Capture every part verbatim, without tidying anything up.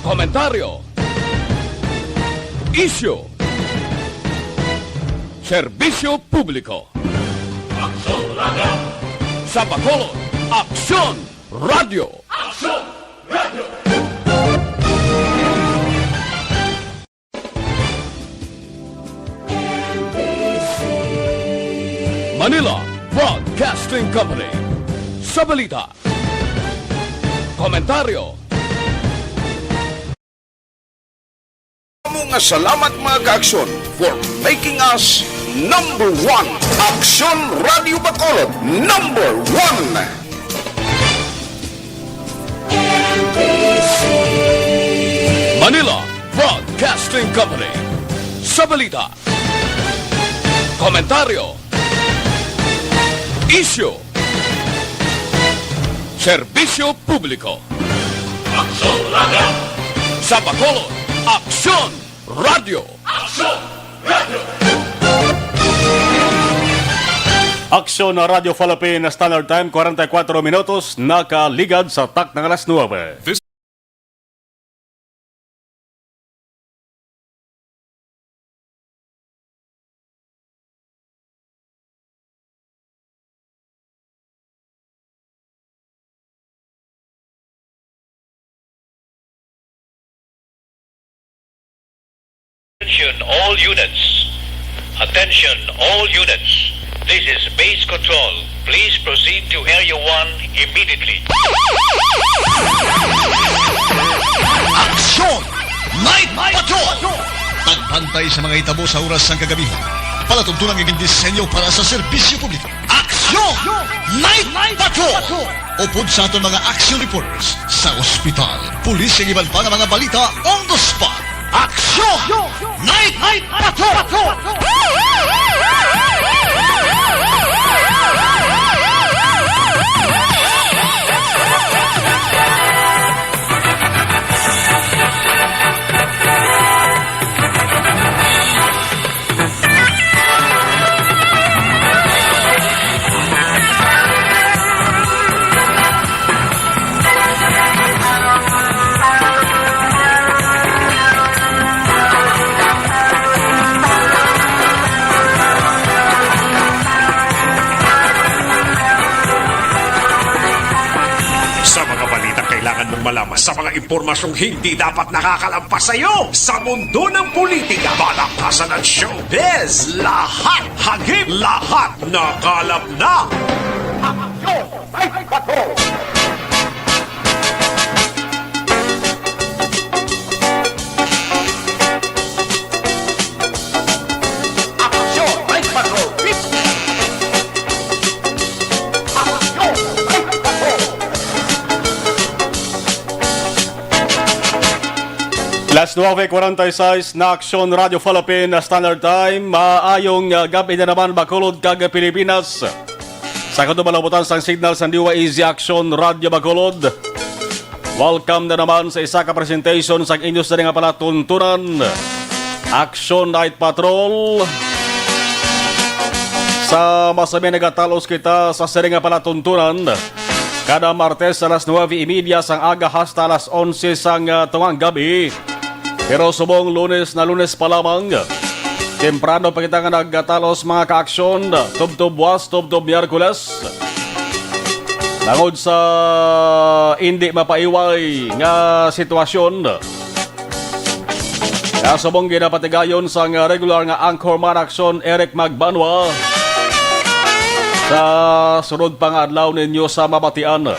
Komentaryo. Isyu. Serbisyo publiko. Aksyon Radio. Sa Bacolod, Aksyon Radio. Aksyon Radio. Manila Broadcasting Company. Sa balita, komentaryo, mo nga salamat, mga ka-aksyon, for making us number one. Aksyon Radio Bacolod, number one. Manila Broadcasting Company. Sa balita, komentaryo, isyu, serbisyo publiko. Aksyon Radio. Sa Bacolod, Aksyon Radio. Aksyon Radio. Aksyon Radio Philippine Standard Time, kwarenta y kuatro minutos, nakaligad sa takna nga alas nuebe. This Attention all units. Attention all units. This is base control. Please proceed to Area one immediately. Aksyon! Night Patrol! Pagbantay sa mga hitabo sa oras sang kagabihon. Palatuntunan nga gindisenyo para sa serbisyo publiko. Aksyon! Night Patrol! Upod sa aton mga action reporters sa ospital, pulis, kag iban pa nga mga balita on the spot. Aksyon! Night Patrol! Sa mga balitang kailangan mong malaman, sa mga impormasyong hindi dapat nakakalampas sa iyo, sa mundo ng politika, balakasan at showbiz, lahat, hagip, lahat, nakalap na. Aksyon! Night Patrol! Aksyon! Night Patrol! Aksyon! Night Patrol! Las nuebe cuarenta y seis na Aksyon Radio Philippine Standard Time. Maayong, uh, gab-i na naman, Bacolod kag Pilipinas. Sa katubang nabutan sang signal sang D Y A Z Aksyon Radio Bacolod. Welcome na naman sa isa ka presentation sang inyo sini nga palatuntunan, Aksyon Night Patrol. Sa masami nagatalos kita sa sini nga palatuntunan. Kada Martes alas nuebe y media sang aga hasta alas onse sang, ah, tungang gabi. Pero subong Lunes na Lunes pa lamang, temprano pa kita nga nagatalos, mga kaaksyon, tubtob Buwas, tubtob Miyerkules. Tungod sa indi mapaiway nga sitwasyon, nga subong ginapatigayon sang regular nga anchorman, Aksyon Eric Magbanwa. Sa sunod pa nga adlaw ninyo sa mabatian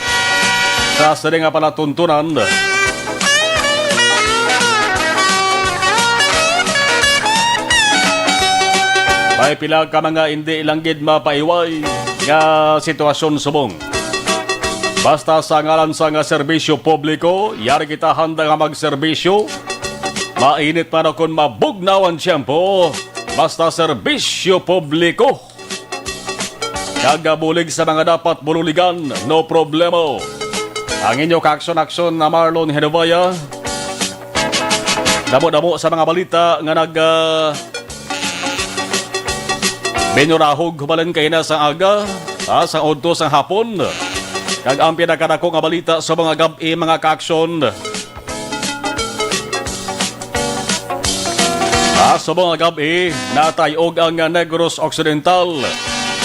sa sini nga palatuntunan. May pila ka mga indi lang gid mapaiway nga sitwasyon subong. Basta sa ngalan sang serbisyo publiko, yari kita handa nga magserbisyo. Mainit man o kon mabugnaw ang tiyempo, basta serbisyo publiko. Kag bulig sa mga dapat bululigan, no problemo. Ang inyo kaaksyon-aksyon na Marlon Genovia. Damo-damo sa mga balita nga nag, ah, binurahog hubalan kaina sang aga, ah, sang udto sang hapon. Kag ang pinakadako nga balita sa mga gab-i, mga kaaksyon, Subong nga gab-i, natay-og ang Negros Occidental,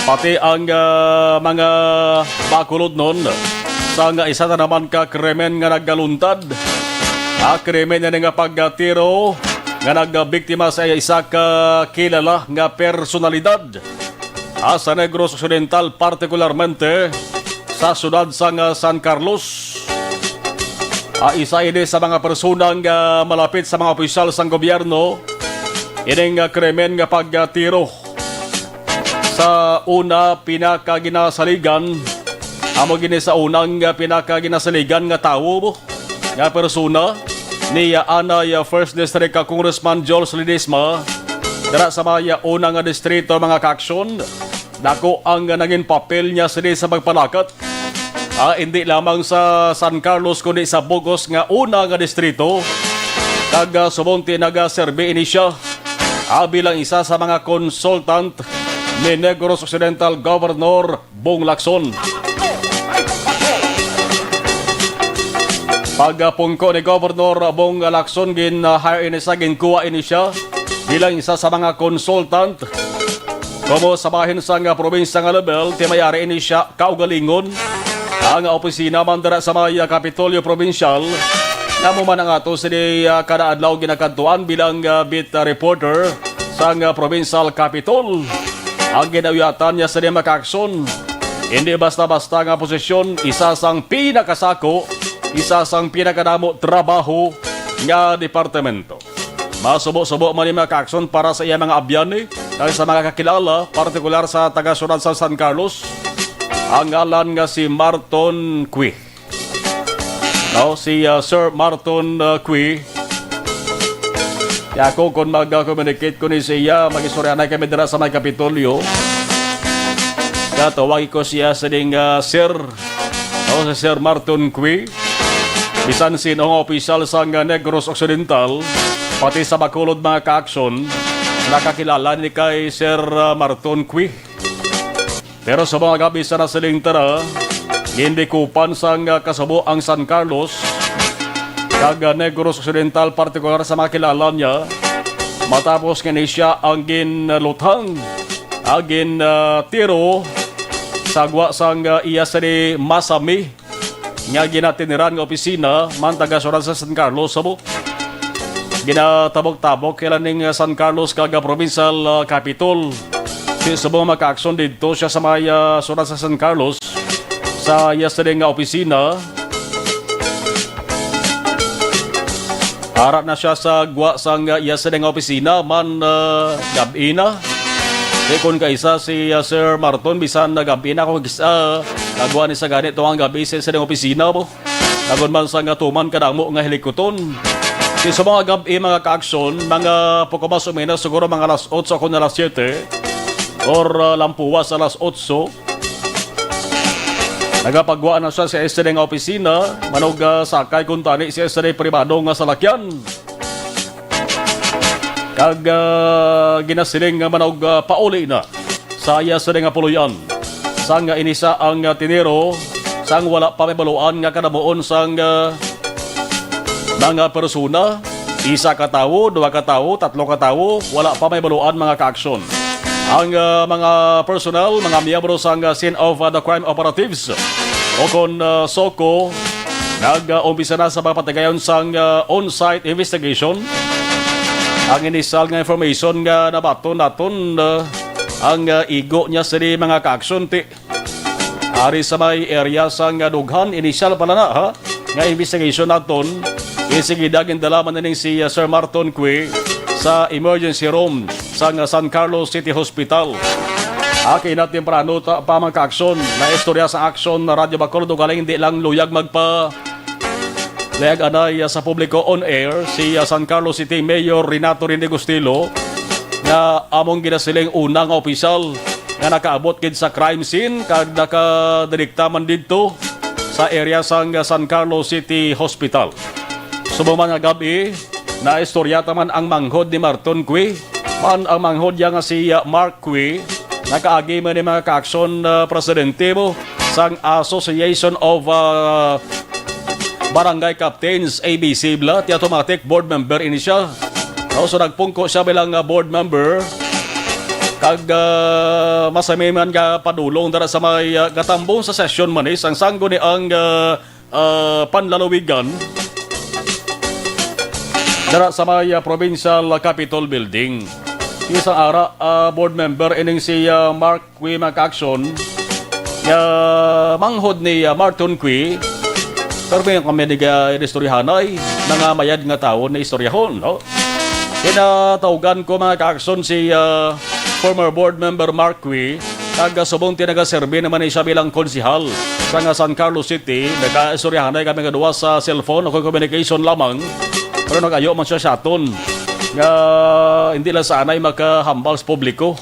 pati ang, ah, mga bakulodnon sa nga isa na naman ka krimen nga nagaluntad. Ah, krimen na nga pagtiro nga nagbiktima sa isa ka kilala nga personalidad, ah, sa Negros Occidental, partikularmente sa siyudad sang, ah, San Carlos. Ah, isa ini sa mga persona nga malapit sa mga opisyal sang gobyerno. Ining, ah, krimen nga pagtiro sa una pinakaginasaligan, amo gini sa unang, ah, pinakaginasaligan nga tawo nga persona ni, ah, anay, ah, First District, ah, Congressman Joel Ledesma, dira sa may, ah, una nga distrito, mga kaaksyon. Dako ang nangin papel niya sini sa pagpalakat, ah, hindi lamang sa San Carlos, kundi sa bug-os nga una nga distrito. Kag, ah, subong ti nagaserbi ini siya, ah, bilang isa sa mga consultant ni Negros Occidental Governor Bong Lacson. Pagpungko ni Governor Bong Lacson, gin-hire ini sa, ginkuha ini siya bilang isa sa mga consultant. Komo sa bahin sang probinsya nga level, ti may ari ini siya kaugalingon ang opisina man dira sa may, ah, Kapitolyo Probinsyal. Amo man ang ato sini, ah, kada adlaw ginakadtuan bilang, ah, beat, ah, reporter sang, ah, Provincial Capitol. Ang ginauyatan niya sa mga kaaksyon, hindi basta-basta nga posisyon, isa sang pinakasako, isa sang pinakadamo trabaho nga departamento. Masubo-subo man ni mga kaaksyon para sa iya mga abyan, eh, kag sa mga kakilala, partikular sa taga-siyudad sa San Carlos, ang ngalan nga si Marton Cui. No, si, ah, Sir Marton, ah, Cui. Kaya ako, kung mag-communicate ko ni siya, mag-istorya na kami dira sa may Kapitolyo. Katawagi ko siya sa ding, ah, Sir, no, si Sir Marton Cui. Bisan sino nga opisyal sa nga Negros Occidental, pati sa Bacolod, mga kaaksyon, nakakilala ni kay Sir, ah, Marton Cui. Pero sa mga gabi sa nasiling tara, gindikupan sang, ah, kasubo ang San Carlos kag, ah, Negros Occidental, partikular sa mga kilala niya, matapos nga ni siya ang ginluthang, ah, gin, ah, tiro sa gwa sang, ah, iya sini masami nga ginatiniran nga opisina man taga siyudad sa San Carlos, Cebu. Ginatabok-tabok kila ning San Carlos kag Provincial, ah, Capitol. Si subong makaaksyon didto siya sa may, ah, siyudad sa San Carlos sa iya sini nga opisina. Ara na siya sa gwa sang iya sini nga opisina man, ah, gab-i na. Di kon kaisa si, ah, Sir Marton, bisan na gab-i na ako gis-, ah, nagwa ni sa gani to ang gab-i sa sini nga opisina mo. Nagon man sa nga tuman kadamo nga hilikuton. Di sa mga gab-i, mga kaaksyon, mga poko mas o menos siguro mga alas otso kon alas siyete or, ah, lampuwas alas otso. Nagapagwa na siya sa S T D nga opisina, manog, ah, sakay kuntani sa S T D pribado nga salakyan. Kag, ah, ginasiling nga manog, ah, pauli na sa iya sini nga puloy-an. Sang inisa ang, ah, tiniro, sang wala pa may baluan nga kadamuon sang, ah, mga persona, isa ka tawo, duha ka tawo, tatlo ka tawo, wala pa may baluan, mga kaaksyon. Ang, ah, mga personnel, mga miyembro sang, ah, scene of, ah, the crime operatives o kon, ah, SOCO, nag-umpisa na sa mga patigayon sang, ah, on-site investigation. Ang initial nga information nga nabaton naton, ah, ang, ah, igo niya sini mga kaaksyon ti ari sa may area sang, ah, dughan, initial pala na, ha, nga investigation naton. Isigida gindala man ning si, ah, Sir Marton Cui sa emergency room sang, ah, San Carlos City Hospital. Ah, kinatemprano ta pa, mga kaaksyon, na istorya sa Aksyon na Radyo Bacolod, ug galing hindi lang luyag magpa layag anay, ah, sa publiko on air si, ah, San Carlos City Mayor Renato Rinegustilo, nga among ginasiling una nga opisyal nga nakaabot gid sa crime scene kag nakadidikta man didto sa area sang, ah, San Carlos City Hospital. Subong man nga gab-i, naistorya ta man ang manghod ni Marton Cui, man ang manghod niya nga si, ah, Mark Cui, nakaagi man ni mga kaaksyon, ah, presidente mo sang Association of, ah, Barangay Captains, A B C bla, ti automatic board member ini siya. No, so nagpungko siya bilang, ah, board member. Kag, ah, masamiman nga padulong dara sa may, ah, gatambong sa sesyon man ni sang sangguniang, ah, ah, panlalawigan dara sa may, ah, Provincial Capitol Building. Isang ara, ah, board member ining si, ah, Mark Qui, mga ka-aksyon, nga manghod ni, ah, Marton Qui. Pero may kami ni, ah, inistoryahanay, mga mayad nga tawo na istoryahon, no? Kinatawgan ko, mga ka-aksyon, si, ah, former board member Mark Qui, taga Subong, ti nagaserbi naman ni siya bilang konsihal sa nga San Carlos City. Nagkaistoryahanay kami nga duwa sa cellphone o communication lamang, pero nag-ayo man siya sa aton nga hindi lang sa anay makahambal sa publiko.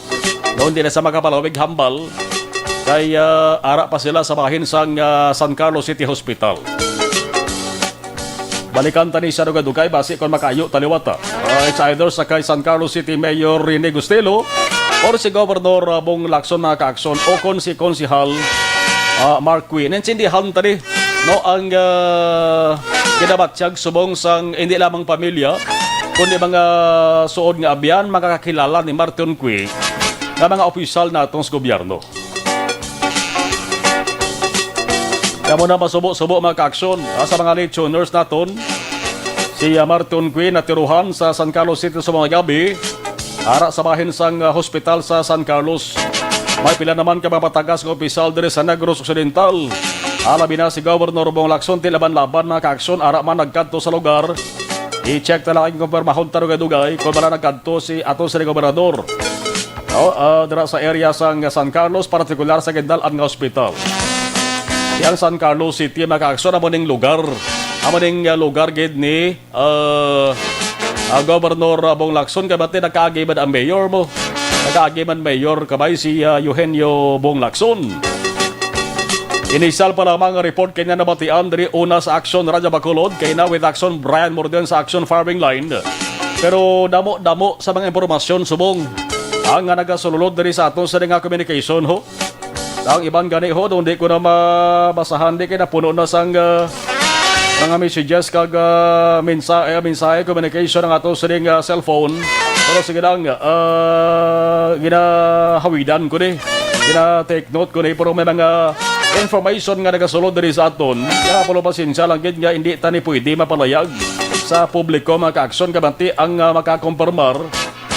No, hindi na sa makapalawig hambal. Kay, ah, ara pa sila sa bahin sang, ah, San Carlos City Hospital. Balikan tani sa dugay-dugay, basi kon makaayo taliwata. Ah, it's either sa kay San Carlos City Mayor Rene Gustelo or si Governor, ah, Bong Lacson, mga ka-aksyon, o kon si Konsihal, ah, Mark Qui. Naintindihan tani, no, ang, ah, ginabatyag subong sang hindi lamang pamilya, kundi mga suod nga abyan, mga kakilala ni Marton Qui nga mga opisyal natong sa gobyerno. Kamo na masubo-subo, mga ka-aksyon, ah, sa mga late tuners naton. Si, ah, Marton Qui natiruhan sa San Carlos City sa mga gabi, ara sa bahin sang, ah, hospital sa San Carlos. May pila naman ka mga patagas nga opisyal diri sa Negros Occidental. Ah, labi na si Governor Bong Lacson, ti laban-laban, mga ka-aksyon, ara man nagkadto sa lugar. I-check na lang ang kumpirmahon ta dugay-dugay kung wala nagkadto si ato sa gobernador. Oh, ah, dira sa area sang San Carlos, partikular sa gindal-an nga ospital. Di ang San Carlos City, mga ka-aksyon, amo ning lugar. Amo ning, ah, lugar gid ni, ah, ah, Governor, ah, Bong Lacson, kay bati nagkaagi man ang mayor mo. Nagkaagi man mayor kabay si, ah, Eugenio Bong Lacson. Inisal pa lamang ang report kay na nabatian diri una sa Action Radyo Bacolod, kay na with Action Brian Morden sa Action Firing Line. Pero damo-damo sa mga impormasyon subong ang nga nagasulod diri sa aton sa nga communication, ho. Ang iban gani, ho, doon di ko na mabasahan, di kay napuno na sang, ah, mga messages kag, ah, mensa-, eh, mensahe, communication ang ato sining, ah, cellphone. Pero sige lang, ah, ginahawidan ko ni, gina-take note ko ni, pero may mga information nga nagasulod diri sa aton. Kaya pulo pasensya lang gid nga hindi tani pwede mapalayag sa publiko, mga ka-aksyon, kabati ang, ah, makakompormar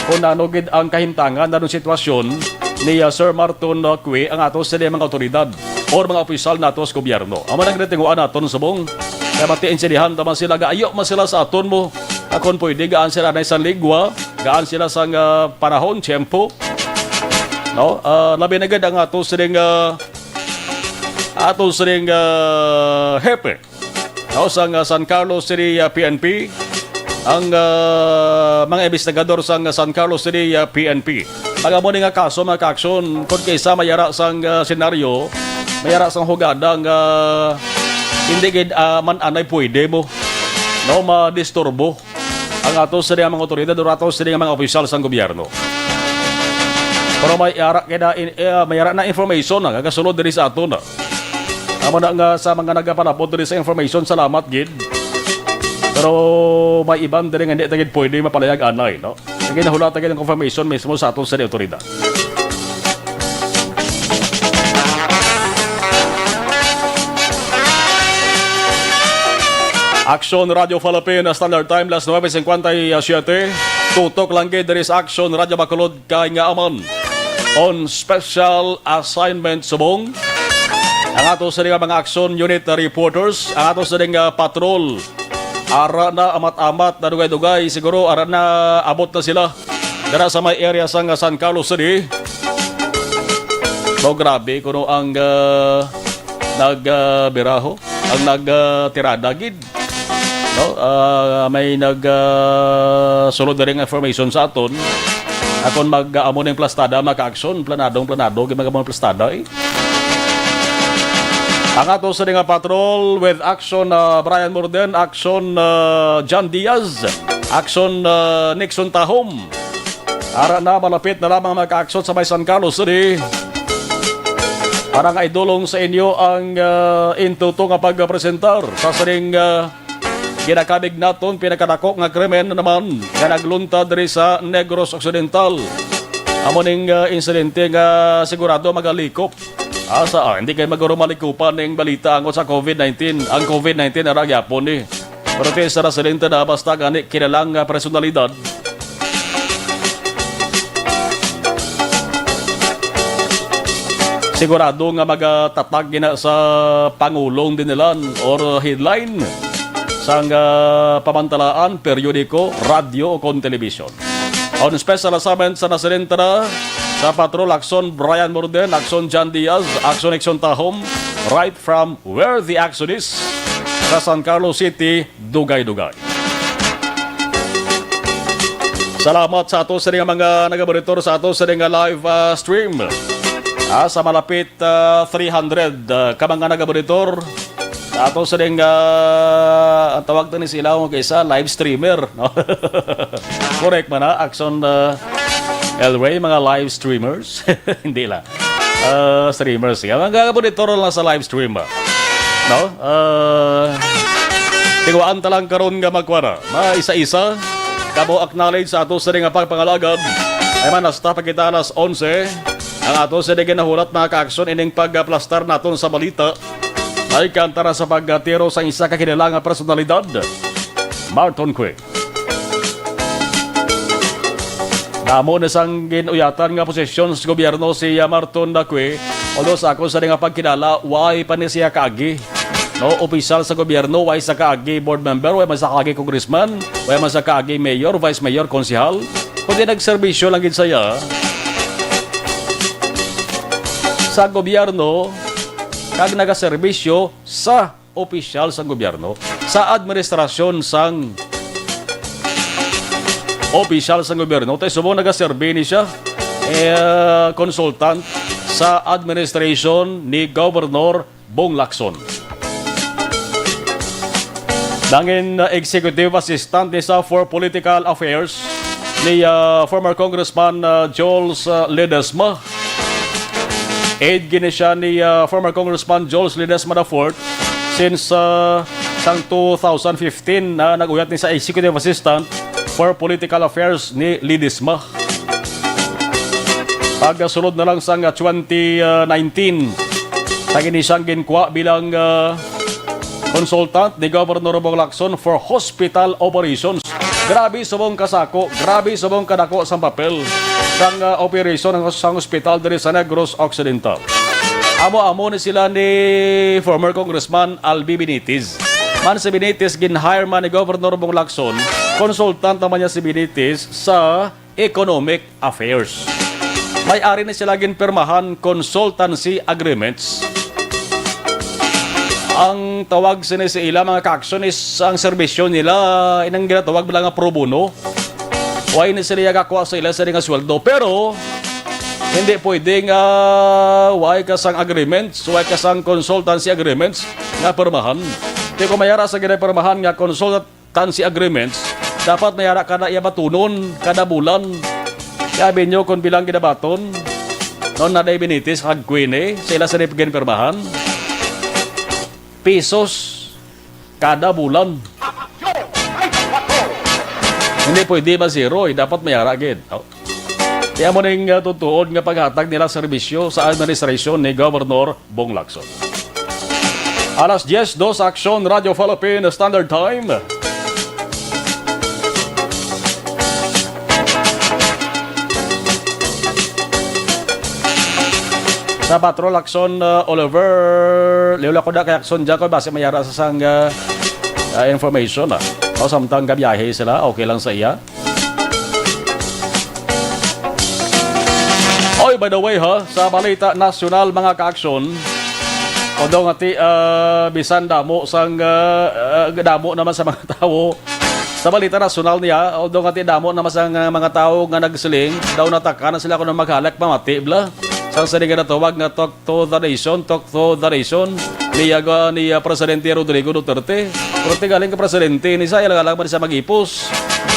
kung ano gid ang kahimtangan, anong sitwasyon ni, ah, Sir Marton, ah, Cue, ang ato sila mga otoridad or mga opisyal nato sa gobyerno. Amo nang ginatinguan naton subong. Kaya mati intindihan ta man sila, gaayo man sila sa aton mo. Akon pwede, gaan sila na isang ligwa, gaan sila sa, ah, panahon, tiyempo. No? Ah, labi na gid ang ato sining, ah, ato sining, ah, hepe. Tao sang, ah, San Carlos City, ah, P N P, ang, ah, mga investigador sang, ah, San Carlos City, ah, P N P. Ang amo ni nga kaso, mga ka-aksyon, kung kaysa mayara sang, ah, senaryo, mayara sang hugada nga hindi gid, ah, man anay pwede mo, no, madisturbo ang ato sa mga otoridad o ato sa mga opisyal sang gobyerno. Pero may ara kay na in-, eh, may ara na information na nagasulod diri sa ato na. Amo na nga sa mga nagapalapot diri sa information, salamat gid. Pero may iban diri nga hindi ta gid pwede mapalayag anay, no? Sige, nahula ta gid ang confirmation mismo sa aton sa otoridad. Action Radio Philippines, Standard Time, las nuebe cincuenta y siete. Tutok lang gid diri sa Action Radio Bacolod kay nga aman on special assignment subong. Ang ato sa mga action unit reporters, ang ato sa, ah, patrol. Ara na amat-amat na dugay-dugay, siguro ara na abot na sila dara sa may area sang San Carlos City. Daw grabe kuno ang, ah, nag, ah, biraho, ang nag, ah, tirada gid. No? Ah, may nag, ah, sulod na rin information sa aton. Akon mag, ah, amo ning plastada, mga ka-action, planadong planado, gid mag-amo ning plastada, eh. Ang ato sa nga patrol with action, ah, Brian Morden, action, ah, John Diaz, action, ah, Nixon Tahom. Ara na, malapit na lamang, mga ka-action, sa may San Carlos City. Para nga idulong sa inyo ang, ah, intuto nga pagpresentar sa sining, ah, kinakabig naton pinakadako nga krimen naman nga nagluntad diri sa Negros Occidental. Amo ning, ah, insidente nga sigurado magalikop. Asa, ah, hindi kay maguro malikupan ning balita angot sa covid nineteen. Ang covid nineteen ara gyapon ni. Pero ti sa residente na basta gani kilalang nga personalidad. Sigurado nga magatatag gina sa pangulong dinilan or headline sang, ah, pamantalaan, periodiko, radyo o kon television. On special assignment sa nasidente na sa Patrol, Action Brian Morden, Action John Diaz, Action Exxon Tahom, right from where the action is, sa San Carlos City, Dugay-Dugay. Salamat sa ato sa mga nagabonitor sa ato sa nga live, ah, stream. Ah, sa malapit, ah, three hundred, ah, ka mga nagabonitor sa ato sa nga, ah, ang tawag na ni sila, okay, sa live streamer, no? Correct man na, Action, ah, El Rey, mga live streamers. Hindi lang. Ah, streamers. Nga, mga kabuditoro lang sa live stream ba? No? Ah, tingwaan ta lang karon nga magkuha na. Maisa-isa. Kamo acknowledge sa ato sa nga pagpangalagad. Ay man, hasta pa kita alas onse. Ang ato sa nga nahulat, mga ka-action, ining pagplastar naton sa balita. Ay kanta na sa pagtiro sa isa ka kilalang nga personalidad. Marton Quick. Damo na sang gin-uyatan nga posisyon sa gobyerno si, ah, Marton Dacue, although sa ako sa nga pagkilala, way pa ni siya kaagi. No, opisyal sa gobyerno, way sa kaagi board member, way man sa kaagi congressman, way man sa kaagi mayor, vice mayor, konsehal, kundi nagserbisyo lang gid siya sa gobyerno kag nagaserbisyo sa opisyal sang gobyerno, sa administrasyon sang opisyal sang gobyerno, tay subong nagaserbi ni siya, eh, consultant sa administration ni Governor Bong Lacson. Nangin, uh, executive assistant ni sa for political affairs ni, uh, former Congressman, uh, Jules, uh, Ledesma. Aide gini siya ni, ah, former Congressman Jules Ledesma the fourth since, ah, sang two thousand fifteen na nag-uyat ni sa executive assistant for political affairs ni Ledesma. Pagkasulod na lang sang, ah, twenty nineteen, sa gini siyang ginkuha bilang, ah, consultant ni Governor Bong Lacson for hospital operations. Grabe subong kasako, grabe subong kadako sang papel sang, ah, operation sang, sang ospital diri sa Negros Occidental. Amo-amo ni sila ni former Congressman Albi Benitez. Man si Benitez, gin-hire man ni Governor Bong Lacson, consultant naman niya si Benitez sa Economic Affairs. May ari ni sila ginpirmahan consultancy agreements. Ang tawag sini sa ila, mga ka-action, is ang serbisyo nila, inang ginatawag nila nga pro bono. Way ni sila gakuha sa ila sa nga sweldo. Pero, hindi pwede nga way ka sang agreements, way ka sang consultancy agreements nga pirmahan. Di ko mayara sa ginapirmahan nga consult-, tansi agreements, dapat may ara kada iya batunon, kada bulan. Kaya binyo kon bilang ginabaton, non na day Benitez kag Queenie, sa ila sa ginpirmahan. Pesos kada bulan. Hindi pwede ma-zero, eh. Dapat may ara gid. Oh. Kaya mo ning, uh, tutuon nga paghatag nila serbisyo sa administrasyon ni Governor Bong Lacson. Alas diez dos, Action Radio Philippine Standard Time. Sa Patrol Action, uh, Oliver, liwla ko na kay Action dyan ko, basi mayara sa sang, uh, uh, information, ah. O, samtang gabiyahe sila, okay lang sa iya. Oy, by the way, ha, sa balita nasyonal, mga ka-action, although nga ti, ah, bisan damo sang, ah, ah, damo naman sa mga tawo, sa balita nasyonal niya, although nga ti damo naman sa nga mga tawo nga nagsiling, daw nataka na sila kung maghalak pamati, bla. Sang sini nga natawag nga talk to the nation, talk to the nation, ni, ah, ni, ah, Presidente Rodrigo Duterte. Pero ti galing ka presidente, ni sa iya lang man siya mag-ipos.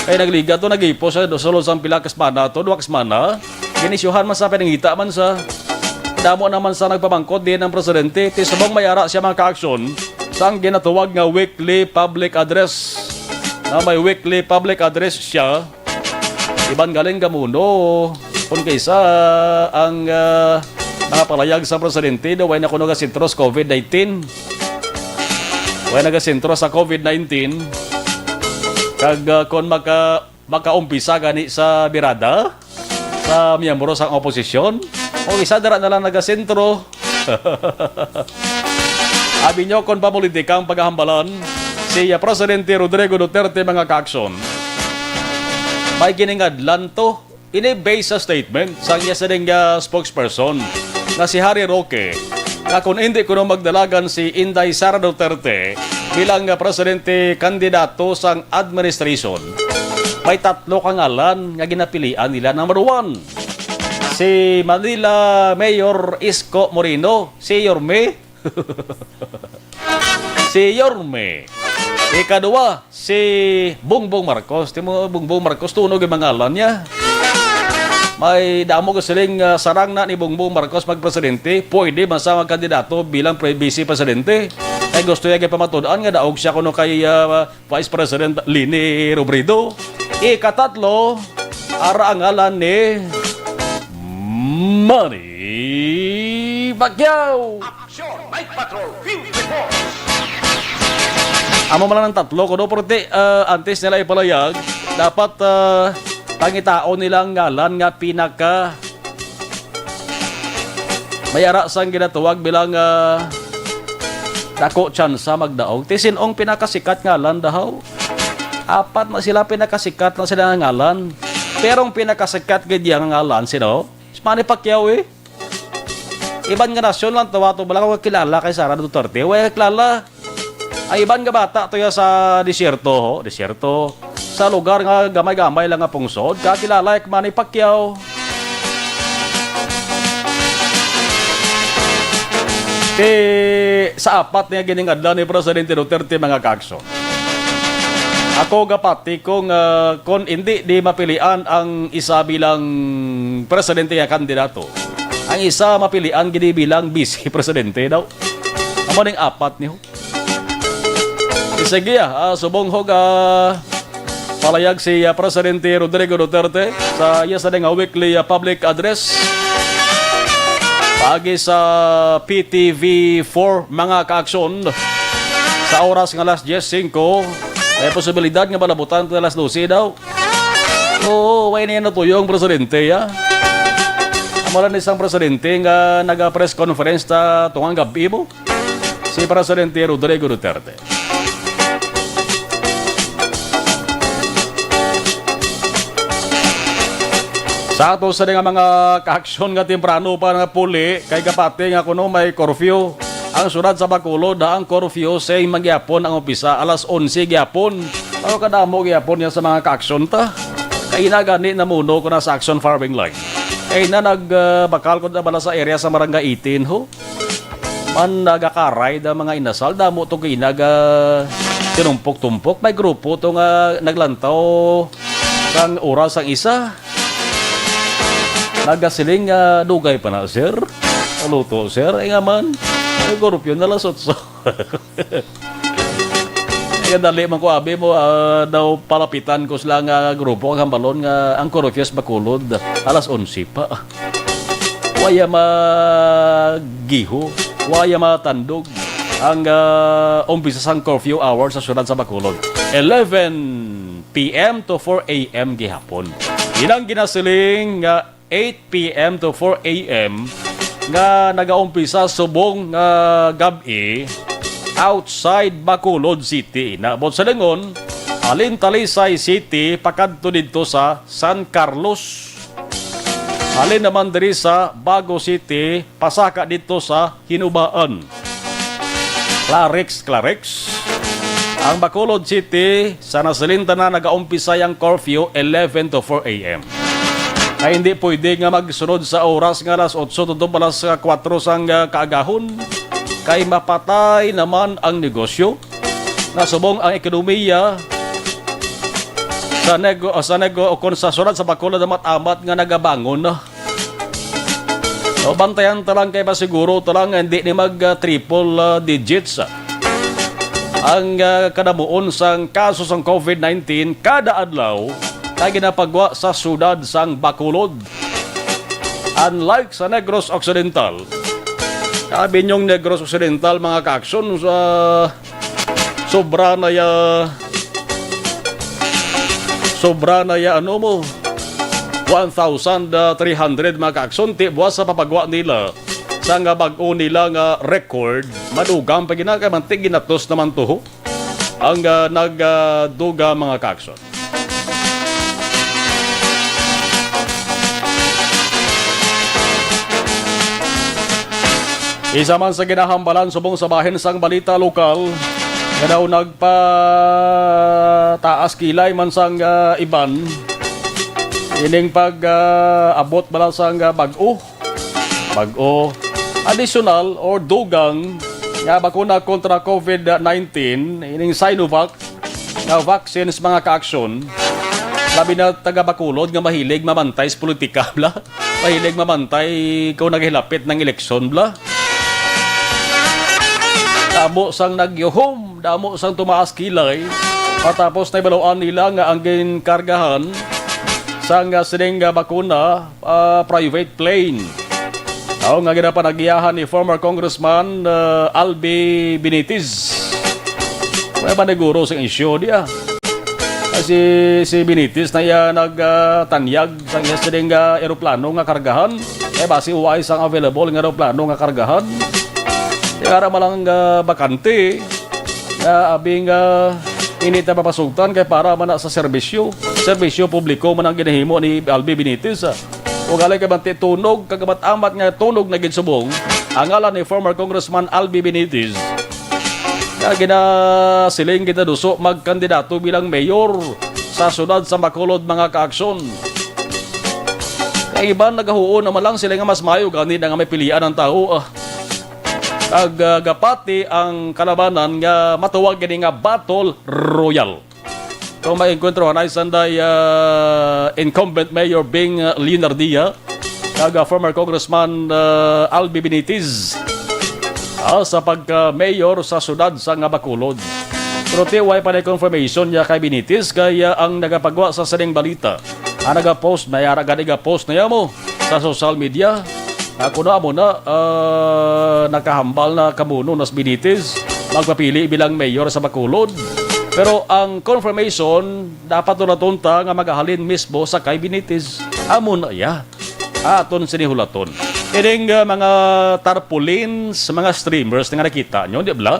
Kay nagliga to, nag-ipos siya, sulod sang pila ka semana to, duha ka semana. Ginisyuhan man sa, pinangita man sa. Damo naman sa nagpamangkot din ang presidente. Ti subong may ara siya, mga ka-action. sang ginatawag nga weekly public address. Na may weekly public address siya, iban galing gamuno kung kaysa ang, ah, mga palayag sa presidente daw way na kuno gasentro sa covid nineteen. Way nagasentro sa covid nineteen. Kag, ah, kung maka-, makaumpisa gani sa birada sa miyembro sang oposisyon, o isa dira na lang nagasentro. Abi nyo kung pamulitika ang paghahambalan si, ah, Presidente Rodrigo Duterte, mga kaaksyon. May giningadlan to. Ini based sa statement sang iya sining, ah, spokesperson nga si Harry Roque, nga kung hindi kuno magdalagan si Inday Sara Duterte bilang, ah, presidente kandidato sang administration, may tatlo ka ngalan nga ginapilian nila. Number one, si Manila Mayor Isko Moreno, si Yorme. Si Yorme. Ikaduha, si Bongbong Marcos. Ti mo, Bongbong Marcos, tunog yung mga ngalan niya. May damo ka siling, ah, sarang na ni Bongbong Marcos magpresidente. Pwede man sa magkandidato bilang pre-, vice presidente. Kay gusto niya gipamatud-an nga daog siya kuno kay, ah, Vice President Leni Robredo. Ikatatlo, ara ang ngalan ni Manny Pacquiao. Action! Night Patrol Field Report! Amo man lang ang tatlo, kuno, pero ti, ah, antes nila ipalayag, dapat, ah, pangitaon nila ang ngalan nga pinaka may ara sang ginatawag bilang, ah, dako tsansa magdaog. Ti sin-ong pinakasikat ngalan dahaw? Apat na sila pinakasikat na sila nga ngalan. Pero ang pinakasikat gid iya nga ngalan, sino? Si Manny Pacquiao, eh. Iban nga nasyon lang to, ato bala ko kilala kay Sara Duterte. Way kilala. Ang iban nga bata to ya sa disyerto, ho, disyerto. Sa lugar nga gamay-gamay lang nga pungsod, kakilala kay Manny Pacquiao. Ti sa apat nga giningadlan ni Presidente Duterte, mga kaaksyon, ako gapati ko nga kon indi di mapilian ang isa bilang presidente nga kandidato, ang isa mapilian gid bilang vice presidente daw. Amo ning apat niyo. Sige, ah, subong ho, ah, palayag si, ah, Presidente Rodrigo Duterte sa iya sa nga weekly, ah, public address paagi sa P T V four, mga kaaksyon. Sa oras nga alas diyes singko, may posibilidad nga malabutan pa alas dose daw. Oo, way niya natuyong presidente, ya. Amo lang isang presidente nga naga-press conference ta tungang gabi mo. Si Presidente Rodrigo Duterte. Sa ato sa nga mga kaaksyon nga temprano pa nga puli, kay kapati nga kuno may curfew. Ang syudad sa Bacolod, ang curfew sa manggihapon ang umpisa alas onse gihapon. Pero kadamo gihapon niya sa mga kaaksyon ta. Kay ina gani namuno ko na sa Action Firing Line. Kay na nag, ah, bakal ko na bala sa area sa Barangay eighteen, ho. Man nagakaray da mga inasal, damo to kay naga tinumpok-tumpok. May grupo to nga naglantaw sang oras ang isa. Nagasiling nga dugay pa na, sir. Aluto, sir. Ay nga man, may korupsyon na alas otso. Ay, dali man ko, abi mo, ah, daw palapitan ko sila nga grupo ang hambalon nga ang Corofes Bacolod, alas onse pa. Waya magiho, waya matandog ang, ah, umpisa sang curfew hour sa siyudad sa Bacolod. Eleven P M to four A M gihapon. Inang ginasiling nga eight P M to four A M nga nagaumpisa subong nga gab-i outside Bacolod City. Naabot sa lingon, halin Talisay City pakadto didto sa San Carlos. Halin naman diri sa Bago City, pasaka didto sa Hinubaan. Clarex, Clarex. Ang Bacolod City, sa nasilinta na nagaumpisa ang curfew eleven to four A M. Ay hindi pwede nga magsunod sa oras nga alas otso tutok alas kwatro sang, ah, kaagahon, kay mapatay naman ang negosyo. Nga subong ang ekonomiya sa nego-, sa nego-, o kon sa siyudad sa Bacolod, amat-amat nga nagabangon na. So, bantayan ta lang kay masiguro ta lang nga hindi ni mag, ah, triple, ah, digits, ah. ang, ah, kadamuon sang kaso sang covid nineteen kada adlaw nga ginapagwa sa siyudad sang Bacolod. Unlike sa Negros Occidental, sabi niyong Negros Occidental, mga ka-aksyon, sa sobra na ya, sobra na ya, ano mo, one thousand three hundred, mga ka-aksyon, ti buwas sa papagwa nila sa nga bag-o nila nga record, madugang pa gina kay mantig ginatos naman tuho ang, ah, nag, ah, duga, mga ka-aksyon. Isa man sa ginahambalan subong sa bahin sang balita lokal, nga daw nagpataas kilay man sang, ah, iban ining pag, ah, abot bala sang, ah, bag-o, bag-o, additional or dugang nga bakuna kontra covid nineteen, ining Sinovac nga vaccines, mga ka-aksyon, labi na taga Bacolod nga mahilig mamantay sa politika, bla. Mahilig mamantay kung naghilapit ng eleksyon, bla. Damo sang nagyuhom, damo sang tumaas kilay, matapos na ibaluan nila nga ang ginkargahan sang, ah, sining, ah, bakuna, ah, private plane. Aw nga ginapanagiyahan ni former Congressman, ah, Albi Benitez. May maniguro sing isyu diya. Ah, si, si Benitez na iya nag, ah, tanyag sang iya sining, ah, eroplano nga kargahan. Eh, basi wala sang available nga eroplano nga kargahan. Kaya ara malang, ah, bakante. Nga abing, ah, ini ta mapasugtan kay para man na sa serbisyo. Serbisyo publiko man ang ginahimo ni Albi Benitez, ah. Ugali kay banti tunog, kagamat-amat nga tunog na gid subong ang ngalan ni former Congressman Albi Benitez, nga ginasiling ginaduso magkandidato bilang mayor sa siyudad sa Bacolod, mga ka-aksyon. Ang iban nagahuon naman lang sila nga mas maayo gani na nga may pilian ang tawo, ah. Ag, ah, gapati ang kalabanan nga matuwag gini nga battle royal. Kung maengkwentro anay sanday, ah, incumbent Mayor Bing, ah, Leonardia, kag, ah, former Congressman, ah, Albi Benitez, ah, sa pagka-mayor sa siyudad sa nga Bacolod. Pero ti, way pa na confirmation niya kay Benitez, kay, ah, ang nagapagwa sa sining balita, ang nagapost, may ara gani ga-post na yamo sa social media. Ako na amo na, ah, nakahambal na kamuno nas Benitez magpapili bilang mayor sa Bacolod. Pero ang confirmation, dapat tulaton ta nga magahalin mismo sa kay Benitez. Amo na iya. Aton sini hulaton. Ining, ah, mga tarpaulins, mga streamers nga nakita nyo, di ba?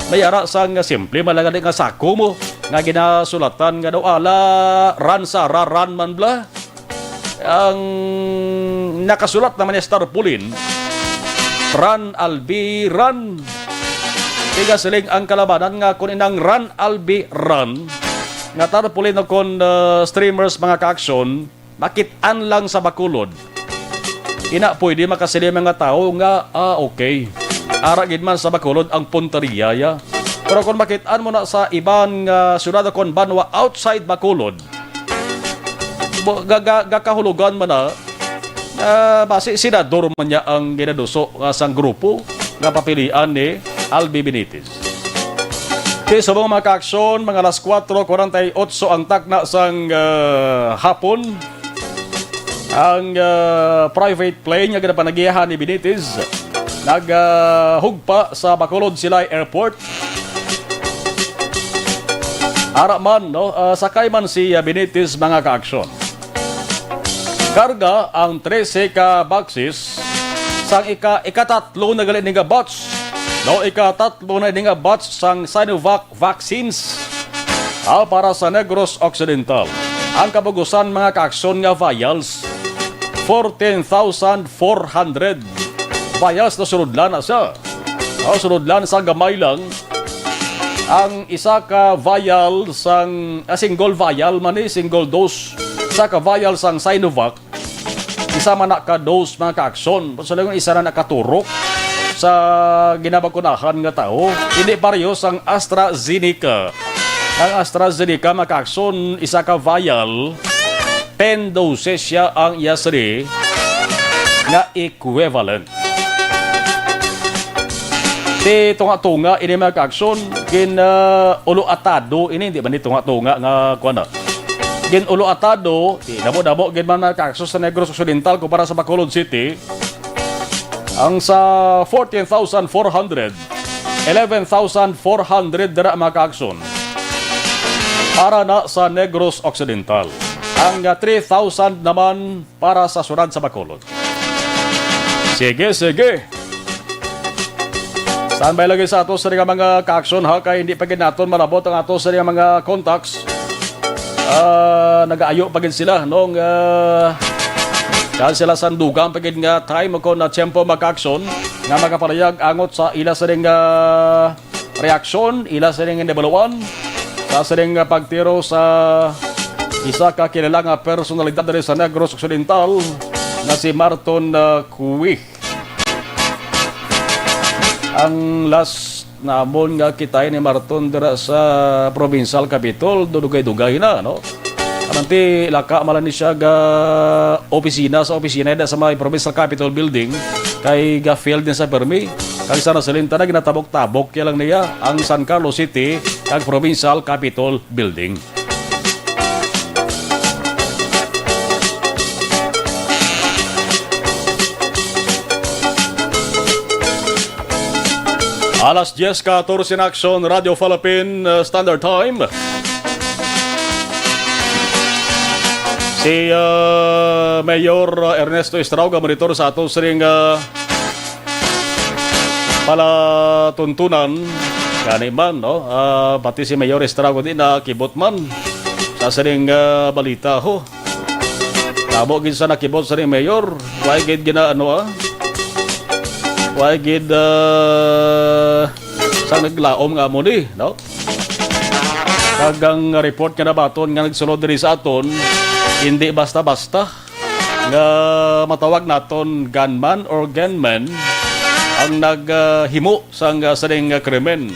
May ara sang simple, malagad nga sako mo, nga ginasulatan nga daw ala, ran sa raran man bla. Ang nakasulat naman ni Star Pulin, Ran Albi Ran. Tiga siling ang kalabanan nga kun inang Ran Albi Ran, nga tarpaulin o kon, uh, streamers, mga ka-aksyon, makit-an lang sa Bacolod. Ina, pwede makasiling mga tao nga, ah, okay. Ara gid man sa Bacolod ang punteriya, ya. Pero kung makit-an mo na sa iban nga syudad o kon banwa outside Bacolod, bu-, ga-, ga-, gakahulugan man na, ah, basi senador man niya ang ginaduso nga sang grupo nga papilian ni Albi Benitez. Okay, subong, mga ka-aksyon, mga alas kuwatro kuwarenta y otso ang takna sang, ah, hapon. Ang, ah, private plane nga ginapanagihan ni Benitez nag, ah, hugpa sa Bacolod Silay Airport. Ara man, no, ah, sakay man si, ah, Benitez, mga ka-aksyon. Karga ang trese ka boxes sang ika-, ikatatlo na gali ni nga batch, no, ikatatlo na ini nga batch sang Sinovac vaccines, ah, para sa Negros Occidental. Ang kabugusan, mga ka-aksyon, nga vials, fourteen thousand four hundred vials na sulodlan na siya. Oh, sulodlan sa gamay lang. Ang isa ka vial sang, ah, single vial man ni, single dose. Isa ka vial sang Sinovac, isa man na ka dose, mga ka-aksyon. Sa lang isa na nakaturok sa ginabakunahan nga tao. Hindi pareho sang AstraZeneca. Ang AstraZeneca, mga ka-aksyon, isa ka vial, ten doses siya ang iya sini nga equivalent. Di tunga-tunga ini, mga ka-aksyon, gin, ah, ulo atado ini, di ba ni tunga-tunga nga kuwan na? Gin ulo atado, di namo-namo gid man, mga ka-aksyon, sa Negros Occidental kumpara sa Bacolod City. Ang sa fourteen thousand four hundred, eleven thousand four hundred dira, mga ka-aksyon, para na sa Negros Occidental. Ang, ah, three thousand naman para sa siyudad sa Bacolod. Sige, sige. Standby lagi sa ato sa mga ka-aksyon, ha, kay hindi pa gid naton malabot ang ato sa mga contacts. Ah, nagaayo pa gid sila nung, ah, dahil sila sandugan pa gid nga time o kung na tiyempo, mga ka-aksyon, nga makapalayag angot sa ila sa ring, ah, reaksyon, ila sa ring nabaluan sa sa ring, ah, pagtiro sa isa ka kilala nga personalidad diri sa Negros Occidental nga si Marton, ah, Cui. Ang last namon nga kita ni Marton dira sa provincial capitol, dugay-dugay na, no? Amanti, laka man lang ni siya ga opisina sa opisina da sa may provincial capitol building, kay ga field ni sa permi. Kag sa nasalinta na ginatabok-tabok ya lang niya ang San Carlos City kag provincial capitol building. Alas diyes katorse na, Aksyon Radio Philippine, uh, Standard Time. Si, uh, Mayor, uh, Ernesto Estrao ga monitor sa ato sining, uh, palatuntunan. Gani man, no? Uh, pati si Mayor Estrao di nakibot man sa sining, uh, balita, ho. Tabo gid sa nakibot sa ni Mayor. Why gid gina-, ano, ah? Why gid, ah, sa naglaom nga amo ni, no? Kag ang report nga nabaton nga nagsulod diri sa aton, hindi basta-basta nga matawag naton gunman or gunmen ang nag, ah, himo sang, ah, sining, ah, krimen.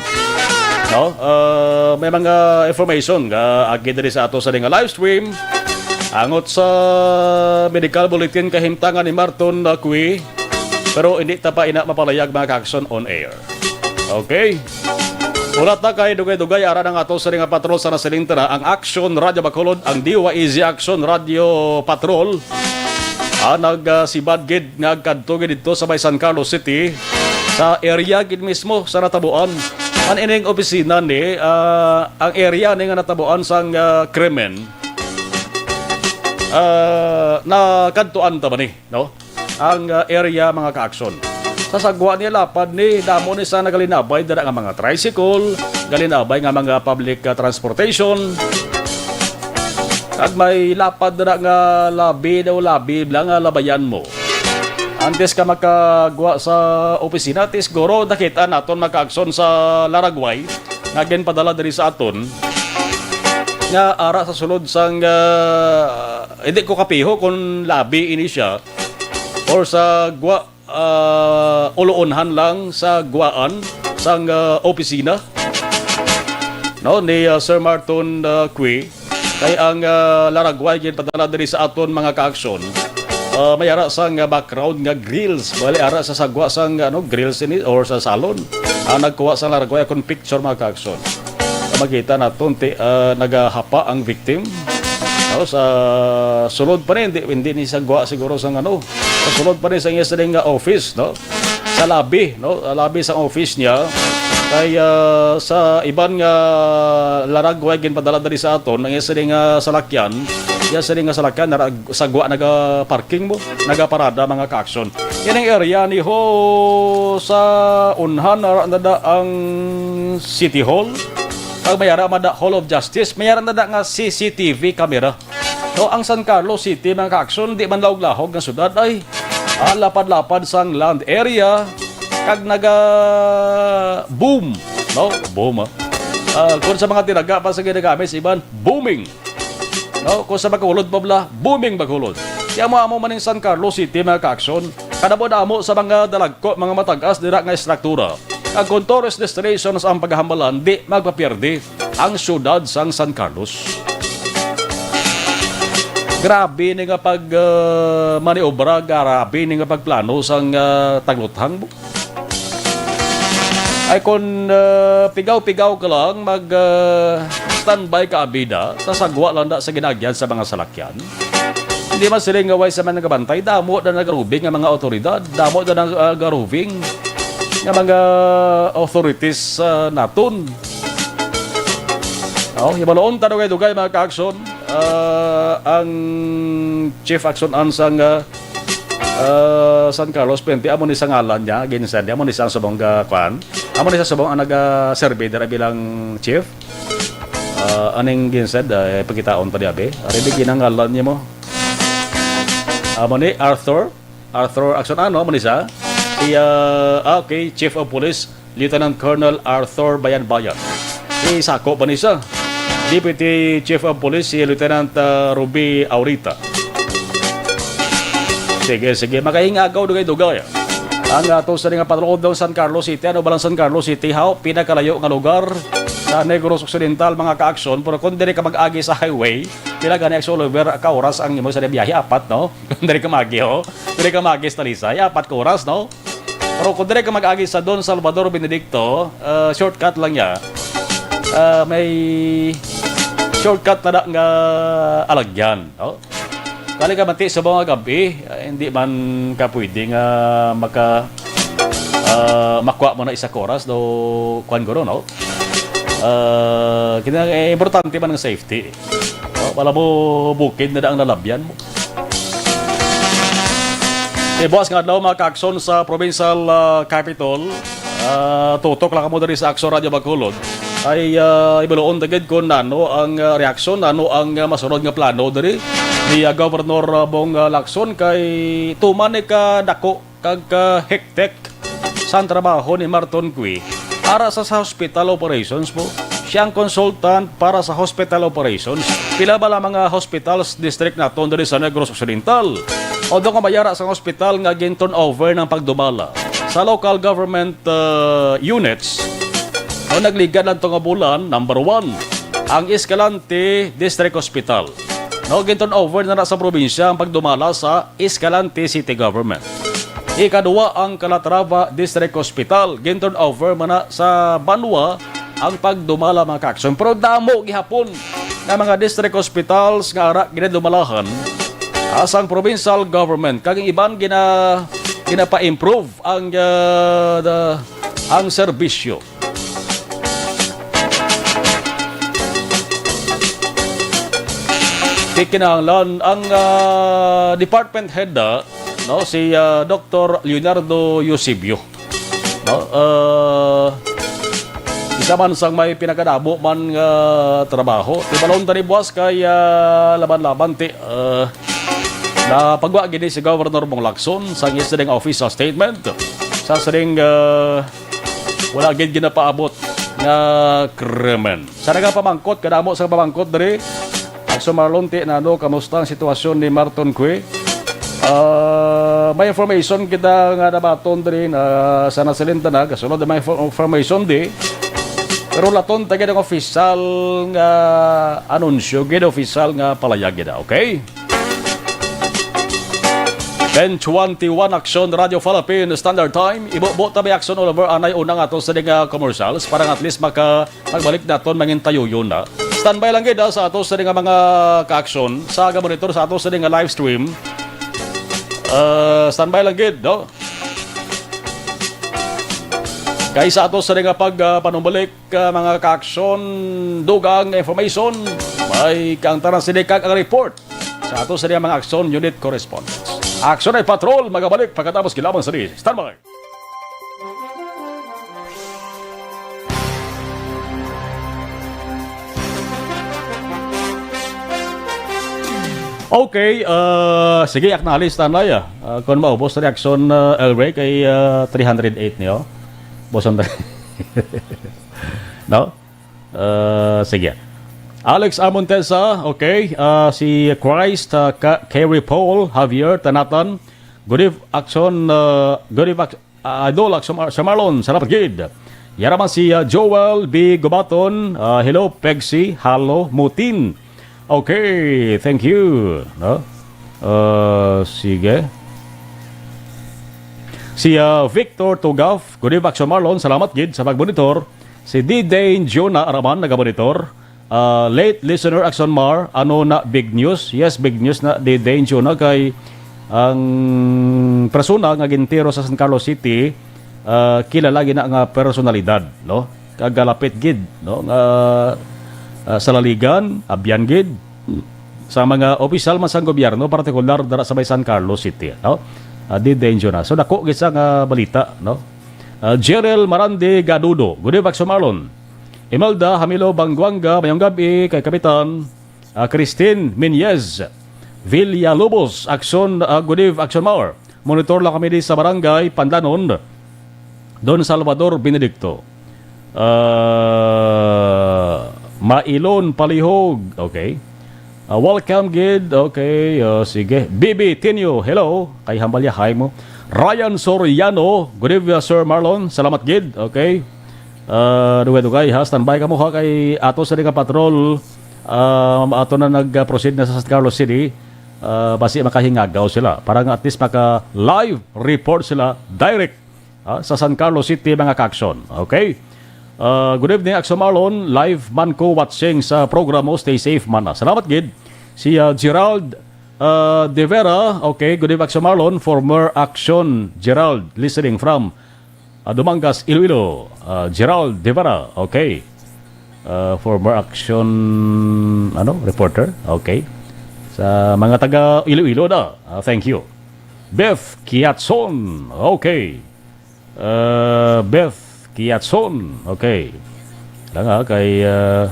No? Ah, may mga information nga agi diri sa ato sining live stream. Angot sa medical bulletin kahimtangan ni Marton, ah, Cui, pero hindi ta pa ina mapalayag, mga ka-aksyon, on air. Okay? Wala ta kay dugay-dugay, ara ang ato sining patrol sa nasiling tana, ang Aksyon Radio Bacolod, ang D Y A Z Aksyon Radio Patrol. Ah, nag, ah, sibad gid nga agkadto gid didto sa may San Carlos City, sa area gid mismo sa natabuan. An ining opisina ni, ah, ang area ni nga natabuan sang, ah, krimen, ah, nakadtuan ta ba ni, no? Ang, ah, area, mga ka-aksyon. Sa sagwa ni lapad ni, damo ni sa nagalinabay dira nga mga tricycle, galinabay nga mga public, ah, transportation. Kag may lapad dira nga labi daw, labi bala nga labayan mo. Antes ka makagwa sa opisina, ti siguro nakita naton, mga ka-aksyon, sa Laragway nga ginpadala diri sa aton nga ara sa sulod sang, ah, hindi ko kapiho kung labi ini siya or sa gwa, ah, uloonhan lang sa gwaan sang, ah, opisina, no, ni, ah, Sir Marton, ah, Cui. Kay ang, ah, Laragway ginpadala diri sa aton, mga ka-aksyon, ah, may ara sang, ah, background nga grills. Bali, ara sa sagwa sang, ano, grills ini or sa salon. Ang nagkuha sa Laragway akong picture, mga ka-aksyon. Makita naton ti, ah, nagahapa ang victim. No, sa sulod pa ni, hindi, hindi ni sagwa siguro sang, ano, sa sulod pa ni sa iya sining nga office, no? Sa lobby, no? Sa lobby sa office niya. Kay, ah, sa iban nga Laragway ginpadala diri sa aton, ang iya sining nga salakyan, iya sining nga salakyan, nara-, sagwa naga-parking mo, nagaparada, mga ka-aksyon. Yan ang area ni ho sa unhan, ara na da ang City Hall. Pag may ara man da Hall of Justice, may ara na da nga C C T V camera. No, ang San Carlos City, mga ka-aksyon, di man lahog-lahog nga syudad ay, ah, lapad-lapad sang land area, kag naga boom, no? Boom, ah. Ah, kung sa mga tinaga pa sa ginagamit sa iban, booming. No, kung sa Bacolod pa bala, booming Bacolod. Kaya mo amo man ang San Carlos City, mga ka-aksyon, kadamo-damo sa mga dalagko, mga matag-as dira nga estruktura. Kag kung tourist destinations ang paghambalan, di magpapierde ang siyudad sang San Carlos. Grabe ni nga pag, ah, maniobra, grabe ni nga pagplano sang, ah, tagluthang. Ay, kung, ah, pigaw-pigaw ka lang, mag, ah, standby ka, abida, sa sagwa lang na sa ginaagyan sa mga salakyan. Hindi man sila nga way sa mga nagabantay, damo na nagarubing nga mga awtoridad, damo na nag-, ah, garubing nga mga authorities, ah, naton. Oh, hibaloon ta dugay-dugay, mga ka-aksyon. Ah, ang chief action an sang, ah, ah, San Carlos Pente, amo ni sa ngalan niya, ginsend niya, amo ni sa subong, ah, kwan. Amo ni sa subong ang naga-survey dira bilang chief. Ah, aning ginsend, ah, eh, pagkitaon pa di abi. Ari di ginangalan niya mo. Amo ni Arthur. Arthur Action, ano, amo ni sa? Si, ah, ah, okay, Chief of Police, Lieutenant Colonel Arthur Bayan Bayan. Si Sako pa ni sa? Deputy Chief of Police, si Lieutenant, ah, Ruby Aurita. Sige, sige, makaingagaw dugay-dugay. Ang ato sa nga patrol daw San Carlos City, ano ba lang San Carlos City, haw? Pinakalayo nga lugar sa Negros Occidental, mga ka-aksyon. Pero kung diri ka mag-agi sa highway, pila gani, Aksyon Oliver, ka oras ang imo sa biyahe? Apat, no? Kung diri ka mag-agi, oh. Diri ka mag-agi sa Talisay, apat ka oras, no? Pero kung diri ka mag-agi sa Don Salvador Benedicto, ah, shortcut lang niya. Ah, may shortcut na, na nga alagyan, no? Kali ka mati sa mga gabi, ah, hindi man ka pwede nga maka, ah, makuha mo na isa ka oras, do kwan guro, no? Ah, kina-, eh, importante man ang safety. Oh, wala mo bukid na da ang lalabyan mo. Eh, buwas nga adlaw, mga ka-aksyon sa provincial, ah, capitol, ah, tutok lang kamo diri sa Aksyon Radio Bacolod. Ay, ah, ibaluon ta gid kung nano ang, ah, reaksyon, nano ang, ah, masunod nga plano diri ni, ah, Governor, ah, Bong, ah, Lacson kay tuman ni ka dako kag ka-hectic sang trabaho ni Marton Cui ara sa, sa hospital operations po. Siya ang consultant para sa hospital operations. Pila ba lang mga hospitals district naton diri sa Negros Occidental? Although nga may ara sang hospital nga gin-turn over ng pagdumala sa local government, uh, units, o nagligad lang to nga bulan, number one, ang Escalante District Hospital. No, gin-turn over na na sa probinsya ang pagdumala sa Escalante City Government. Ikaduha, ang Calatrava District Hospital, gin-turn over man na sa banwa ang pagdumala, mga ka-aksyon. Pero damo gihapon nga mga district hospitals nga ara ginadumalahan, ah, sang provincial government, kag ang iban gina-, ginapa-improve ang, ah, the, ang serbisyo. Di kinahanglan ang, ah, department head na, no, si, ah, Doktor Leonardo Eusebio, no? Ah, isa man sang may pinakadamo man nga trabaho. Di balon tani buwas kay, ah, laban-laban ti, ah, napagwa gini si Governor Bong Lacson sa iya sining official statement. Sa sining, ah, wala gid ginapaabot nga krimen. Sa nagapamangkot, kadamo sa pamangkot diri. Aksyon Marlon, ti nano, kamusta ang sitwasyon ni Marton Cui? Ah, may information kita nga nabaton diri na sa nasilin ta na, kasunod na may info-, information di. Pero laton ta gid ang official nga anunsyo, gid official nga palayag gid, okay? Ten twenty-one, Aksyon Radio Philippine Standard Time. Ibubo ta may Aksyon Oliver anay unang ato sa nga commercials para nga at least maka-, magbalik naton mangin tayuyon na. Standby lang gid, ah, sa ato sa nga mga ka-aksyon sa ga-monitor sa ato sa nga live stream. Ah, standby lang gid, no? Kay sa ato sa nga pag, ah, panumbalik, ah, mga ka-aksyon, dugang information, may kaangtaran sini kag ang report sa ato sa mga aksyon unit correspondents. Aksyon ay Patrol, magabalik pagkatapos kilaban sa di. Standby! Okay, ah, sige, acknowledge ta na ya. Ah, kung maubos reaksyon, ah, El Rey, kay, ah, three hundred eight niyo. Boson ta. No? Ah, sige. Alex Amontesa, okay. Ah, si Christ, ah, Ka-, Kerry Paul, Javier, Tanatan. Good eve, Aksyon, ah, good eve, Ak-, ah, Idol Aksyon Mar-, Sir Marlon, salamat gid. Yara man si, ah, Joel B Gubaton, ah, hello, Pegsi, hello, Mutin. Okay, thank you. No? Ah, sige. Si, ah, Victor Tugaf, good eve, Action Marlon. Salamat gid sa pagmonitor. Si D Dane Jonah Araman, nagamonitor. Ah, late listener, Action Mar, ano na big news? Yes, big news na D Dane Jonah kay ang persona nga gintiro sa San Carlos City, ah, kilala gina nga personalidad, no? Kag kalapit gid, no? Nga, ah, sa laligan, abyan gid sa mga opisyal man sang gobyerno, partikular dira sa may San Carlos City, no? Ah, D Dane Jonah. So, dako gid sa nga balita, no? Ah, Jerel Marande Gadudo, good eve, Action Marlon. Imelda Hamilo Bangguanga, mayong gabi kay Kapitan, ah, Christine Minyez Villalobos, Action, ah, good eve, Action Mar. Monitor lang kami di sa barangay Pandanon, Don Salvador Benedicto. Ah, Mailon Palihog. Okay. Ah, welcome gid. Okay, ah, sige. Bibi Tinio, hello. Kay Hambalya, hi mo. Ryan Soriano, good evening, Sir Marlon. Salamat gid. Okay. Ah, dugay-dugay ha. Standby kamo ha kay ato sa nga patrol. Um, ato na nag-proceed na sa San Carlos City. Ah, basi makahingagaw sila para nga at least maka live report sila direct, ah, sa San Carlos City, mga ka-action. Okay? Ah, good evening, Action Marlon. Live man ko watching sa programa. Stay safe man. Ah, salamat gid. Si, ah, Gerald, ah, De Vera. Okay, good evening, Action Marlon. Former Action Gerald, listening from, ah, Dumangas, Iloilo. Ah, Gerald De Vera. Okay. Ah, former Action, ano, reporter. Okay. Sa mga taga Iloilo na. Ah, thank you. Beth Kiatson. Okay. Uh, Beth Kiatson. Okay. Lang ha, kay, uh,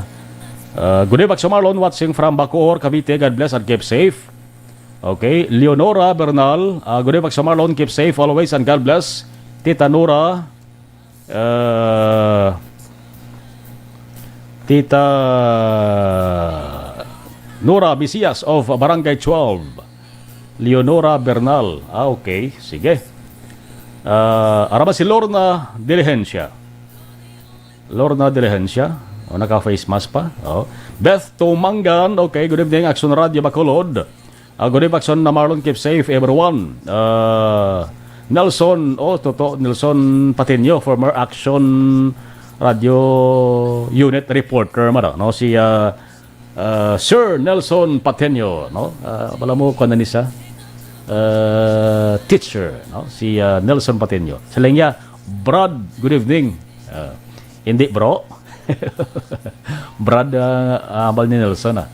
uh, good evening, Action Marlon, watching from Bacoor, Cavite. God bless and keep safe. Okay. Leonora Bernal, uh, good evening, Action Marlon, keep safe always and God bless. Tita Nora, uh, Tita Nora Bisias of Barangay twelve. Leonora Bernal. Ah, okay. Sige. Ah, arama si Lorna Diligencia. Lorna Diligencia. O, naka-face mask pa. Oh. Beth Tumangan. Okay, good evening, Action Radio Bacolod. Ah, good evening, Action na Marlon. Keep safe, everyone. Ah, Nelson, oh, toto, Nelson Patinio, former Action Radio Unit reporter, mara, no? Si, ah, ah, Sir Nelson Patenyo, no? Ah, wala mo, kuwan na ni siya? Ah, teacher, no? Si, ah, Nelson Patenyo. Sa linya, Brad, good evening. Ah, hindi, bro. Brad, ah, abal ni Nelson, ah.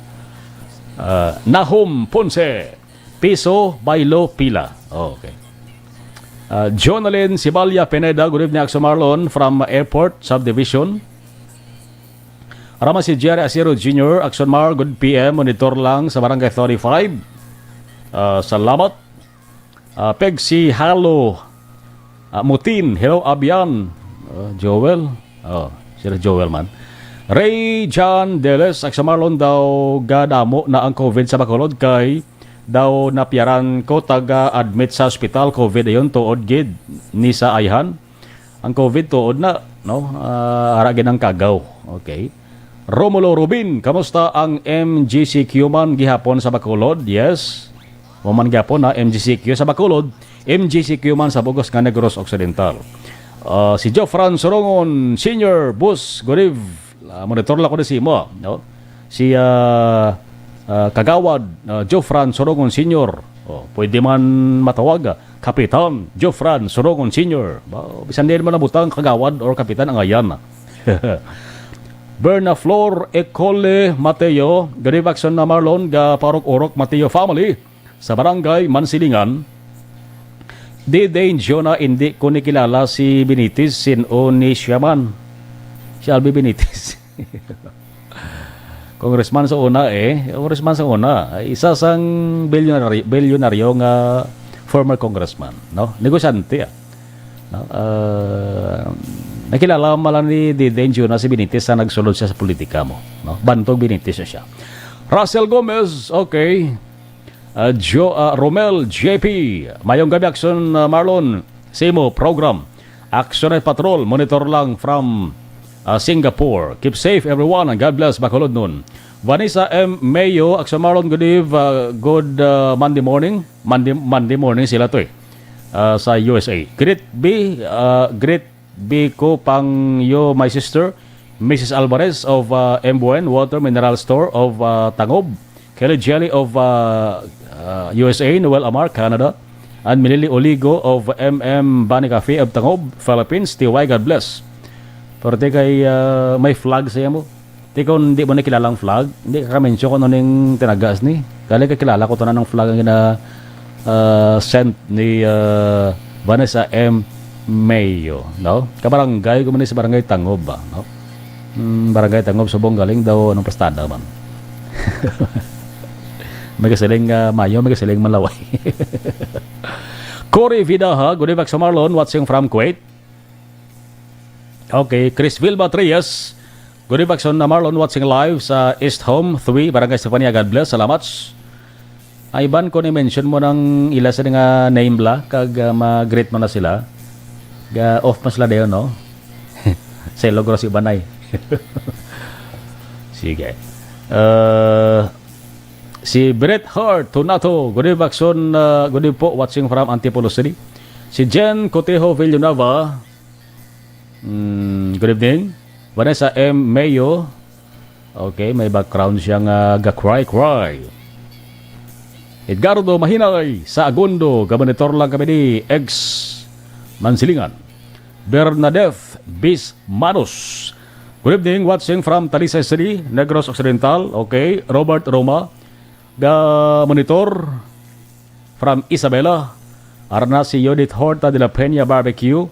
Ah, Nahum Ponce, piso, baylo, pila. Oh, okay. Ah, Jonalyn Sibalia Pineda, good evening, Action Marlon, from Airport Subdivision. Rama si Jerry Asiro Junior, Action Mar, good P M, monitor lang sa Barangay thirty-five. Ah, salamat. Ah, Pegsi Halo, ah, Mutin, hello, Abian. Ah, Joel. Oh, sila Joel man. Ray John Deles, Action Marlon daw gadamo na ang COVID sa Bacolod kay daw napiyaran ko taga-admit sa ospital, COVID ayon, tuod gid ni sa ayhan. Ang COVID tuod na, no? Ah, ara gid ang kagaw. Okay. Romulo Rubin, kamusta ang M G C Q man gihapon sa Bacolod? Yes. Wa man gihapon na M G C Q sa Bacolod, M G C Q man sa bugos nga Negros Occidental. Ah, si Jofran Sorongon Senior, Bus, good eve. Ah, monitor lang ko na si mo, no? Si, ah, ah, Kagawad, ah, Jofran Sorongon Senior. Oh, pwede man matawag, ah, Kapitan Jofran Sorongon Senior. Ba, bisan di man nabutang Kagawad or Kapitan ang ayan. Berna Flor Ecole Mateo, good eve, Action na Marlon, ga Parok-Orok Mateo family sa Barangay Mansilingan. Di Dane Jonah, hindi ko ni kilala si Benitez, sin-o ni siya man? Si Albi Benitez. Congressman sa una, eh. Congressman sa una. Isa sang bilyonaryo, bilyonaryo nga former congressman, no? Negosyante, ah. No? Ah, nakilala man lang ni Deden Juna si Benitez sa nagsulod siya sa politika mo, no? Bantog Benitez siya. Russell Gomez, okay. Ah, Jo-, ah, Romel J P, mayong gabi, Action, ah, Marlon, sa imo program. Action and Patrol, monitor lang from, ah, Singapore. Keep safe, everyone, and God bless Bacolod nun. Vanessa M Mayo, Action Marlon, good eve, ah, good, ah, Monday morning. Monday, Monday morning sila to, eh. ah, sa U S A. Greet B, ah, greet B ko pang you, my sister, Missus Alvarez of, ah, M Buen Water Mineral Store of, ah, Tangob, Kelly Jelly of, ah, ah, U S A, Noel Amar, Canada, and Milili Oligo of M M Bani Cafe of Tangob, Philippines. T Y, God bless. Pero ti kay, ah, may flag sa imo. Ti kung di mo na kilala ang flag, hindi ka mention kung ano ning tinagas ni. Kali ka kilala ko tanan ng flag ang gina, ah, sent ni, ah, Vanessa M Mayo, no? Kabarangay ko man ni sa Barangay Tangob ba, no? Mm, Barangay Tangob, subong galing daw, anong pastada man. May kasiling, ah, Mayo, may kasiling Malaway. Cory Vidaha, good evening, Sir Marlon, watching from Kuwait. Okay, Chris Vilma Trias, good evening, Sir Marlon, watching live sa East Home three, Barangay Estefania. God bless, salamat. Ay, ban ko ni mention mo ng ila sa nga name bala, kag, ah, ma-greet mo na sila. Ga off pa sila dayon, no? Sa logro si Banay. Sige. Uh, si Brett Hart Tunato, good evening, Bakson. Uh, good evening po, watching from Antipolo City. Si Jen Cotejo Villanueva, mm, good evening. Vanessa M Mayo, okay, may background siya nga ga-cry-cry. Edgardo Mahinay sa Agondo, ga-monitor lang kami ni ex Mansilingan. Bernadette Bis Manos, good evening, watching from Talisay City, Negros Occidental. Okay, Robert Roma, ga-monitor from Isabela. Ara na si Judith Horta de la Peña Barbecue.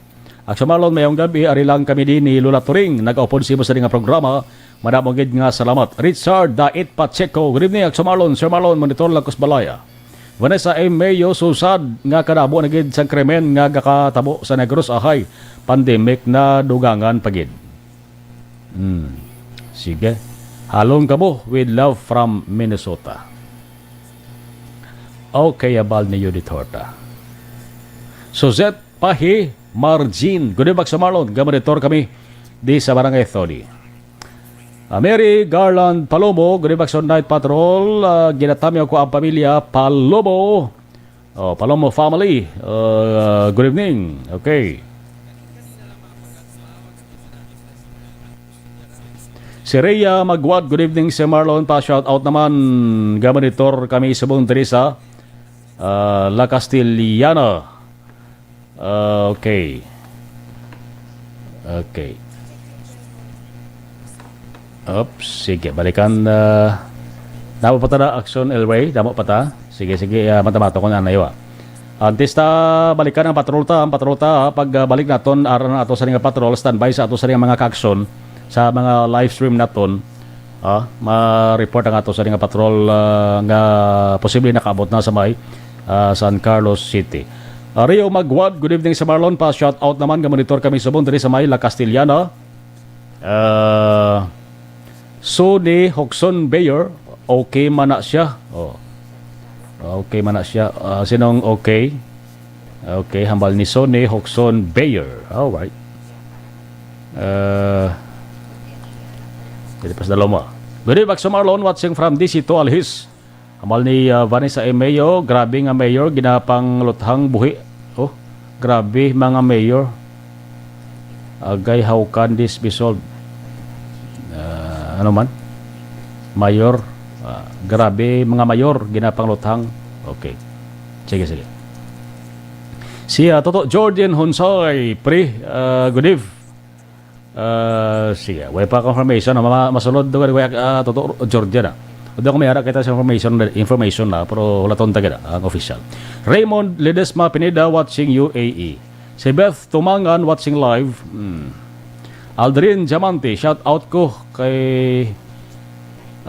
Action Marlon, mayong gabi, ari lang kami din ni Lola Turing, nagaupod simo sa nga programa. Madamo gid nga salamat. Richard Dait Pacheco, good evening, Action Marlon, Sir Marlon, monitor lang ko sa balaya. Vanessa M Mayo, susad nga kadamo na gid sang krimen nga gakatabo sa Negros, ahay, pandemic na dugangan pa gid. Hmm. Sige. Halong kamo with love from Minnesota. Okay, abal ni Judith Horta. Suzette Pahi Margin. Good evening, Sir Marlon. Ga-monitor kami di sa Barangay Thodi. Ah, Mary Garland Palomo, good evening, Sir Night Patrol. Ah, ginatamyaw ko ang pamilya Palomo. Oh, Palomo family. Uh, good evening. Okay. Si Rhea Magwad, good evening, Sir Marlon. Pa shout out naman, ga-monitor kami subong diri sa, ah, La Castellana. Ah, okay. Okay. Oops, sige, balikan, ah, damo pa ta na, Action El Rey, damo pa ta. Sige, sige, ah, mata-mata ko na, nayo, ah. Antes ta balikan ang patrol ta, ang patrol ta, ah, pag, ah, balik naton, ara na ato sa nga patrol, standby sa ato sa nga mga ka-action, sa mga live stream naton, ah, ma-report ang ato sa nga patrol, ah, nga posible nakaabot na sa may, ah, San Carlos City. Ah, Rio Magwad, good evening, Sir Marlon. Pa shout out naman, ga-monitor kami subong diri sa may La Castellana. Ah, Sony Hoxon Bayer, okay man na siya. Oh. Okay man na siya. Ah, sinong okay? Okay, hambal ni Sony Hoxon Bayer. Alright. Uh, dili pas dalom mo. Good evening, Sir Marlon, watching from D C to Alhis. Hambal ni, ah, Vanessa M Mayo, grabe nga mayor, ginapangluthang buhi. Oh, grabe, mga mayor. Agay, how can this be solved? Ah, ano man? Mayor, ah, grabe, mga mayor, ginapangluthang. Okay. Sige, sige. Si, ah, Toto Jordan Honsay, pre, ah, good eve. Ah, sige, way pa confirmation, no? Ma-, masulod do, way, ah, Toto Jordan, ah. Hindi ako may harap kita sa information, information na, pero wala tong taga na, ang official. Raymond Ledesma Pineda, watching U A E. Si Beth Tumangan, watching live. Hmm. Aldrin Diamante, shout out ko kay,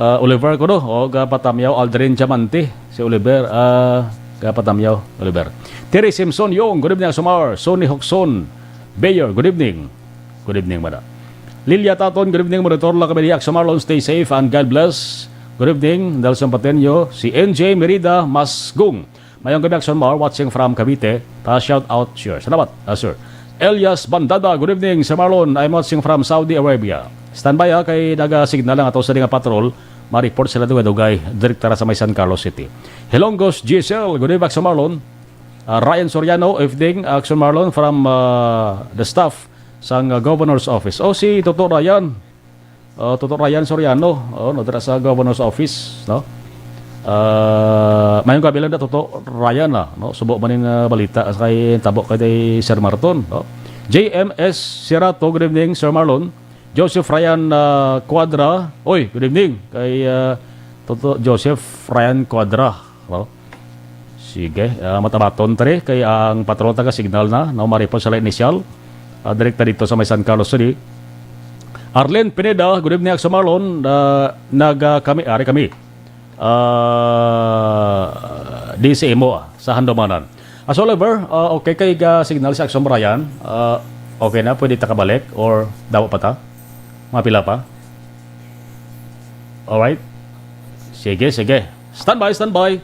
ah, Oliver ko, no? O, ga Patamyaw, Aldrin Diamante. Si Oliver, ah, ga Patamyaw, Oliver. Terry Simpson Yong, good evening, Asomar. Sonny Hoxon Bayer, good evening. Good evening, mada. Lilia Taton, good evening. Monitor lang kami ni Aksa Marlon. Stay safe and God bless. Good evening, Nelson Patenyo. Si N J Merida Masgung. Mayong gabi, Aksa Mar, watching from Cavite. Pa shout out, sure. Salamat, ah, sir. Elias Bandada, good evening, Sir Marlon. I'm watching from Saudi Arabia. Standby, ha, kay naga-signal lang ato sa nga patrol. Ma-report sila dugay-dugay. Direkta ra sa may San Carlos City. Hilongos Giselle, good evening, Aksa Marlon. Ah, Ryan Soriano, evening, Action Marlon, from, ah, the staff sang, ah, Governor's Office. Oh, si Toto Ryan. Oh, Toto Ryan Soriano, oh, no, dira sa Governor's Office, no? Ah, mayong gabi lang na, Toto Ryan, ah, no? Subo man ning, ah, balita kay tabo kay day Sir Marton, no? J M S Sirato, good evening, Sir Marlon. Joseph Ryan, ah, Cuadra. Oy, good evening kay, ah, Toto Joseph Ryan Cuadra, no? Sige, ah, matabaton, tre, kay ang patrol taga-signal na, no, maripon sila initial. Ah, direkta dito sa may San Carlos City. Arlene Pineda, good evening, Action Marlon. Ah, nag, ah, kami, ari kami. Ah, di sa imo, ah, sa Handumanan. As Oliver, ah, okay kay ga signal si Action Brian. Ah, okay na, pwede ta kabalik or dawa pa ta? Mga pila pa? Alright. Sige, sige. Standby, standby.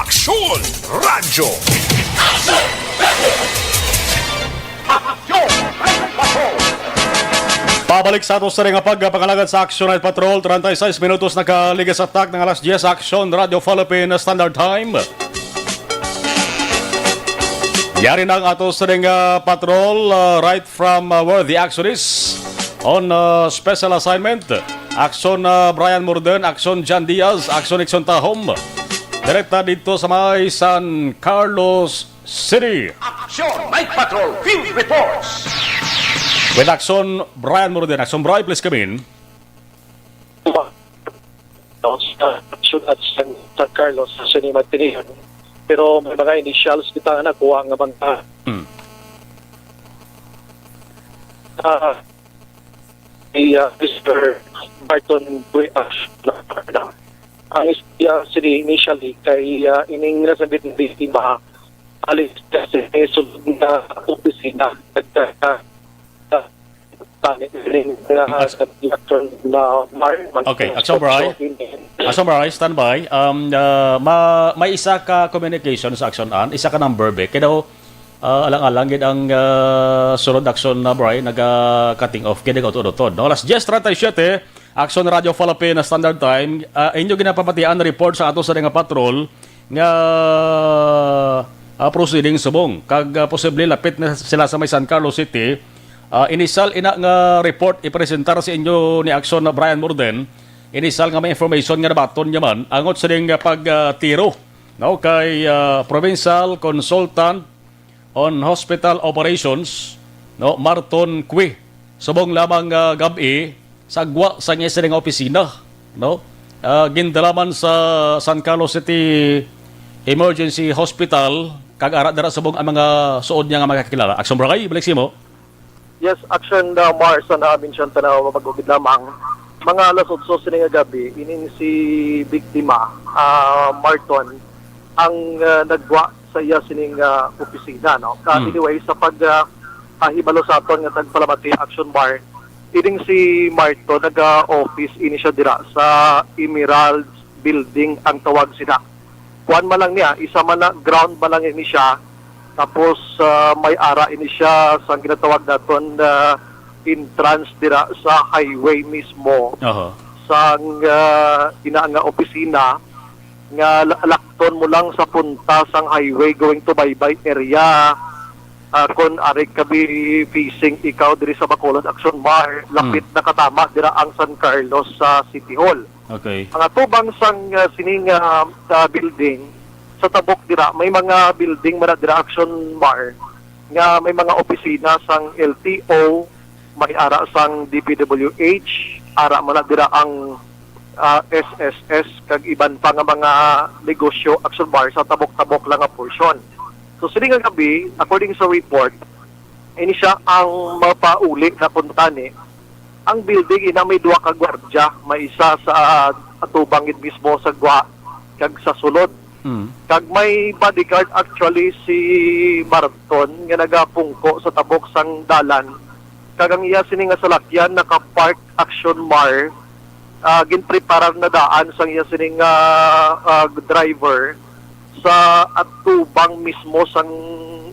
Aksyon Radyo! Pabalik sa ato sa nga pagpangalagad sa Action Night Patrol, treinta y seis minutos nakaligas sa tak ng alas diez, Action Radio Philippine Standard Time. Yari na ang ato sa nga patrol, uh, right from, uh, where the action is on, uh, special assignment. Action, uh, Brian Morden, Action Jan Diaz, Action Nixon Tahom. Direkta dito sa may San Carlos City. Action Night Patrol Field Reports. With Action Brian Morden. Action Brian, please come in. Sa syudad sa San Carlos, sa Sini Magtinian. Pero may mga initials kita nga nakuha nga mga Hmm. Ah, si, ah, Mister Barton Buenas. Ang istorya sini initially kay, ah, ining nasambit ng biktima, alis kasi may sulod nga opisina. Nagka-, ah, tani, ining, ah, As- Doctor na Mar, Okay, Action Brian. Action Brian, standby. Um, ah, ma-, may isa ka communication sa Action An, isa ka number, be. Kaya daw, ah, alang-alang gid ang, ah, sulod Action na, Brian, naga-cutting off. Kaya daw utod-utod, no? Alas diez treinta y siete, Action Radio Philippine Standard Time. Ah, inyo ginapamatian report sa ato sa nga patrol nga, ah, proceeding subong. Kag, ah, posible lapit na sila sa may San Carlos City. Ah, initial ina nga report ipresentar sa inyo ni Action na Brian Morden. Initial nga may information nga nabaton niya man angot sa ding, ah, pag, ah, tiro, no, kay, ah, Provincial Consultant on Hospital Operations, no, Marton Cui, subong lamang, ah, gab-i sa gwa sa iya sini nga opisina, no? Ah, gindala man sa San Carlos City Emergency Hospital, kag ara dira subong ang mga suod niya nga makakilala. Action Bray, balik simo. Yes, Action, uh, Mars, sa naamin siyang tanaw, mabagugid lamang. Mga alas otso sini nga gabi, inin si biktima, ah, Marton, ang, ah, nagwa sa iya sining, ah, opisina, no? Ka-, Mm. anyway, sa pag, ah, ah, hibalo sa aton nga tagpalamati, Action Mar, ining si Marton, naga-office ini siya dira sa Emerald Building ang tawag sina. Kuan man lang niya, isa man na, ground man lang ini siya. Tapos, ah, may ara ini siya sa ginatawag naton na entrance dira sa highway mismo. Oho. Sang, ah, ina nga opisina nga la-, lakton mo lang sa punta sang highway going to Baybay area. Ah, kon ari ka bi facing ikaw diri sa Bacolod, Action Mar, lapit Mm. na katama dira ang San Carlos sa City Hall. Okay. Ang atubang sang, ah, sining, ah, ah, building, sa tabok dira, may mga building man na dira, Action Mar, nga may mga opisina sang L T O, may ara sang D P W H, ara man na dira ang, ah, S S S, kag iban pa nga mga negosyo, Action Mar, sa tabok-tabok lang nga portion. So, sini nga gabi, according sa report, ini siya ang mapauli na kuntani. Ang building ina may duha ka gwardya, may isa sa atubang gid mismo sa gwa kag sa sulod. Mm. Kag may bodyguard actually si Marton nga nagapungko sa tabok sang dalan. Kag ang iya sini nga salakyan naka-park, Action Mar, ah, ginpreparar na daan sang iya sining, ah, ah, driver sa atubang mismo sang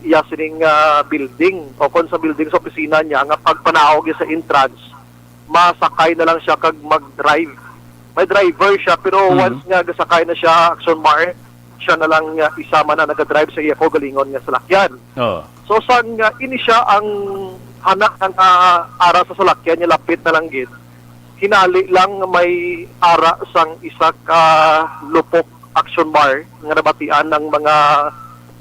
iya sining, ah, building o kon sa building sa opisina niya nga pagpanaog niya sa entrance, masakay na lang siya kag mag-drive. May driver siya, pero Mhm. once nga gasakay na siya, Action Mar, siya na lang nga isa man ang nagadrive sa iya kaugalingon nga salakyan. Oo. So, sang, ah, ini siya ang hana nga ara sa salakyan niya, lapit na lang gid. Hinali lang may ara sang isa ka lupok, Action Mar, nga nabatian ang mga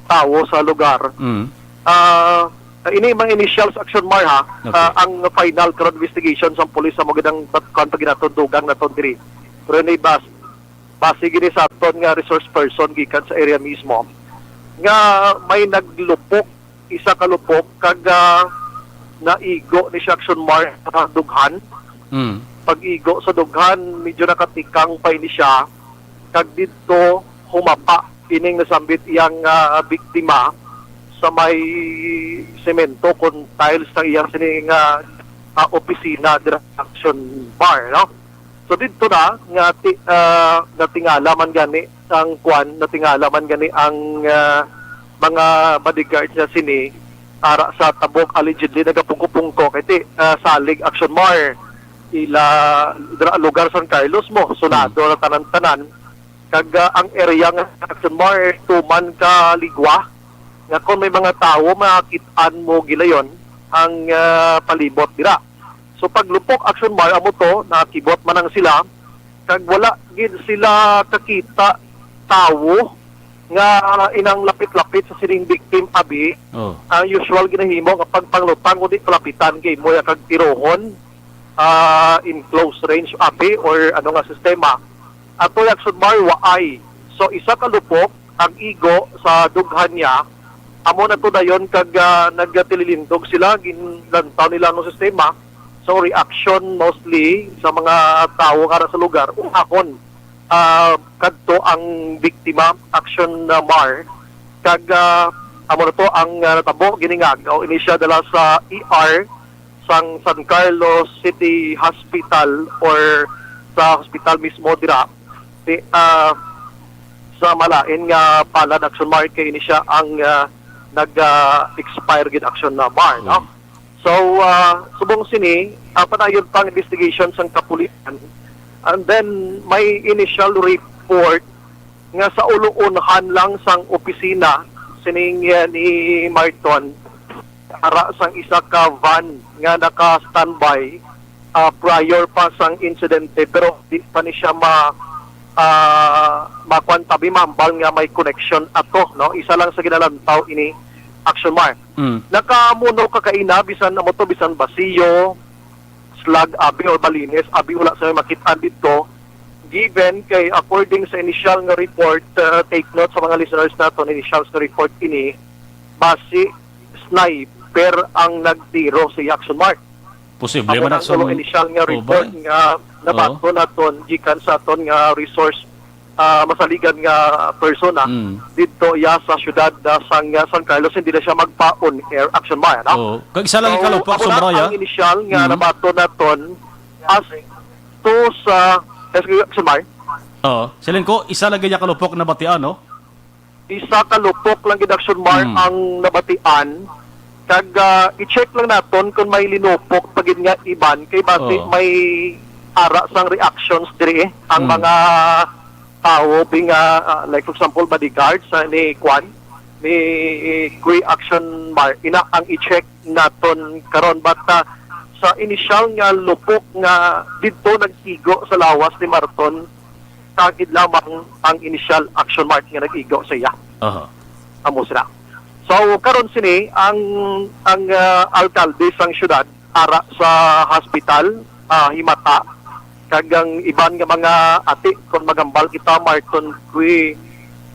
tawo sa lugar. Mm. Ah, ini mga initials, Action Mar, ha. Okay. Ah, ang final karon investigation sang pulis sa mga gidang bat-, kwan pa ginaton dugang naton diri. Pero ni bas-, base gini sa aton nga resource person gikan sa area mismo nga may naglupok, isa ka lupok, kag, ah, naigo ni siya, Action Mar, sa dughan. Mm. Pag-igo sa dughan, medyo nakatikang pa ini siya, kag didto humapa ining nasambit iyang, ah, biktima sa may semento kon tiles sang iyang sini nga, ah, opisina dira sa Action Mar, no? So, didto na nga ti-, ah, natingala man gani ang kwan, natingala man gani ang, ah, mga bodyguard niya sini, ara sa tabok, allegedly nagapungko-pungko kay ti, ah, salig, Action Mar, ila dra-, lugar San Carlos mo, sunado Hmm. na tanan-tanan. Kag, ah, ang area nga Action Mar, tuman ka ligwa, nga kung may mga tawo, makit-an mo gilayon ang, ah, palibot dira. So, paglupok, Action Mar, amo to, nakibot man ang sila, kag wala gid sila kakita tawo nga inang lapit-lapit sa sining victim abi. Oh. Ang usual ginahimo nga pagpanglutang, kundi palapitan kay mo ya kag tirohon, ah, in close range abi or ano nga sistema. Ato, Action Mar, waay. So, isa ka lupok ang igo sa dughan niya. Amo na to dayon kag, ah, nagtililindog sila, ginlantaw nila ang sistema. So, reaction mostly sa mga tawo nga ara sa lugar, unahon, ah, kadto ang biktima, Action, ah, Mar. Kag, ah, amo na to ang, ah, natabo, giningagaw ini siya dala sa E R sang San Carlos City Hospital or sa hospital mismo dira. Di, ah, sa malain nga palad, Action Mar, kay ini siya ang, ah, nag, ah, expire gid, Action Mar, no? Mm. So, ah, subong sini, ah, padayon pa ang investigation sang kapulisan. And then, may initial report nga sa uluunhan lang sang opisina sining, ah, ni Marton, ara sang isa ka van nga naka-standby, ah, prior pa sang insidente, pero di pa ni siya ma-, ah, makuan tabi, mahambal nga may connection ato, no? Isa lang sa ginalantaw ini, Action Mar. Mm. Nakamuno ka kaina, bisan amo to, bisan basiyo, slag abi or balines abi, wala sa may makit-an didto. Given kay according sa initial nga report, uh, take note sa mga listeners naton, initials nga report ini, basi sniper ang nagtiro sa Action Mar. Posible man ang initial nga report nga nabaton naton gikan sa aton nga resource, ah, masaligan nga persona Mm. didto iya sa siyudad, ah, sang, ah, San Carlos, hindi na siya magpa-on air, Action Mar, no? Oo. Kag isa lang So, kalupok, amo na sobra, ya? ang inisyal nga Mm. nabaton naton as to sa, yes, Action Mar? Oo. Siling ko, isa lang gid ya kalupok na batian, no? Isa ka lupok lang gid, Action Mar, Mm. ang nabatian. Kag, ah, i-check lang naton kung may linupok pa gid nga iban, kay basi Oo. may ara sang reactions diri, eh. Ang Mm. mga tawo, bi nga, ah, like, for example, bodyguards, ah, ni Kwan, ni Kuy, Action Mar, ina ang i-check naton karon. But, ah, sa inisyal nga lupok nga didto nag-igo sa lawas ni Marton, sa gid lamang ang inisyal, Action Mar, nga nag-igo sa iya. Aha. Amo sila. So, karon sini, ang, ang, ah, alkalde sang syudad, ara sa hospital, ah, himata, kag ang iban nga mga ati, kung magambal kita, Marton Cui,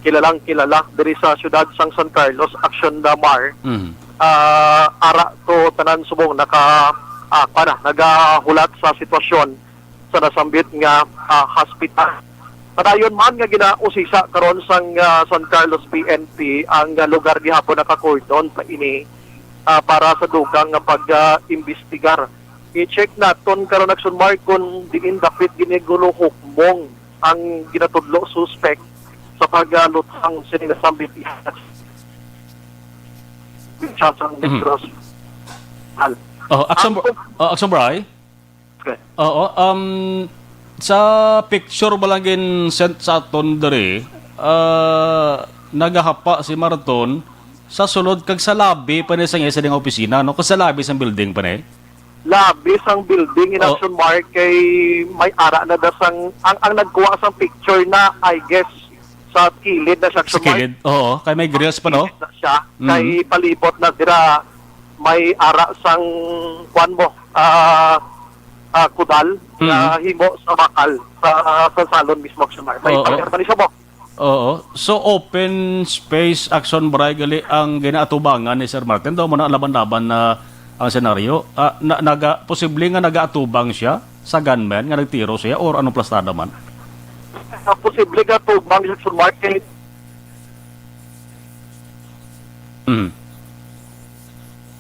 kilalang kilala diri sa syudad sang San Carlos, Action Mar, Mm. ah, ara to tanan subong naka, ah, kuwan na, nagahulat sa sitwasyon sa nasambit nga, ah, hospital. Padayon man nga ginausisa karon sang, ah, San Carlos P N P ang, ah, lugar gihapon naka-cordon pa ini, ah, para sa dugang nga pag, ah, imbestigar. I-check naton karon, Action Mar, kung diin dapit gini gulo hukmong ang ginatudlo suspect sa pagluthang sini nasambit ihas sa sang Mhm. Negros. Al. Oh, Action Ang Br-, oh, Action Bry? Okay. Oo, um, sa picture ba lang gin-send sa aton diri, ah, nagahapa si Marton sa sulod kag sa lobby pa ni sa iya sa ding opisina, no? Kag sa lobby sang building pa ni? Lobby sang building in Oh. Action Mar kay may ara na da sang, ang, ang nagkuha sang picture na, I guess, sa kilid na siya, Sa Action Mar. kilid? Oo, kay may grills pa, no? Kilid na siya. Mm. Kay palibot na dira, may ara sang, kuwan mo, ah, ah, kudal, Mm. na himo sa bakal, sa, sa salon mismo, Action Mar. May Oo. pagar pa ni siya mo. Oo. So, open space, Action Bry, gali ang ginaatubangan ni Sir Martin. Daw mo na laban-laban na ang senaryo. Ah, na, naga, posible nga nagaatubang siya sa gunman nga nagtiro siya or anong plastada man? Ah, posible nga tubang siya, Action Mar, kay Mm.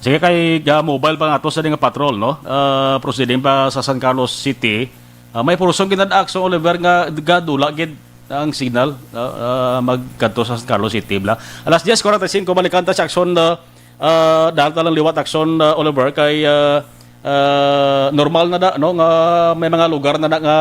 Sige, kay ga-mobile pa nga to sa nga patrol, no? Ah, proceeding pa sa San Carlos City. Ah, may portion gid na, Action Oliver, nga gadula gid ang signal, ah, ah, magkadto sa San Carlos City, bla. Alas diyes kuwarenta y singko, balikan ta sa Action, ah, ah, dahil talang liwat, Action, ah, Oliver, kay, ah, ah, normal na da, no, nga may mga lugar na da nga,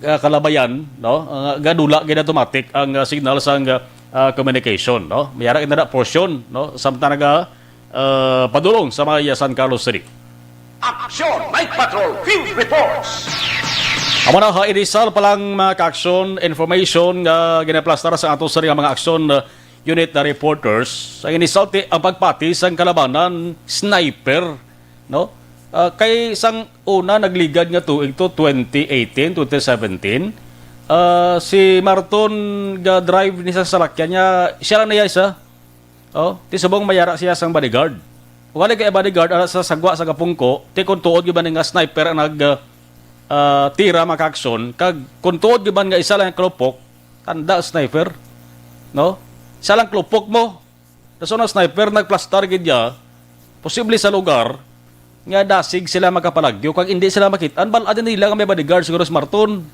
ah, kalabayan, no, ah, gadula gid automatic ang, ah, signal sang, ah, communication, no. May ara gid na da portion, no, samtang naga, ah, padulong sa mga iya San Carlos City. Action Night Patrol Field Reports. Amo na, ha, inisal pa lang, mga ka-action, information nga ginaplastar sa ato sa mga action, uh, unit na reporters. Ang inisulti, ang pagpati sang kalabanan, sniper, no? Ah, kay sang una nagligad nga tuig to, twenty eighteen, twenty seventeen, ah, si Marton ga-drive ni sa salakyan niya, siya lang niya isa. Oh, ti subong mayara siya sang bodyguard. Wala kay bodyguard, ara sa sagwa sa gapungko, ti kung tuod gyud man nga sniper ang nag, ah, ah, tira, mga ka-action, kag kung tuod gyud man nga isa lang ang kalupok, tanda sniper, no? Isa lang kalupok mo. Dason ang sniper nagplastar gid niya, posible sa lugar, nga dasig sila makapalagyo, kag hindi sila makit-an, bal-an nila nga may bodyguard siguro si Marton,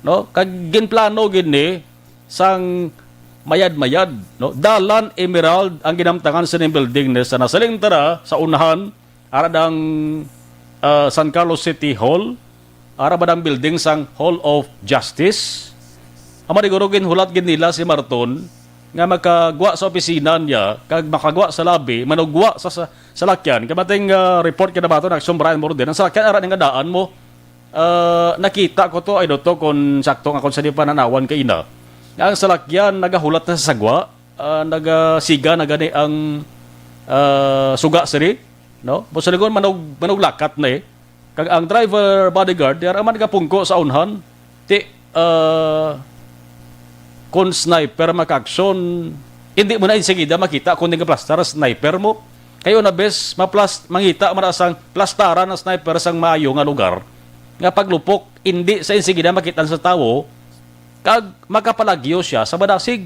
no? Kag ginplano gid ni sang mayad-mayad, no? Dalan Emerald ang ginamtangan sa ning building ni sa nasaling tara sa unahan, ara dang, ah, San Carlos City Hall, ara ba dang building sang Hall of Justice? Ang maniguro ginhulat gid nila si Marton nga makagwa sa opisina niya, kag makagwa sa lobby, manugwa sa, sa salakyan. Kamating, ah, report kay nabaton Action Brian Morden, ang salakyan ara ning daan mo, ah, nakita ko to, ay, do to, kung sakto nga, kung sa di pa nanawan kay ina. Nga ang salakyan nagahulat na sa sagwa, ah, nagasiga na gani ang, ah, suga siri, no? Mo sa lingon, manug-, manuglakat na eh. Kag ang driver bodyguard, yara man gapungko sa unhan. Ti, ah, kung sniper makaaksyon, hindi mo na insigida makita kung nagaplastar sniper mo. Kayo na bes, maplas-, mangita man na sang plastaran ang sniper sang maayo nga lugar. Nga paglupok, indi sa insigida makit-an sa tawo, kag makapalagyo sia sa madasig.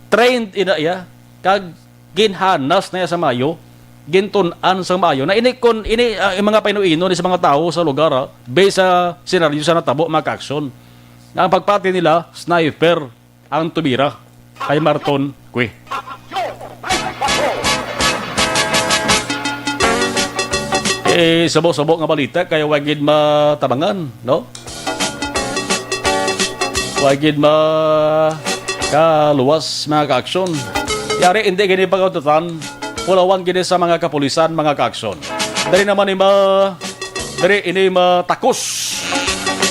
Trained ina iya, kag ginhanas na iya sa mayo, gintun-an sa mayo. Na ini kon ini, ah, ang mga painuino ni sa mga tawo sa lugar, ah, based sa senaryo sa natabo, mga kaaksyon, nga ang pagpati nila, sniper ang tumira kay Marton Cui. Eh, sabo-sabo nga balita kay wa gid matabangan, no? Wa gid ma kaluwas, mga kaaksyon. Yari, hindi gini pagkatutan, pulawan gini sa mga kapulisan, mga kaaksyon. Dali naman ni ma-, dali ini matakos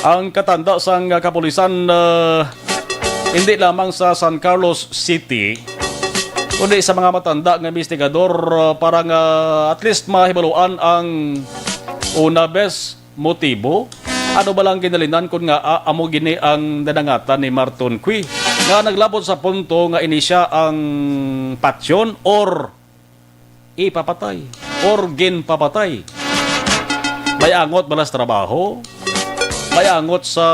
ang katanda sang kapulisan, ah, hindi lamang sa San Carlos City, kundi sa mga matanda nga investigador, ah, para nga at least mahibaluan ang una bes motibo. Ano ba lang ginalinan kun nga, ah, amo gini ang nadangatan ni Marton Cui nga naglabot sa punto nga ini siya ang patyon or ipapatay or ginpapatay. May angot bala sa trabaho? May angot sa,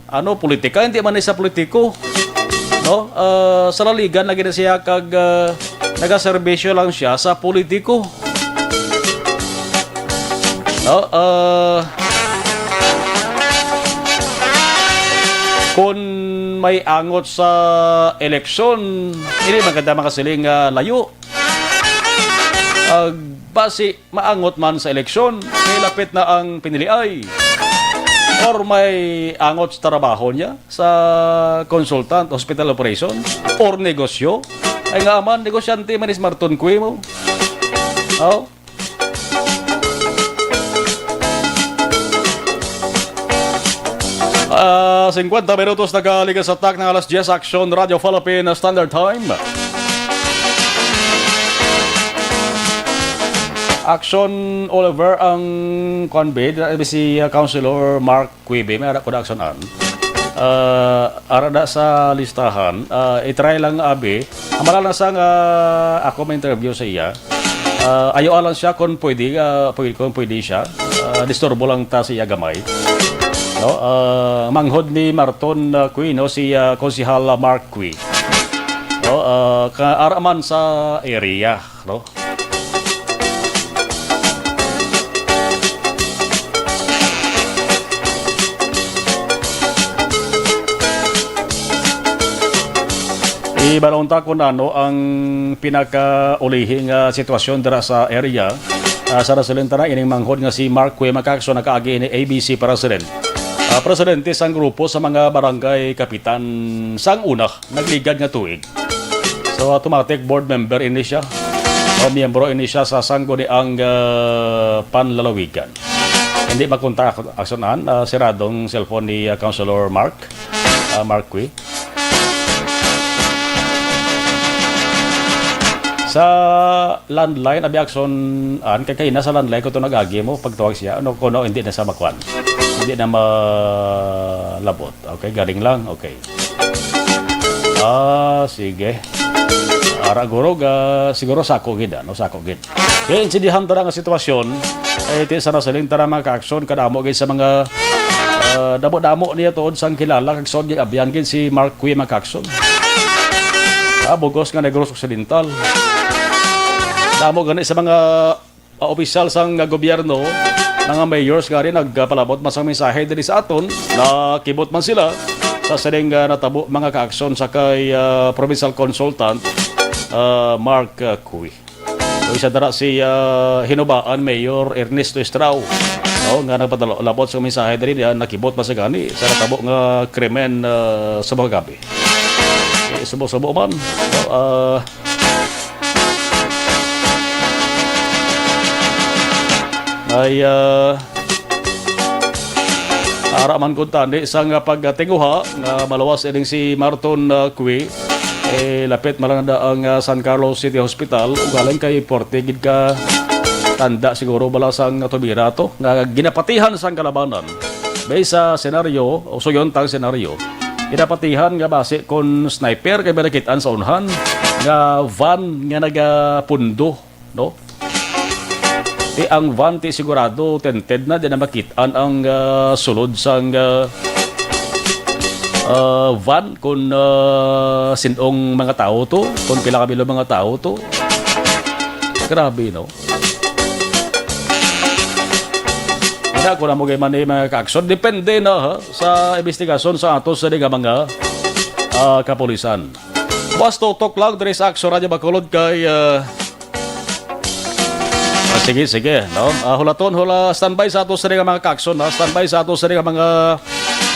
ano, politika? Hindi man ni sa politiko. No? Ah, sa laligan lagi na siya kag, ah, nagaserbisyo lang siya sa politiko. No? Ah, kung may angot sa eleksyon, hindi maganda makasiling nga layo. Ag basi maangot man sa eleksyon, kay lapit na ang piniliay. Or may angot sa trabaho niya sa consultant, hospital operation, or negosyo. Ay nga man, negosyante man is Marton Cui mo. Oh. Ah, singkwenta minutos nagalikas sa tak ng alas diyes, Action Radio Philippine Standard Time. Action Oliver ang kwan, be, si, uh, Councilor Mark Cui, be, may ara ko na action an. Uh, ara na sa listahan, uh, i-try lang, abi. Ang mala lang sa nga ako may interview sa iya. Ah, ayo lang siya kung pwede, ah, pwede, kung pwede siya. Ah, disturbo lang ta siya gamay. No? Ah, manghod ni Marton, ah, Cui, no? Si, ah, Konsehal, ah, Mark Cui. No? Ah, ka-, ara man sa area, no? Ibalon ta kung ano ang pinakaulihi nga sitwasyon dira sa area. Ah, sa resulta na ining manghod nga si Mark Cui Macaxo nakaagi ini A B C President. Ah, presidente sang grupo sa mga barangay kapitan sang una nagligad nga tuig. So, automatic board member ini siya. O miyembro ini siya sa Sangguniang, ah, Panlalawigan. Hindi makontak aksyonan, ah, siradong cellphone ni, ah, Councilor Mark, ah, Mark Cui. Sa landline, abi aksyon, an, kay kaina sa landline ko to nag-agi mo, pagtawag siya, ano, kuno, hindi na sa makuan. Hindi na malabot. Okay, galing lang. Okay. Ah, sige. Ara, guro, ga, siguro sako gid, ano, sako gid. Kaya intindihan ta nga sitwasyon, eh, ti sana siling ta mga kaaksyon, kadamo gid sa mga, ah, damo-damo niya tuod sang kilala, kag suod gid abyan gid si Mark Cui Macaxon. Ah, bugos nga Negros Occidental. Damo gani sa mga, ah, opisyal sang gobyerno, mga mayors nga rin nagpalabot man sang mensahe diri sa aton, nakibot man sila sa sining, ah, natabo mga kaaksyon sa kay, ah, provincial consultant, ah, Mark, ah, Cui. O isa dara si, ah, Hinubaan Mayor Ernesto Estrao, no, nga nagpadala-, labot sa mensahe diri niya, nakibot ba sa gani sa natabo nga krimen, ah, sa mga gabi. Eh, subo-subo man, no, ah, ay, ah, ara man kuntani sa nga pagtinguha nga maluwas ining si Marton, ah, Cui, eh, lapit man lang na ang, ah, San Carlos City Hospital, ugaling kay porte gid ka tanda siguro bala sang tumira to nga ginapatihan sang kalabanan. Based sa senaryo, o suyon tang senaryo, ginapatihan nga basi kon sniper kay may nakit-an sa unhan nga van nga nagapundo, no? Ti ang van ti sigurado tinted na, di na makit-an ang, ah, sulod sang, ah, ah, van kung, ah, sin-ong mga tawo to, kung pila ka bilog mga tawo to. Grabe, no? Wala ko na mo kay man, eh, mga ka-aksyon. Depende na, ha, sa investigasyon sa ato sa nga mga, ah, kapulisan. Buwas tutok lang diri sa Aksyon Radyo Bacolod kay, ah, ah, sige, sige, no? Ah, hulaton, hula, standby sa ato sa nga mga ka-aksyon, ha? Standby sa ato sa nga mga,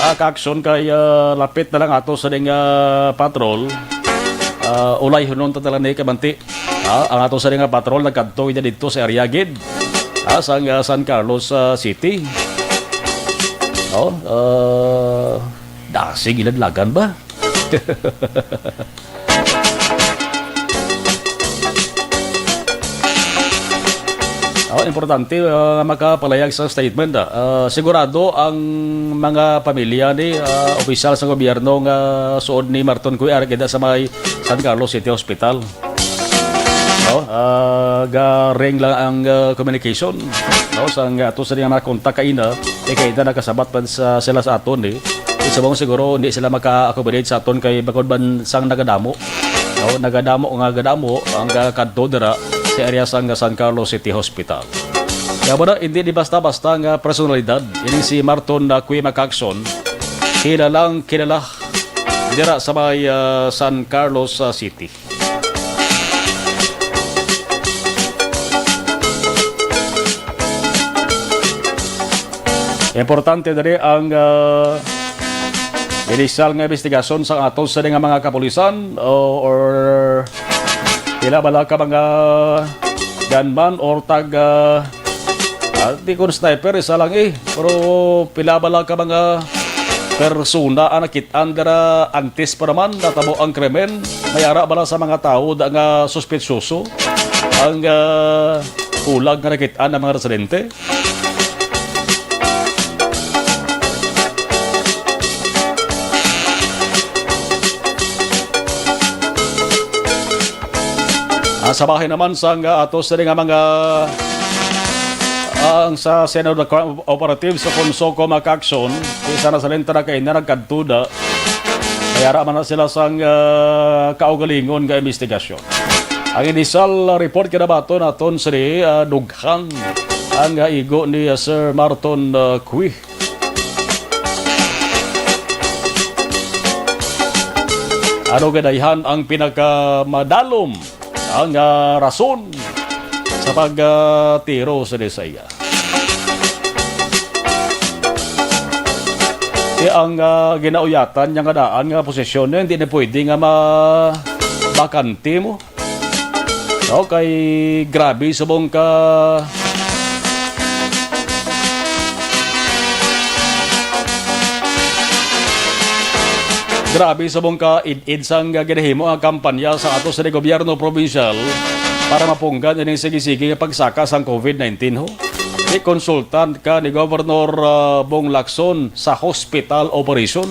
ah, ka-aksyon kay, ah, lapit na lang ato sa nga patrol. Ah, ulay hunon ta talaga ni kamanti. Ah, ang ato sa nga patrol nagkadto ina dito sa area gid. Ah, sa, ah, San Carlos, ah, City. No? Ah, dasig iladlagan ba? Oh, importante, ah, nga makapalayag sa statement, ah. Ah, sigurado ang mga pamilya ni, ah, opisyal sa gobyerno nga suod ni Marton Cuy ara kita sa may San Carlos City Hospital. No? Ah, ga-ring lang ang, ah, communication. No? Sa nga ato sa mga kontak kaina, eh, kaina nakasabat pa sa, sila sa aton, eh. Isa mong siguro, hindi sila maka-accommodate sa aton kay bakod man sang nagadamo. No? Nagadamo nga gadamo ang, ah, kadto dira sa area sang San Carlos City Hospital. Kaya mo na, hindi ni basta-basta nga personalidad. Ini si Marton na Cuy Macaxon, kilalang kilala dira sa may, ah, San Carlos, ah, City. Importante diri ang, ah, inisyal nga investigasyon sa aton sa nga mga kapulisan o, or pila bala ka mga gunman or tag, ah, ah, di kun sniper, isa lang eh. Pero pila bala ka mga persona ang nakit-an dira antes pa naman natabo ang krimen? May ara bala sa mga tawo da nga suspetsyoso ang, ah, kulang nga nakit-an ang mga residente? Ah, sa bahin naman sang, ah, ato sini nga mga, ah, ang sa Senado Crime Operative sa Consoco Macaxon, isa na sa lenta na kay na nagkadtuda. Kaya ra man na sila sang, ah, kaugalingon nga investigasyon. Ang initial report kinabaton naton sini, ah, dughan ang, ah, igo ni, ah, Sir Marton, ah, Cui. Ano gadayhan ang pinakamadalom ang, ah, rason sa pagtiro sa Desaya? Kaya ang, ah, ginauyatan niya nga daan nga posisyon niya, hindi na pwede nga mabakante mo. Okay, grabe subong ka. Grabe subong ka id-id sang ginahimo ang kampanya sa ato sa gobyerno probinsyal para mapunggan ining sige-sige nga pagsaka sang covid nineteen ho. Di konsultan ka ni Governor, ah, Bong Lacson sa hospital operation.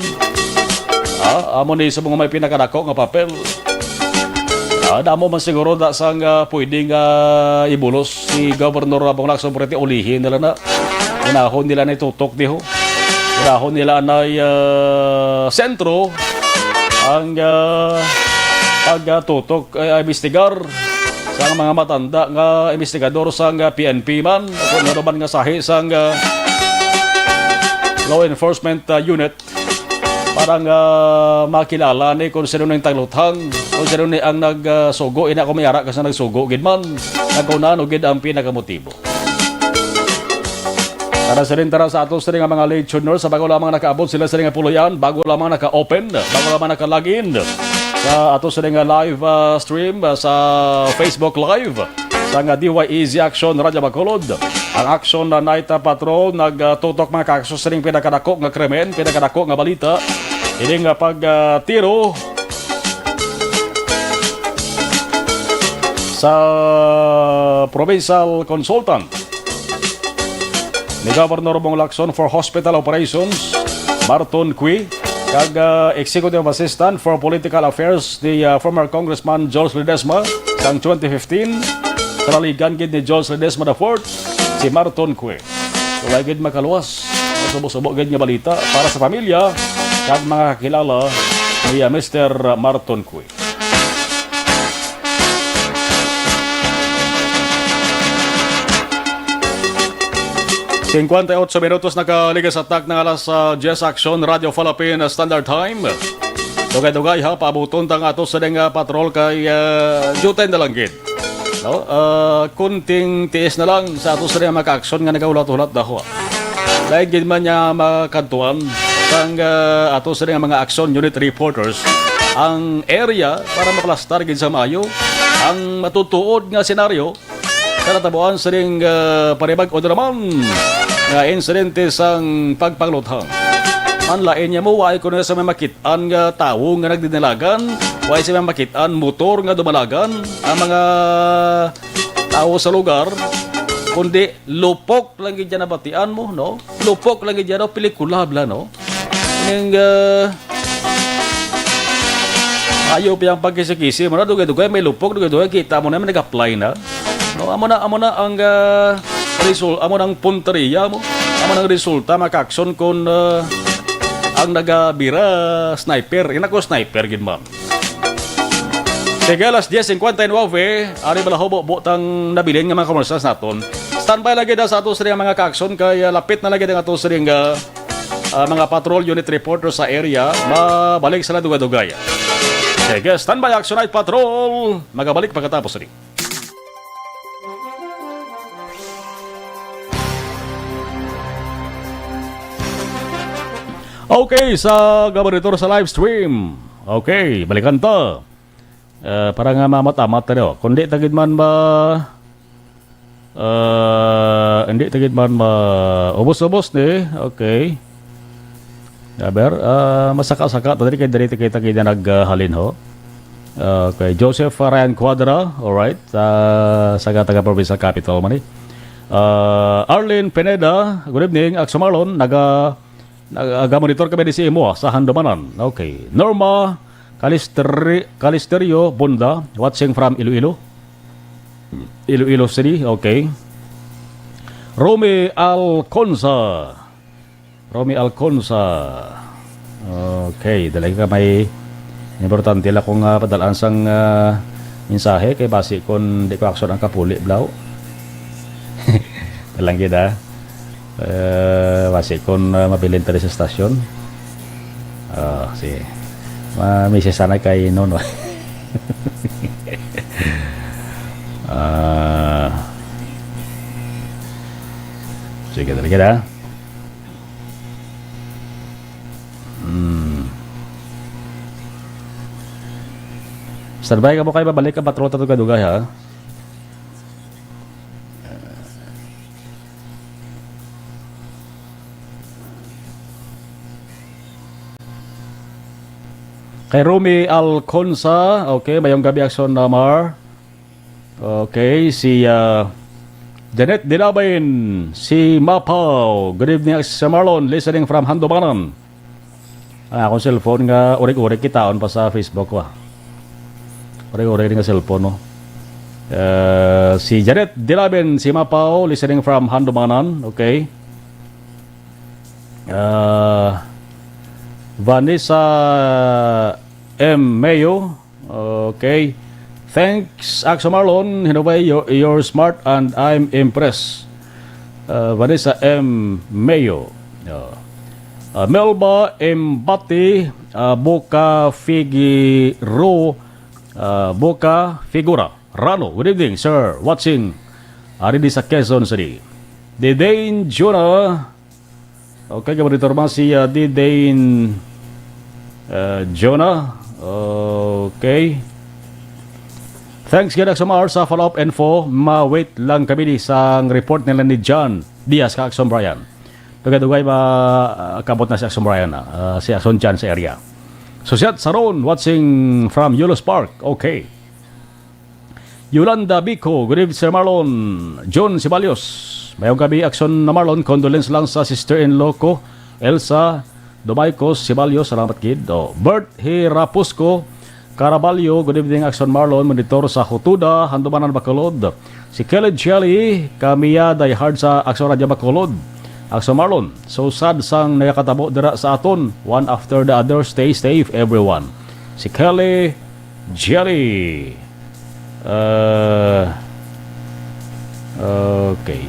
Ah, amo ni sa mga may pinakadako nga papel. Ah, damo man siguro da sang, ah, pwede nga ibulos si Governor Bong Lacson, pero ulihin nila na. Unahon nila ni tutok diho. Unahon nila anay, ah, sentro ang, ah, pagtutok, eh, imbestigar sa mga matanda nga imbestigador sang, ah, P N P man, kung ano man nga sahi sang, ah, law enforcement, ah, unit para nga makilala ni kung sino ning tagluthang, kung sino ni ang nagsugo, ina kung may ara ka sa nagsugo gid man, nagkunano gid ang pinakamotibo. Para sa rin tara sa ato sa nga mga late tuners, sa bago lamang nakaabot sila sa nga puluyan, bago lamang naka-open, bago lamang naka-login sa ato sa nga live, ah, stream, ah, sa Facebook Live. Sa nga D Y E Z Action Radyo Bacolod. Ang Action na Night Patrol nagtutok mga kaso sining pinakadako nga krimen, pinakadako nga balita. Ining nga pag, ah, tiro sa provincial consultant ni Governor Bong Lacson for Hospital Operations, Marton Cui, kag, ah, Executive Assistant for Political Affairs, the, ah, former Congressman George Ledesma, sang twenty fifteen, sa naligan gid ni George Ledesma the fourth, Marton Cue. Walay gid makaluwas. Subo-subo gid nga balita para sa pamilya kag mga kakilala ni, ah, Mister Marton Cue. Singkwenta y otso minutos nakaligas sa tak ng alas, ah, diyes. Aksyon, Radyo Philippine Standard Time. Dugay-dugay ha, paabuton ta nga ato sa ding, ah, patrol kay, ah, jutay na lang gid. No? Ah, kunting tiis na lang sa ato sa mga ka-aksyon nga nagahulat-hulat daw. Lain gid man niya makadtuan sang, ah, ato sa mga action unit reporters ang area para maplastar gid sa maayo ang matutuod nga senaryo sa natabuan sining, ah, panibag-o na naman nga insidente sang pagpangluthang. Ang lain niya mo, wa kuno sa may makit-an nga tawo nga nagdinalagan, wa sa may makit-an motor nga dumalagan ang mga tawo sa lugar, kundi lupok lang gid yan nabatian mo, no? Lupok lang gid yan, no? Pelikula bala, no? Ning, ah, ayo pa yung pagkisi-kisi mo na, dugay-dugay may lupok, dugay-dugay kita mo na may nag-apply na. No, amo na, amo na ang, ah, result, amo na ang punteriya mo. Amo na ang resulta, mga ka-aksyon, kung, ah, ang nagabira sniper. Ina ko, sniper gid, ma'am. Sige, alas diyes singkwenta y nuebe, ari bala hubo butang nabilin nga mga commercials naton. Standby lagi na sa ato sa mga ka-aksyon kay, ah, lapit na lagi ang ato sa, ah, ah, mga patrol unit reporter sa area. Mabalik sila dugay-dugay. Sige, standby, Action Night Patrol. Magabalik pagkatapos ni. Okay, sa gabaritor sa live stream. Okay, balikan ta. Eh, para nga mamat-amat tayo. Kundi tagid man ba, eh, hindi tagid man ba, ubos-ubos ni. Okay. Aber, ah, masaka-saka ta diri kay diri kay tagid na naghalin ho. Okay, Joseph Ryan Cuadra, alright. Ah, sa taga Provincial Capitol man ni. Ah, Arlene Pineda, good evening. Akso Marlon, naga Nag-, nagamonitor kami di si imo, ah, sa Handumanan. Okay. Norma Calistri-, Calisterio Bunda, watching from Iloilo. Iloilo City, okay. Romy Alconza. Romy Alconza. Okay, dali ka may importante lang kung, ah, padalaan sang, ah, mensahe kay basi kon di ko aksyon ang kapuli, blaw. Talang gid, ah. Eh, basi kon, ah, mabilin ta sa stasyon. Ah, si Ma-, Misis sana kay Nono. Ah. Sige, talaga na. Hmm. Standby ka mo kay babalik ang patrol ta dugay-dugay, ha? Kay Romy Alconza, okay, mayong gabi, Action Namar. Okay, si, ah, Janet Dilabin, si Mapaw. Good evening, Action Marlon, listening from Handumanan. Ang akong cellphone nga urig-urig kitaon pa sa Facebook ko, ah. Urig-urig nga cellphone, no? Eh, si Janet Dilaben, si Mapaw, listening from Handumanan. Okay. Ah, Vanessa M. Mayo. Okay. Thanks, Axo Marlon. Hinubay, you're, you're smart and I'm impressed. Uh, Vanessa M. Mayo. Uh, uh, Melba M. Bati, uh, Boca Figaro, uh, Boca Figura. Rano, good evening, sir. Watching, ari di sa Quezon City. Didain Jonah. Okay, gabaritor man si, uh, Didain, uh, Jonah. Okay. Thanks, Gid Axo Mar, sa follow-up info. Ma-wait lang kami ni sang report nila ni John Diaz ka Axon Brian. Dugay-dugay ba, ah, kabot na si Axon Brian, ah, ah, si Axon John sa area. Susiat Saron, watching from Yulos Park. Okay. Yolanda Bico, good evening, Sir Marlon. John Sibalios, mayong gabi, Axon na Marlon. Condolence lang sa sister-in-law ko, Elsa Dumaicos Sibalios, salamat gid. Oh, Bert Hirapusco Caraballo, good evening, Axon Marlon, monitor sa Hutuda, Handumanan, Bacolod. Si Kelly Jelly, kami ya die hard sa Aksyon Radyo Bacolod. Aksyon Marlon, so sad sang nagakatabo dira sa aton. One after the other, stay safe everyone. Si Kelly Jelly. Uh, okay.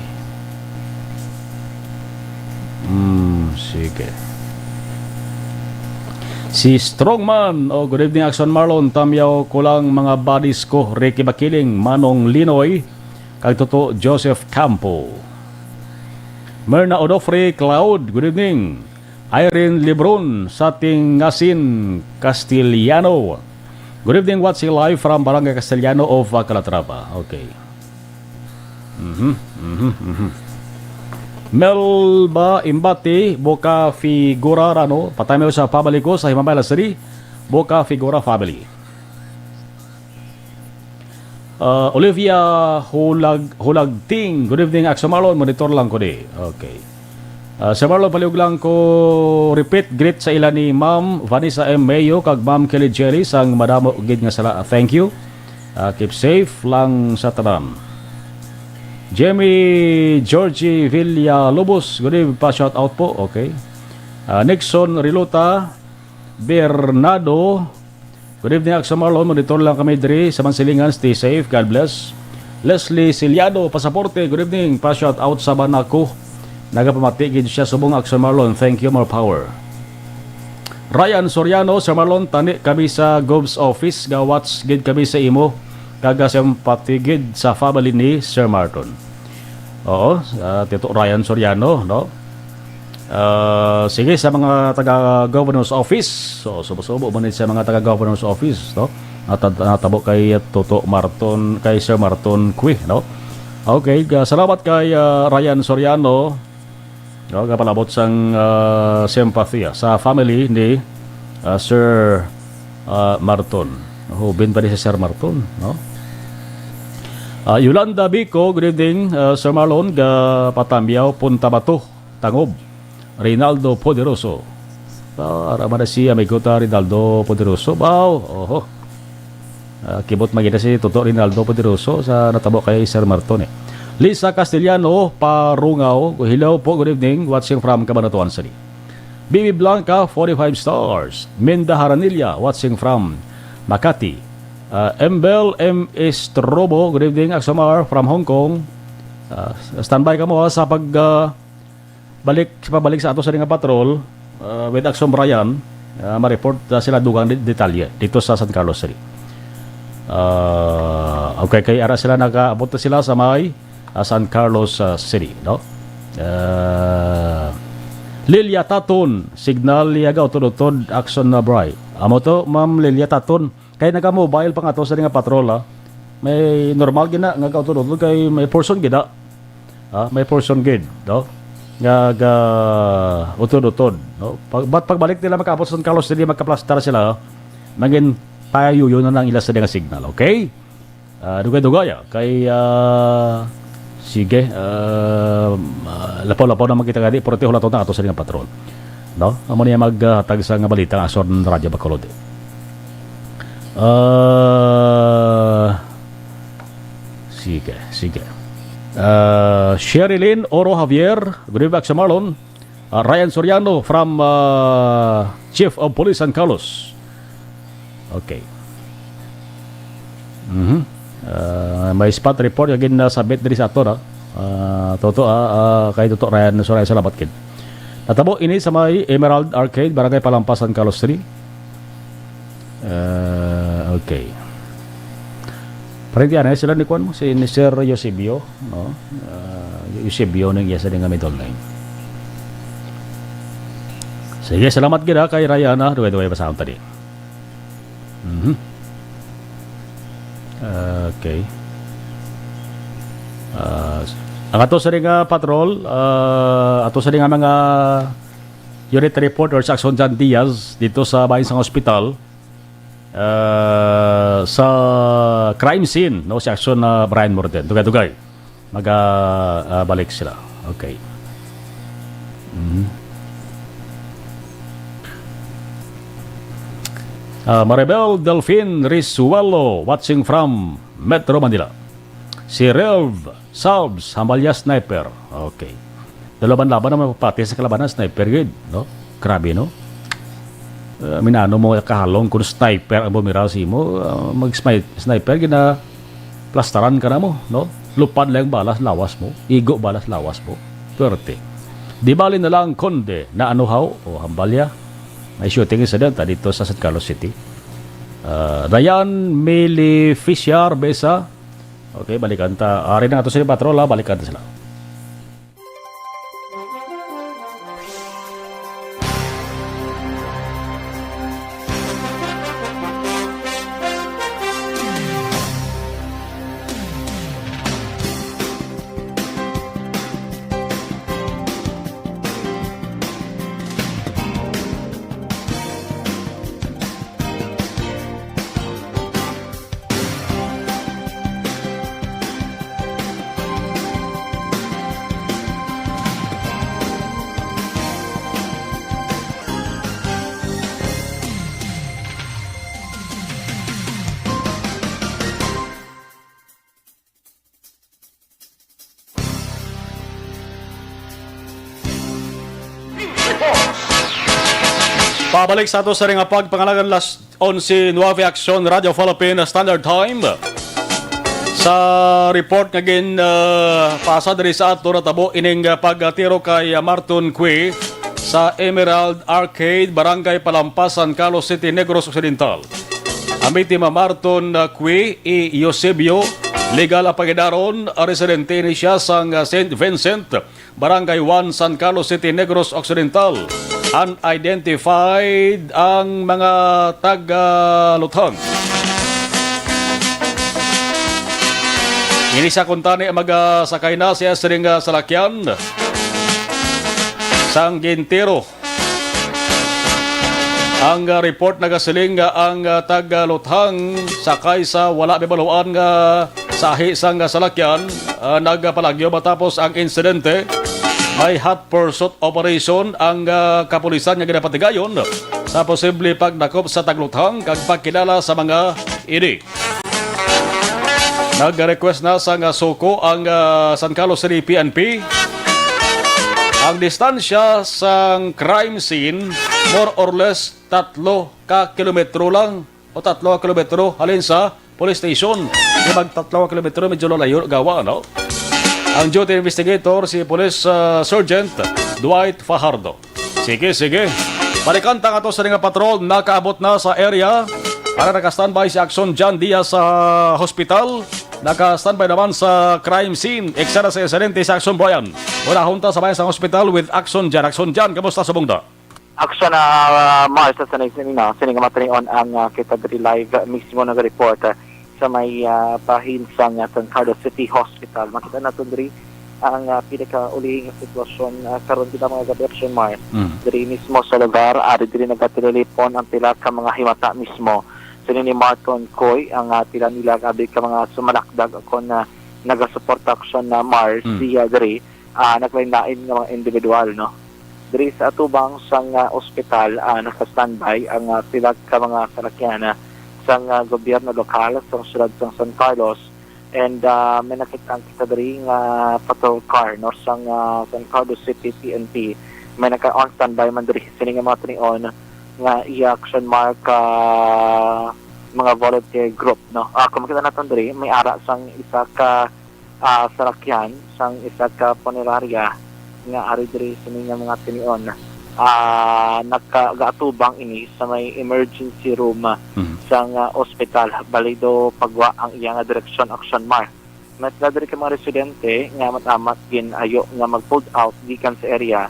Hmm, sige. Si Strongman, oh, good evening, Aksyon Marlon. Tamyaw ko lang mga buddies ko, Ricky Bakiling, Manong Linoy, kag Toto Joseph Campo. Merna Odofre Cloud, good evening. Irene Lebron sa Tingasin, Castellano. Good evening, watching live from Barangay Castellano of, uh, Calatrava. Okay. Mhm, mhm, mhm. Melba Imbati, Boca Figura Rano, patay mo sa family ko sa Himamayla City, Boca Figura family. Uh, Olivia Hulag Hulagting, good evening, Aksyon Marlon, monitor lang ko di. Okay. Uh, Sir Marlon, palihog lang ko, repeat greet sa ila ni Ma'am Vanessa M Mayo kag Ma'am Kelly Jelly sang madamo gid nga sala. Thank you. Uh, keep safe lang sa tanan. Jemmy Georgie Villalobos, good evening pa, shout out po. Okay. Uh, Nixon Rilota, Bernardo, good evening, Aksyon Marlon. Monitor lang kami diri sa Mansilingan. Stay safe. God bless. Leslie Ciliado, Pasaporte, good evening. Pa shout out sa bana ko. Nagapamati gid siya subong, Aksyon Marlon. Thank you, more power. Ryan Soriano, Sir Marlon, tani kami sa Gov's office, ga-watch gid kami sa imo, kag sympathy gid sa family ni Sir Marlon. Oo, sa Tito Ryan Soriano, no? Ah, sige, sa mga taga Governor's Office. So, subo-subo man sa mga taga Governor's Office, no? Natad-, natabo kay Toto Marton, kay Sir Marton Cui, no? Okay, ga-, salamat kay, ah, Ryan Soriano, no? Gapalabot sang, ah, simpatiya sa family ni, ah, Sir, ah, Marton. Hubin pa ni si Sir Marton, no? Ah, Yolanda Bico, good evening, ah, Sir Marlon, ga Patambiao, Punta Bato, Tangob. Rinaldo Poderoso. Ah, ara man na si amigo ta Rinaldo Poderoso. Baw, oho. Ah, kibot magina si Toto Rinaldo Poderoso sa natabo kay Sir Marton, eh. Lisa Castellano Parungaw, hello po, good evening. Watching from Cabanatuan City. Bibi Blanca, forty-five stars. Minda Haranilla, watching from Makati. Ah, Embel M Estrobo, good evening, Axomar from Hong Kong. Ah, standby kamo, ha, sa pag, ah, balik, sa pagbalik sa ato sa nga patrol, ah, with Axom Brian, ah, ma-report, ah, sila dugang de-, detalye dito sa San Carlos City. Ah, okay, kay ara sila, nakaabot na sila sa may, ah, San Carlos, ah, City, no? Ah, Lilia Taton, signal niya ga utod-utod, Axon na Bray. Amo to, Ma'am Lilia Taton, kay naga-mobile pa nga to sa nga patrol, ah. May normal gina nga gautod-utod kay may portion gina. Ah, may portion gid, no? Nga ga utod-utod, no? Pag, but pagbalik nila makaabot sa San Carlos, dili magkaplastar sila, mangin payuyo na lang ila sa nga signal, okay? Ah, dugay-dugay, ah, kay, ah, sige, ah, ah, lapaw-lapaw naman kita gani, pero tihulaton na ato sa nga patrol. No? Amo niya maghatag sa nga balita ang Aksyon Radyo Bacolod. Ah, sige, sige. Ah, Sherilyn Oro Javier, good evening, Aksyon Marlon. Ah, Ryan Soriano from, ah, Chief of Police San Carlos. Okay. Mhm. Ah, may spot report nga gin-submit diri sa ato, no? Ah, Toto, ah, ah, kay Toto Ryan Soriano, salamat gid. Natabo ini sa may Emerald Arcade, Barangay Palampas, San Carlos City. Ah, okay. Parang di anay sila ni kuwan mo, si, ni Sir Eusebio, no? Ah, Eusebio ning iya sa nga middle name. Sige, salamat gid, ha, kay Ryan, ha. Duway-duway basahon ta di. Mhm. Okay. Ah, ang ato sa nga patrol, ah, ato sa nga mga unit reporter sa Aksyon John Diaz dito sa bahin sang ospital, ah, sa crime scene, no, si Aksyon na Brian Morden. Dugay-dugay. Maga, ah, balik sila. Okay. Mhm. Ah, Maribel Delfin Risuelo, watching from Metro Manila. Si Rev Salves, Hambalya sniper. Okay. Dalaban-laban naman pati sa kalabanan, sniper gid, no? Grabe, no? Uh, minano mo kahalong kung sniper ang bumiral sa imo, uh, mag-sniper, gina plastaran ka na mo, no? Lupad lang balas lawas mo, igo balas lawas mo. Swerte. Di bali na lang, Conde, na ano haw, o Hambalya. May shooting incident, ah, dito sa San Carlos City. Uh, Dayan Mili Fisher Besa, okay, balikan ta. Ari na ato sila patrol, ha? Balikan ta sila. Pabalik sa ato sa ring pagpangalagan, las onse nuebe, Aksyon Radio Philippine Standard Time. Sa report nga gin, ah, pasa diri sa ato, natabo ining, ah, pagtiro kay, ah, Marton Cui sa Emerald Arcade, Barangay Palampas, San Carlos City, Negros Occidental. Ang biktima, Marton, ah, Cui E. Eusebio, legal ang pangidaron, ah, residente ni siya sang, ah, Saint Vincent, Barangay one, San Carlos City, Negros Occidental. Unidentified ang mga taga-Luthang. Ini sa kuntani, magasakay na siya sining, ah, salakyan sang gintiro. Ang, ah, report nagasiling nga ang, ah, taga-Luthang sakay sa wala mahibaluan nga sahi sang, ah, salakyan, ah, nagpalagyo matapos ang insidente. May hot pursuit operation ang, ah, kapulisan nga ginapatigayon sa posible pagdakop sa taga-Luthang kag pagkilala sa mga ini. Nag-request na sang, ah, suko ang, ah, San Carlos City P N P. Ang distansya sang crime scene, more or less, tatlo ka kilometro lang, o tatlo ka kilometro halin sa police station. Di mag tatlo ka kilometro, medyo lalayo gawa, no? Ang duty investigator, si Police, ah, Sergeant Dwight Fajardo. Sige, sige. Balikan ta nga to sa nga patrol, nakaabot na sa area. Para naka-standby si Action John Diaz sa hospital. Naka-standby naman sa crime scene. Eksena sa insidente si Action Brian. Unahon ta sa bayan sa hospital with Action John. Action John, kamusta subong ta? Action, ah, Mars, sa sining, sining, no? Sining nga matinion ang, ah, kita diri live, ah, mismo nag-report, ah, sa may, ah, bahin sang, ah, San Carlos City Hospital. Makita naton diri ang, ah, pinakauli nga sitwasyon, ah, karon, kita mga gabi, Action Mars. Mm. Diri mismo sa lugar, ari diri nagatililipon ang pila ka mga himata mismo. Sini ni Marton Coy, ang, ah, pila nila gabi ka mga sumalakdag kon, ah, nagasuporta, Action, ah, Mars, Mm. diya diri, ah, naglain-lain nga mga individual, no? Diri sa atubang sang, ah, ospital, ah, naka-standby ang, ah, pila ka mga salakyan, ah, sang, ah, gobyerno lokal sang siyudad sang San Carlos. And, ah, may nakita kita diri nga patrol car, no, sang, ah, San Carlos City P N P. May naka-on standby man diri. Sini nga mga tinion nga iya, Action Mars, ah, mga volunteer group, no. Ah, kung makita naton diri, may ara sang isa ka ah, salakyan sang isa ka punerarya nga ari diri sini nga mga tinion. Ah, nagka-, gaatubang ini sa may emergency room, ah, Mhm. sang, ah, ospital. Balido pagwa ang iya nga direksyon, Action Mars. May pila diri ka mga residente nga amat-amat gin-ayo nga mag-pulled out gikan sa area,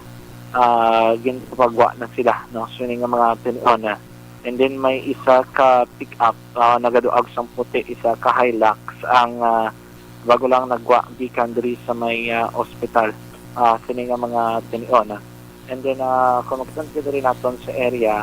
ah, ginpagwa na sila, no? So, ini nga mga tinion, ah. And then may isa ka pick-up, ah, nagaduag sang puti, isa ka Hilux ang, ah, bago lang nagwa gikan diri sa may, ah, ospital, ah, sini nga mga tinion, ah. And then, ah, kung makita diri naton sa area,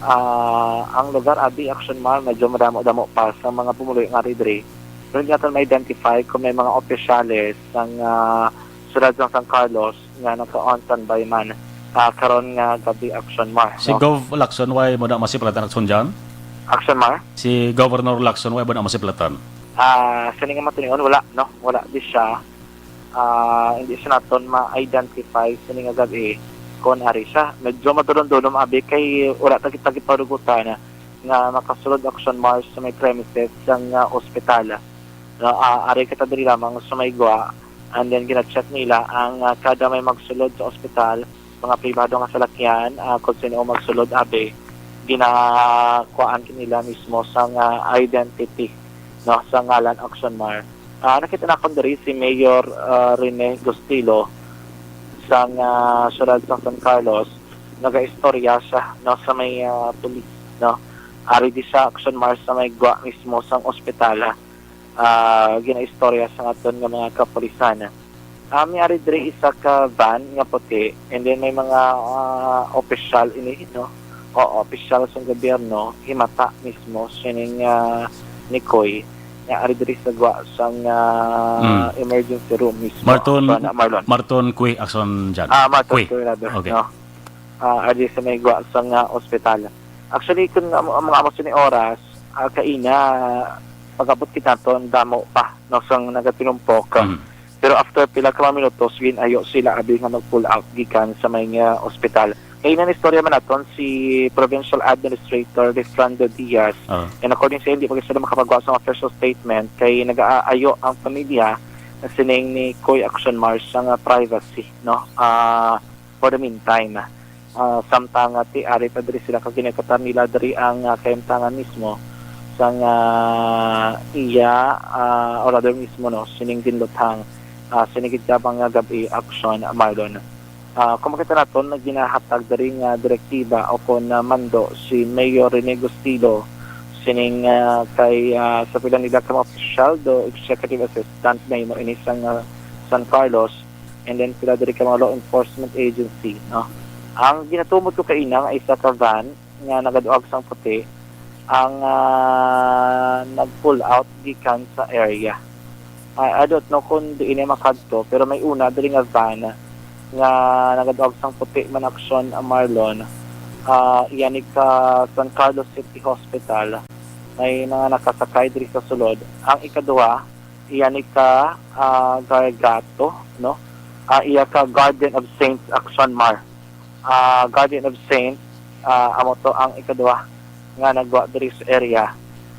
ah, ang lugar, abi, Action Mars, medyo madamo-damo pa sa mga pumuluyo nga ari diri. Pero hindi naton ma-identify kung may mga opisyales sang, ah, siyudad sang San Carlos nga naka-on standby man, ah, karon nga gabi, Action Mars, Si no? Gov Lacson, wala mo na masiplatan, Action John? Action Mars? Si Governor Lacson, wala mo na masiplatan? Ah, sini nga matinion, wala, no? Wala di siya. Ah, hindi siya naton ma-identify sini nga gab-i kung ari siya. Medyo madulom-dulom, abi, kay wala ta kita gipadugutan nga makasulod, Action Mars, sa may premises sang, ah, ospital. No, ah, ari kita diri lamang sa may gwa, and then gina-check nila ang, ah, kada may magsulod sa ospital, mga pribado nga salakyan, ah, kung sino ang magsulod, abi, ginakuhaan nila mismo sang, ah, identity, no, sa ngalan Action Mar. Ah, nakita na akon diri si Mayor, ah, Rene Gustilo sang, ah, siyudad sang San Carlos, nagaistorya siya, no, sa may, ah, pulis, no. Ari di sa Action Mar sa may gwa mismo sang ospital, ah, ginaistorya sa aton nga mga kapulisan. Ah, may ari diri isa ka van nga puti, and then may mga, ah, opisyal ini, no? O, opisyal sa gobyerno, himata mismo sining, ah, ni Koy, nga ari diri sa gwa sang, ah, Mm. emergency room mismo. Marton, So, na, Marlon. Marton Kuy, Action Jan. Ah, Marton Kuy. Kuy, rather, Okay. no? Ah, ari sa may gwa sang, ah, ospital. Actually, kung ang, ang mga amo sini oras, ah, kaina, pag-abot kita to, ang damo pa, no, sang nagatinumpok. Mm. Pero after pila ka mga minutos, gin-ayo sila, abi, nga mag-pull out gikan sa may nga ospital. Kay ina istorya man naton si Provincial Administrator Refrando Diaz. Ah. And according sa hindi pa sila makapagawa sa official statement, kay nag-aayo ang pamilya na sining ni Koy Action Mars sa nga privacy, no? Ah, for the meantime. Ah, samtang nga ti ari pa diri sila, kag ginakatan nila diri ang, ah, kahimtangan mismo sang, ah, iya, ah, or rather mismo, no, sining ginluthang, ah, sining gid nga gab-i, Action Marlon. Ah, kung makita naton, nga ginahatag diri nga direktiba o kon, ah, mando si Mayor Rene Gustilo sining, ah, kay, ah, sa pila nila ka mga opisyal, do executive assistant na ini sang, ah, San Carlos, and then sila diri ka mga law enforcement agency, no? Ang ginatumod ko kaina nga isa ka van nga nagaduag sang puti ang, ah, nag-pull out gikan sa area. I, I don't know kung diin niya makadto, pero may una diri nga van nga nagaduag sang puti man, Action Marlon. Ah, iya ni ka San Carlos City Hospital. May mga nakasakay diri sa sulod. Ang ikaduha, iya ni ka, ah, Gargato, no? Ah, iya ka Garden of Saints, Action Mar. Ah, Garden of Saints, ah, amo to ang ikaduha nga nagwa diri sa area.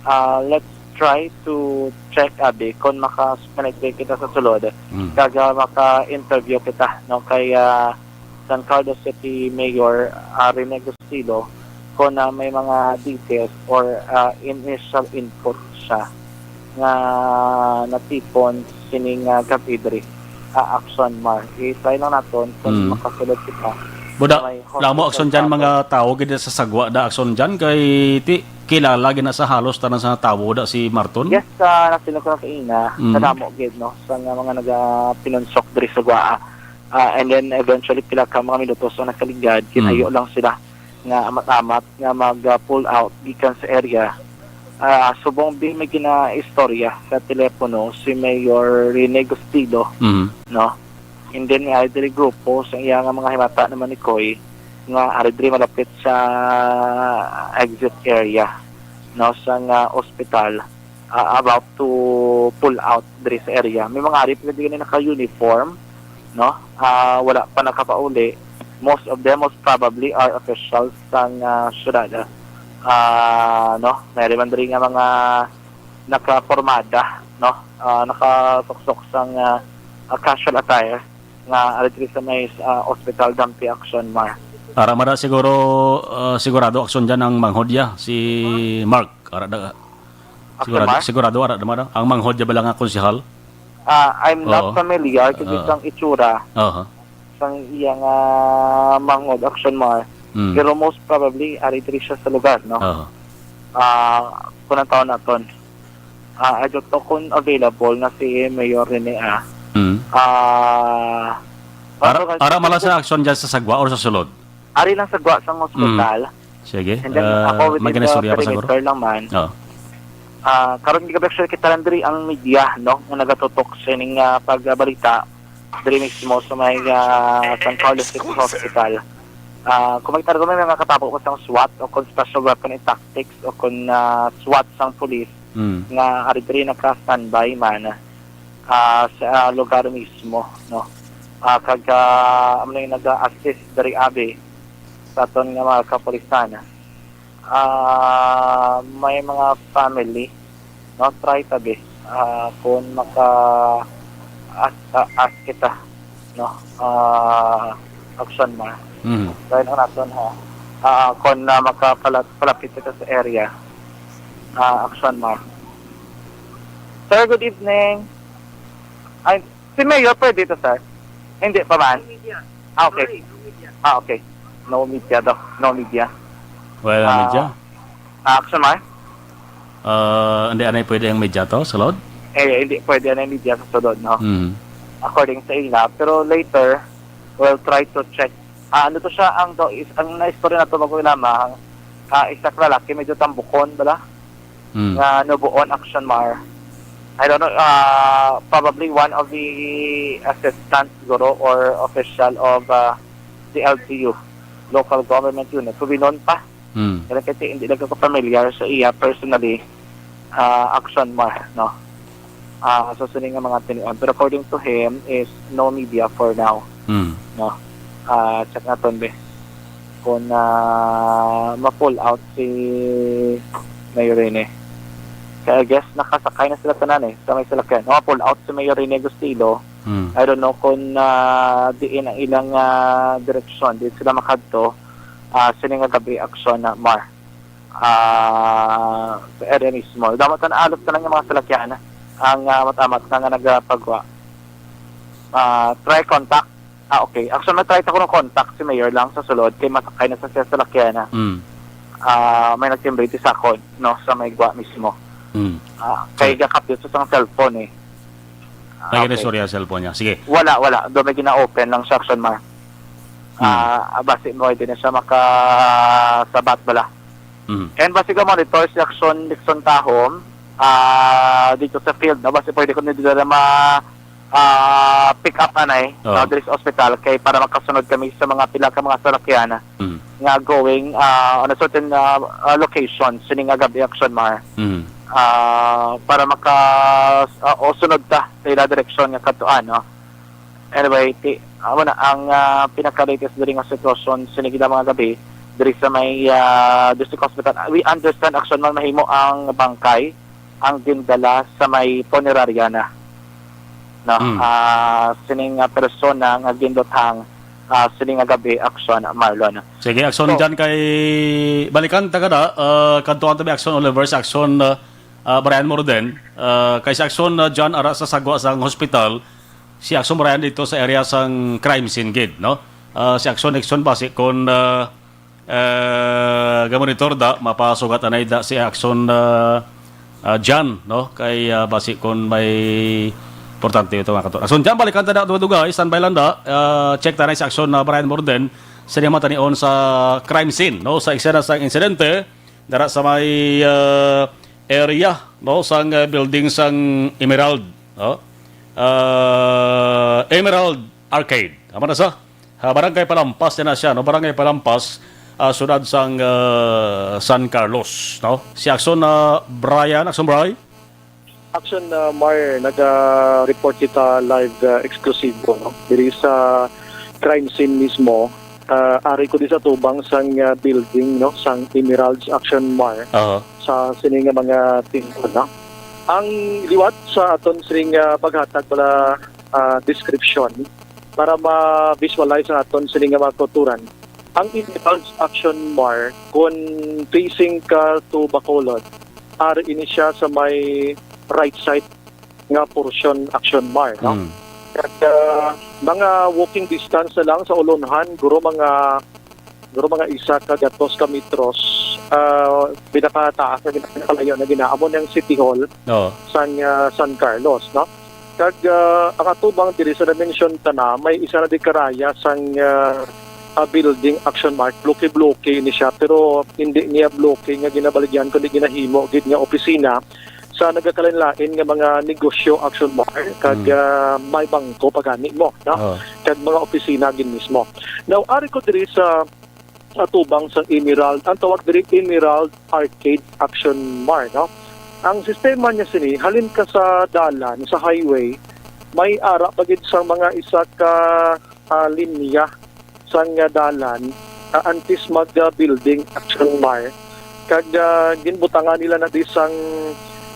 Ah, let's try to check, abi, kung maka-connect kita sa sulod. Mm. Kag, ah, maka-interview kita, no? Kay, ah, San Carlos City Mayor, ah, Rene Gustilo, kung, ah, may mga details or, ah, initial input siya nga natipon sining, ah, gab-i diri, ah, Action Mar. I-try lang naton kung Mm. makasulod kita Buda, sa may lamo hospital Action Jan, tapos mga tawo gid sa sagwa da Action Jan, kay ti, kilala gid na sa halos tanan sa tawo da si Marton. Yes, ah, nasiling ko na kaina, Mm. sa damo gid, no, sa nga mga nagapinunsok diri sa gwa. Ah, and then eventually pila ka mga minutos ang nakaligad, Mm. ginayo lang sila nga amat-amat nga mag, ah, pull out gikan sa area. Ah, subong di may ginaistorya sa telepono si Mayor Rene Gustilo, Mhm. no? And then may ari diri grupo sa iya nga mga himata naman ni Koy nga ari diri malapit sa exit area, no, sa nga ospital, ah, about to pull out diri sa area. May mga ari pa gid naka-uniform, no? Ah, wala pa nakapauli. Most of them most probably are officials sang, ah, syudad. Ah, no? May ari man diri nga mga nakapormada, no? Ah, nakasuksok sang, ah, ah, casual attire nga ari diri sa may, ah, ospital, Dampi, Action Mar. Ara mada siguro, ah, sigurado, Action Jan, ang manghod ya, si Mark. Ara da, Action sigurado, Mar? Sigurado, ara da mada. Ang manghod ya bala nga konsehal? Ah, I'm not Oo. familiar kung Oo. isang itsura Aha. sang iya nga manghod, Action Mar. Mm. Pero most probably, ari diri siya sa lugar, no? Oo. Ah, kung ang taon naton. Ah, I don't know kung available na si Mayor Rene, ah. Mm. Ah, Ara, ano, ara mala sa Action Jan sa sagwa or sa sulod? Ari lang sa gwa sang Mm. ospital. Sige. And then, Ah, ako within the magkinaistorya pa siguro? perimeter lang man. Oo. Ah, karon, gabay, actually, kita lang diri ang media, no, nga nagatutok sining, ah, pagbalita diri mismo sa may, ah, San Carlos City Hospital. Ah, kung may targo, may mga katabo pa sang SWAT o kung special weapon and tactics o kung, ah, SWAT sang police, Mm. nga ari diri naka-standby man, ah, sa lugar mismo, no? Ah, kag, ah, amo na yung nag-assist diri abi sa aton nga mga kapulisan. Ah, may mga family, no? Try tabi, ah, kung maka-ask, ah, ask kita, no? Ah, Action Mar. Mm. Try na naton, ha? Ah, kung, ah, makapala-, palapit kita sa area, ah, Action Mar. Sir, good evening. Ay, si Mayor, pwede ito, sir? Hindi pa man? Ah, okay. Ah, okay. No media, Doc. No media. Wala Ah, media. Ah, Action Mar? Ah, hindi, anay pwede ang media to, sulod? Eh, hindi pwede ang media sa sulod, no? Mm. According sa ila. Pero later, we'll try to check. Ah, ano to siya? Ang, do, is, ang naistorya na to, bago lamang, ah, isa ka lalaki, medyo tambukon, bala? Mm. Nga nubuon, Action Mar. I don't know, ah, probably one of the assistant, siguro, or official of, ah, the L G U, Local Government Unit. So, binon pa. Mm. Kaya kasi hindi lang ako familiar sa iya personally, ah, Action Mar, no? Ah, so, sini nga mga tinion. Pero according to him, is no media for now, Mm. no? Ah, check naton, be. Kung, ah, ma-pull out si Mayor Rene. Kaya I guess nakasakay na sila tanan eh, sa may salakyan. Ma-pull out si Mayor Rene Agustilo. Hmm. I don't know kung, ah, diin ang ilang, ah, direksyon. Di sila makadto, ah, sini nga gabi, Action Mar. Ah, sa area mismo. Dapat na alos na lang yung mga salakyan ang, ah, amat-amat na nga nagapagwa. Ah, try contact. Ah, okay. Actually, na-try ta ko ng contact si Mayor lang sa sulod kay masakay na sa siya salakyan na. Mm. Ah, may nagtimbriti sa akon, no, sa may gwa mismo. Mm. Ah, kay Sure. gakapit sa isang cellphone eh. Ah, May okay. Ginaistorya sa cellphone niya. Sige. Wala, wala. Do may gina-open lang sa Action Mar. Mm. Ah, basi mo, hindi na siya makasabat bala. Mm. And basi ka monitor si Action Nixon Tahom, ah, dito sa field, no? Basi pwede ko nila ma, ah, pick up anay, Oh. no, diri sa ospital kay para makasunod kami sa mga pila ka mga salakyan Mm. nga going, ah, on a certain, ah, ah, location, sini nga gabi, Action Mar. Mm. Ah, para maka, ah, o sunod ta sa ila direksyon nga kadtuan, no? Anyway, ti, amo na ang, ah, pinaka-latest diri nga sitwasyon sini nga mga gabi diri sa may, ah, District Hospital. We understand, Action Mar, mahimo ang bangkay ang gindala sa may punerarya na. No? Mm. Ah, sining, ah, persona nga ginduthang, ah, sining nga gabi, Action Marlon. Sige, Action So, Jan, kay balikan ta ka na, ah, kadtuan ta may Action Oliver sa Action, ah, ah, Brian Morden, ah, kay si Action, ah, Jan, ara sa sagwa sang hospital, si Action Brian dito sa area sang crime scene gid, no? Ah, si Action Nixon basi kon, ah, ah, gamonitor da, mapasugat anay da si Action, ah, ah, Jan, no? Kay, ah, basi kon may importante ito, mga katon. Action Jan, balikan ta na dugay-dugay, standby lang da. Ah, check ta na si Action, ah, Brian Morden, sa mga tanion sa crime scene, no? Sa eksena sa insidente, dara sa may, ah, area, no, sang, ah, building sang Emerald, no? Ah, Emerald Arcade. Amo na sa, ah, Barangay Palampas na siya, no? Barangay Palampas, ah, siyudad sang, ah, San Carlos, no? Si Action na Brian, Action Brian. Action, ah, Mar, naga-report kita live, ah, exclusive, no? Diri sa crime scene mismo, ah, ari ko di sa tubang sang, ah, building, no, sang Emeralds, Action Mar, Aha. sa sini nga mga tingkod, no? Ang liwat sa aton sini nga paghatag wala, ah, description para ma-visualize sa aton sini nga mga kulturan. Ang Emeralds, Action Mar, kung facing ka to Bacolod, ari ini siya sa may right side nga portion, Action Mar, no? Mm. At, ah, mga walking distance na lang sa ulunhan, guro mga, guro mga isa ka gatos ka metros, ah, pinakataas na, pinakalayo na ginaamo ng City Hall Oo. sang, ah, San Carlos, no? Kag, ah, ang atubang diri sa na-mention ta na, may isa na di karaya sang, ah, ah, building, Action Mar, bloke-bloke ni siya, pero hindi niya bloke nga ginabaligyan, kundi ginahimo gid nga opisina sa nagakalain-lain nga mga negosyo, Action Mar, kag, Mm. ah, may bangko pa gani mo, no? Oo. Kag mga opisina gid mismo. Now, ari ko diri sa atubang sang Emerald, ang tawag diri Emerald Arcade, Action Mar, no? Ang sistema niya sini, halin ka sa dalan, sa highway, may ara pa gid sa mga isa ka, ah, linya sang, ah, dalan, ah, antes mag, ah, building, Action Mar. Kag, ah, ginbutangan nila na di sang,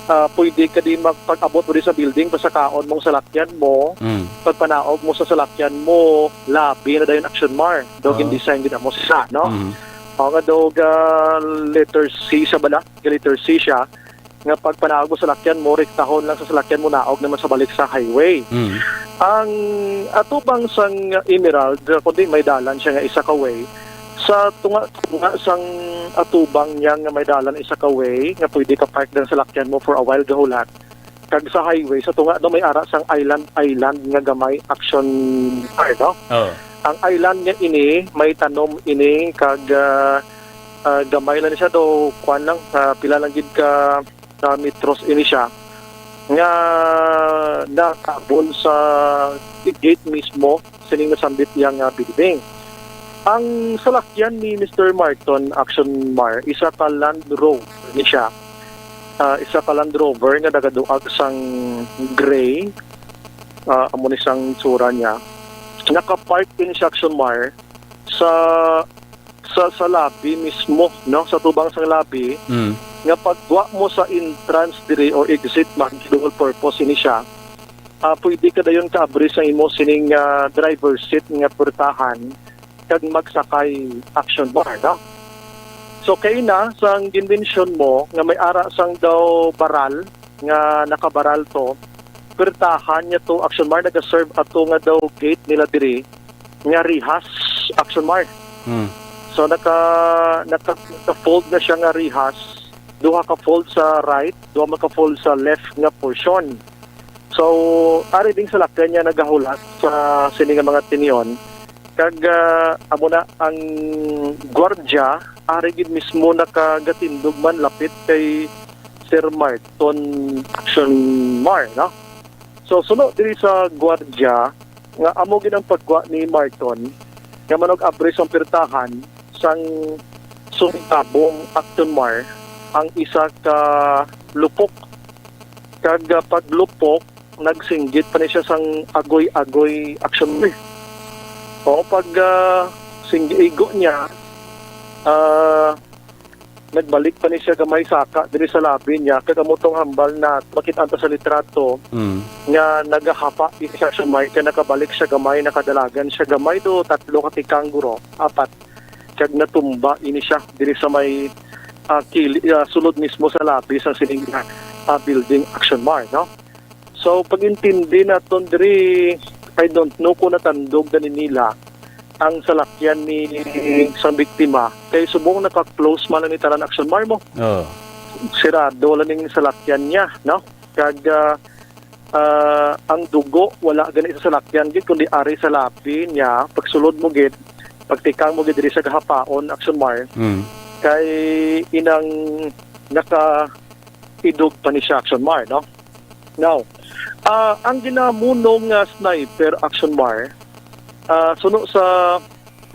ah, pwede ka di magpag-abot mo di sa building, pasakaon mong salakyan mo, Mm. pagpanaog mo sa salakyan mo, labi na dayon, Action Mar. Daw Ah. gin-design gid mo sa, no? Mm. O nga daw ga letter C siya bala, ga letter C siya, nga pagpanaog mo sa salakyan mo, rektahon lang sa salakyan mo, naog naman sa balik sa highway. Mm. Ang atubang sang Emerald, kundi may dalan siya nga isa ka way. Sa tunga-tunga sang atubang niya nga may dalan isa ka way, nga pwede ka park ang salakyan mo for a while gahulat. Kag sa highway, sa tunga daw may ara sang island, island nga gamay, Action Mar, no? Oo. Ang island nga ini, may tanom ini, kag, ah, ah, gamay lang siya, do, kuwan lang, ah, pila lang gid ka, ah, metros ini siya, nga natabon sa gate mismo, sining nasambit iya nga building. Ang salakyan ni Mister Marton, Action Mar, isa ka Land Rover ni siya. Ah, isa ka Land Rover nga nagaduag sang gray, ah, amo ni sang tsura niya. Nakapark ini siya, Action Mar, sa, sa, sa lobby mismo, no? Sa tubang sang lobby, Mm. nga pagwa mo sa entrance diri or exit man, dual purpose ini siya. Ah, pwede ka dayon kaabri sa imo sining, ah, driver seat nga pwertahan kag magsakay, Action Mar, no? So, kay na, sang ginmention mo nga may ara sang daw baral, nga nakabaral to, pwertahan niya to, Action Mar, nagaserve ato nga daw gate nila diri, nga rihas, Action Mar. Hmm. So, naka, naka, naka-fold na siya nga rihas, duha ka fold sa right, duha man ka fold sa left nga portion. So, ari ding salakyan niya nagahulat sa sini nga mga tinion. Kag, ah, amo na ang gwardya, ari gid mismo nakagatindog man lapit kay Sir Marton, Action Mar, no? So, suno diri sa gwardya, nga amo gid ang pagwa ni Marton, nga manug-abri sang pirtahan sang sumigabong, Action Mar, ang isa ka lupok. Kag, ah, paglupok, nagsinggit pa ni siya sang agoy-agoy, Action Mar. O, pag, ah, sing-, igo niya, ah, nagbalik pa ni siya gamay saka diri sa labi niya, kag amo tong hambal na makit-an ta sa litrato Mm. nga nagahapa ini si Action Mar, kay nakabalik siya gamay, nakadalagan siya gamay, do tatlo ka tikang, guro, apat, kag natumba ini siya diri sa may, ah, kili-, ah, sulod mismo sa labi sa sining, ah, building, Action Mar, no? So, pag-intindi naton diri, I don't know kung natandog na ni nila ang salakyan ni sang biktima. Kay subong naka-close man ni tanan, Action Mar, mo. Oo. Sirado lang ning salakyan niya, no? Kag, ah, ah, ang dugo wala gani sa salakyan gid, kundi ari sa labi niya. Pagsulod mo gid, pagtikang mo gid diri sa gahapaon, Action Mar, Mm. kay inang naka-idog pa ni siya, Action Mar, no? Now, ah, ang ginamunong nga sniper, Action Mar, ah, suno sa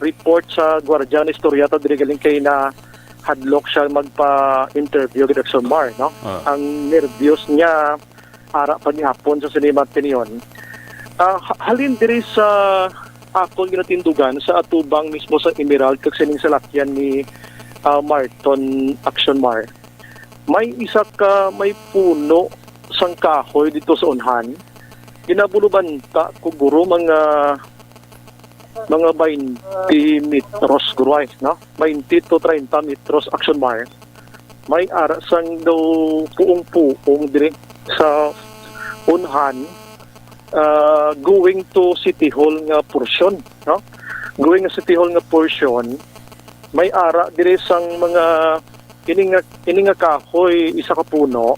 report sa gwardya, istorya ta diri galing kay na hadlok siya magpa-interview gid, Action Mar, no? Ah. Ang nervyos niya, ara pa gihapon sa sini mga tinion. Ah, ha-, halin diri sa akon ginatindugan sa atubang mismo sa Emerald kag sining salakyan ni, ah, Marton, Action Mar, may isa ka, may puno sang kahoy dito sa unhan. Ginabulubanta ko, guro, mga, mga twenty metros, guro, ay, no? Twenty to treinta metros, Action Mar. May ara sang daw puong-puong diri sa unhan, ah, going to City Hall nga portion, no? Going nga City Hall nga portion, may ara diri sang mga ini nga, ini nga kahoy, isa ka puno.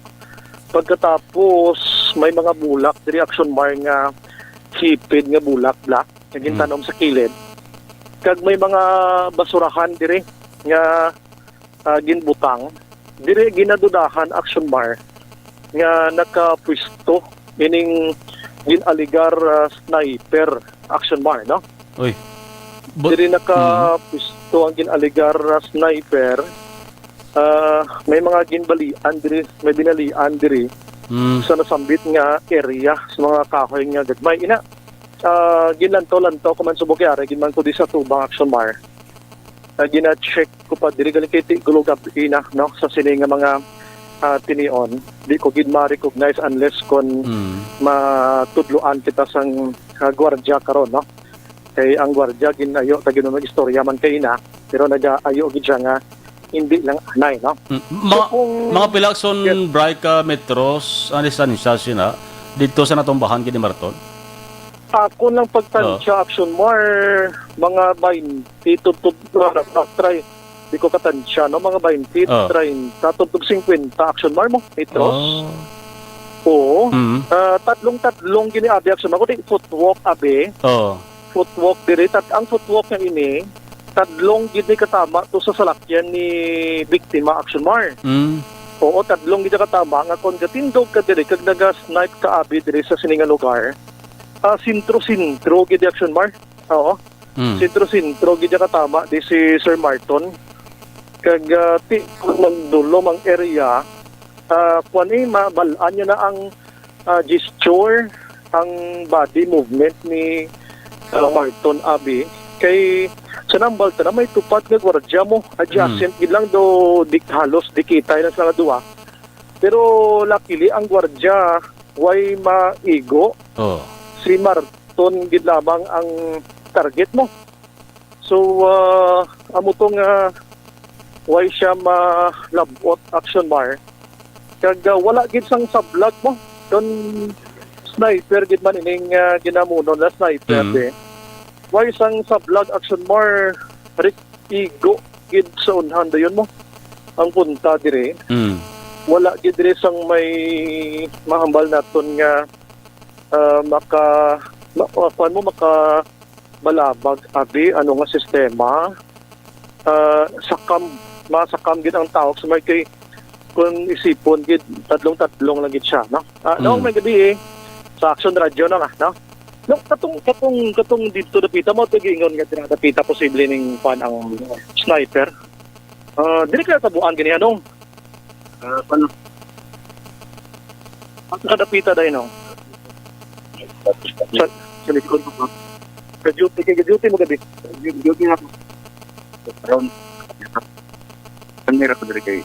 Pagkatapos, may mga bulak diri, Action Mar, nga hipid nga bulak, bla, nga Hmm. gintanom sa kilid. Kag may mga basurahan diri nga, ah, ginbutang. Diri ginadudahan, Action Mar, nga nakapwesto ining gin-alegar, ah, sniper, Action Mar, no? Uy. Bu- Diri Mm. nakapwesto ang gin-alegar, ah, sniper. Ah, may mga ginbalian diri, may binalian diri Mm. sa nasambit nga area, sa mga kahoy nga gagmay. Ina, ah, ginlantaw-lantaw ko man subong kay ari gid man ko di sa tubang, Action Mar. Ah, gina-check ko pa diri galing kay ti-, gulo gab-i na, no, sa sini nga mga, ah, tinion. Di ko gid ma-recognize unless kon Mm. matudloan kita sang, ah, gwardiya karon, no? Kay ang gwardiya ginayo ta gid mag-istorya man kay ina, pero nagaayo gid siya nga hindi lang anay, no? Mm, So, mga, kung mga pila son Yes. bray ka metros ang distansya sina dito sa natumbahan gid ni Marton? Ako lang pagtansya, Oh. Action Mar, mga twenty to, to, uh, try. Di ko katansya, no? Mga twenty, Oh. treinta, to, to fifty, Action Mar mo, metros. Oh. Oo. Mm. Ah, tadlong-tadlong gini, abi, Action Mar. Kundi footwalk, abi. Oh. Footwalk diri. Tad-, ang footwalk nga ini, tadlong gid ni katama to sa salakyan ni biktima, Action Mar. Mm. Oo, tadlong gid katama nga kon gatindog ka diri, kag naga-snipe ka, abi, diri sa sini nga lugar. Ah, sentro-sentro gid, Action Mar. Oo. Mm. Sentro-sentro gid katama di si Sir Marton. Kag, ah, ti, magdulom ang area, ah, kuwan, eh, mabal-an niya na ang, ah, gesture, ang body movement ni, ah, Marton, abi. Kay sa nambal ta na may tupad nga gwardiya mo. Adjacent Mm. gid lang do, di, halos di kita lang sa duwa. Pero luckily, ang gwardiya way maigo. Oh. Si Marton gid lamang ang target mo. So, ah, amo to nga way siya malabot, Action Mar. Kag, ah, wala gid sang sablag mo. Kon sniper gid man ining, ah, ginamuno na sniper, Mm. eh. Way sang sablag, Action Mar, Rick, igo gid sa unhan dayon mo. Ang punta diri, Mm. wala gid diri sang may mahambal naton nga, ah, maka, ma-, ah, kuwan mo, maka balabag, abi, ano nga sistema. Ah, sakam, masakam gid ang tao sa may kay, kung isipon gid, tadlong-tadlong lang gid siya, no? Ah, no, Mm. may gabi, eh. Sa Action Radio na nga, no? No, katong, katong, katong dito dapita mo, tigingon nga dira dapita posible ning kuwan ang sniper. Ah, diri kaya tabuan gini, anong? Ah, paano? Ang kadapita dahil, no? Sa, sa likod mo, no? Ka-duty, kay ka-duty mo gabi. Duty, duty na ako. Around, ang nira ko diri kay,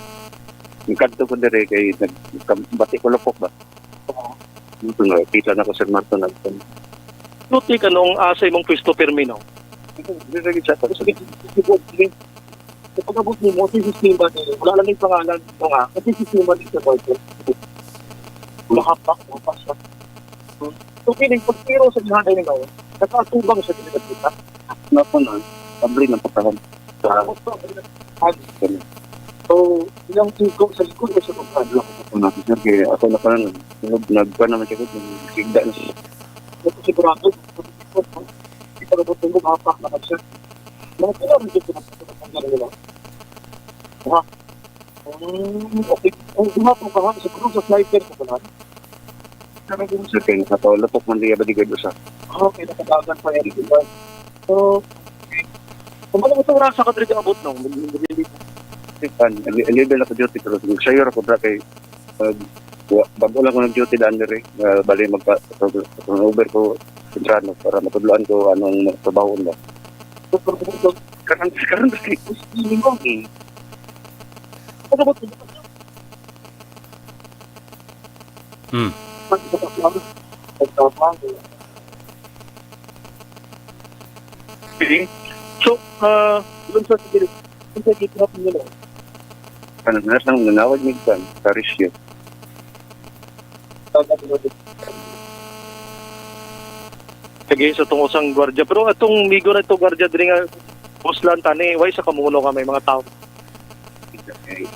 ang kadto ko diri kay, nag-, bati ko lupok ba? Oo. Ito nga, kita na ko, Sir Martin, nag-, Duty ka nung asa imong pwesto pirmi, no? Diri, diri, sa, sa, sa, Sa pag-abot nimo, sa sistema ni, wala lang yung pangalan mo nga, kasi sistema ni sa Bible. Mahapak, mahapak siya. So, kining pagtiro sa ginhanan ni Noah, nakaatubang siya sa kita. Ano po na, abri ng pagkahan. Sa So, ilang igo sa likod o sa baba? Ano po na, sir, kaya ako na pala nag-, nag-, nagpa naman siya, nagsigda na siya. Ito sigurado, ito, ito, ito, ito, mahapak na siya. Mga pila rin dito na sa mga nila. Ha? Hmm, okay. Ang duha po ka, ha? Siguro sa sniper ko pala. Sabi ko, sir, kay nakatulog po, man diya ba di gado sa? Okay, nakatagan pa yan, di ba? So, kung ano itong rasa ka dito abot, no? Kan, li-, level ako duty, pero kung sayo ako dra kay, uh, wa-, bago lang ko nag-duty daan diri, uh, bali magpa-, turnover ko temprano para matudloan ko anong trabaho mo. Karon, karon, hindi mo, eh. Ano ba ito? Hmm. Okay. So, ah, dun sa sige, dun sa gitna po nila. Ano na lang, nanawag ni Juan, Parisio. Sige, sa tungod sang gwardiya. Pero atong migo na ito, gwardiya, diri nga, Puslan, tani, way sa kamuno ka, may mga tao. Okay.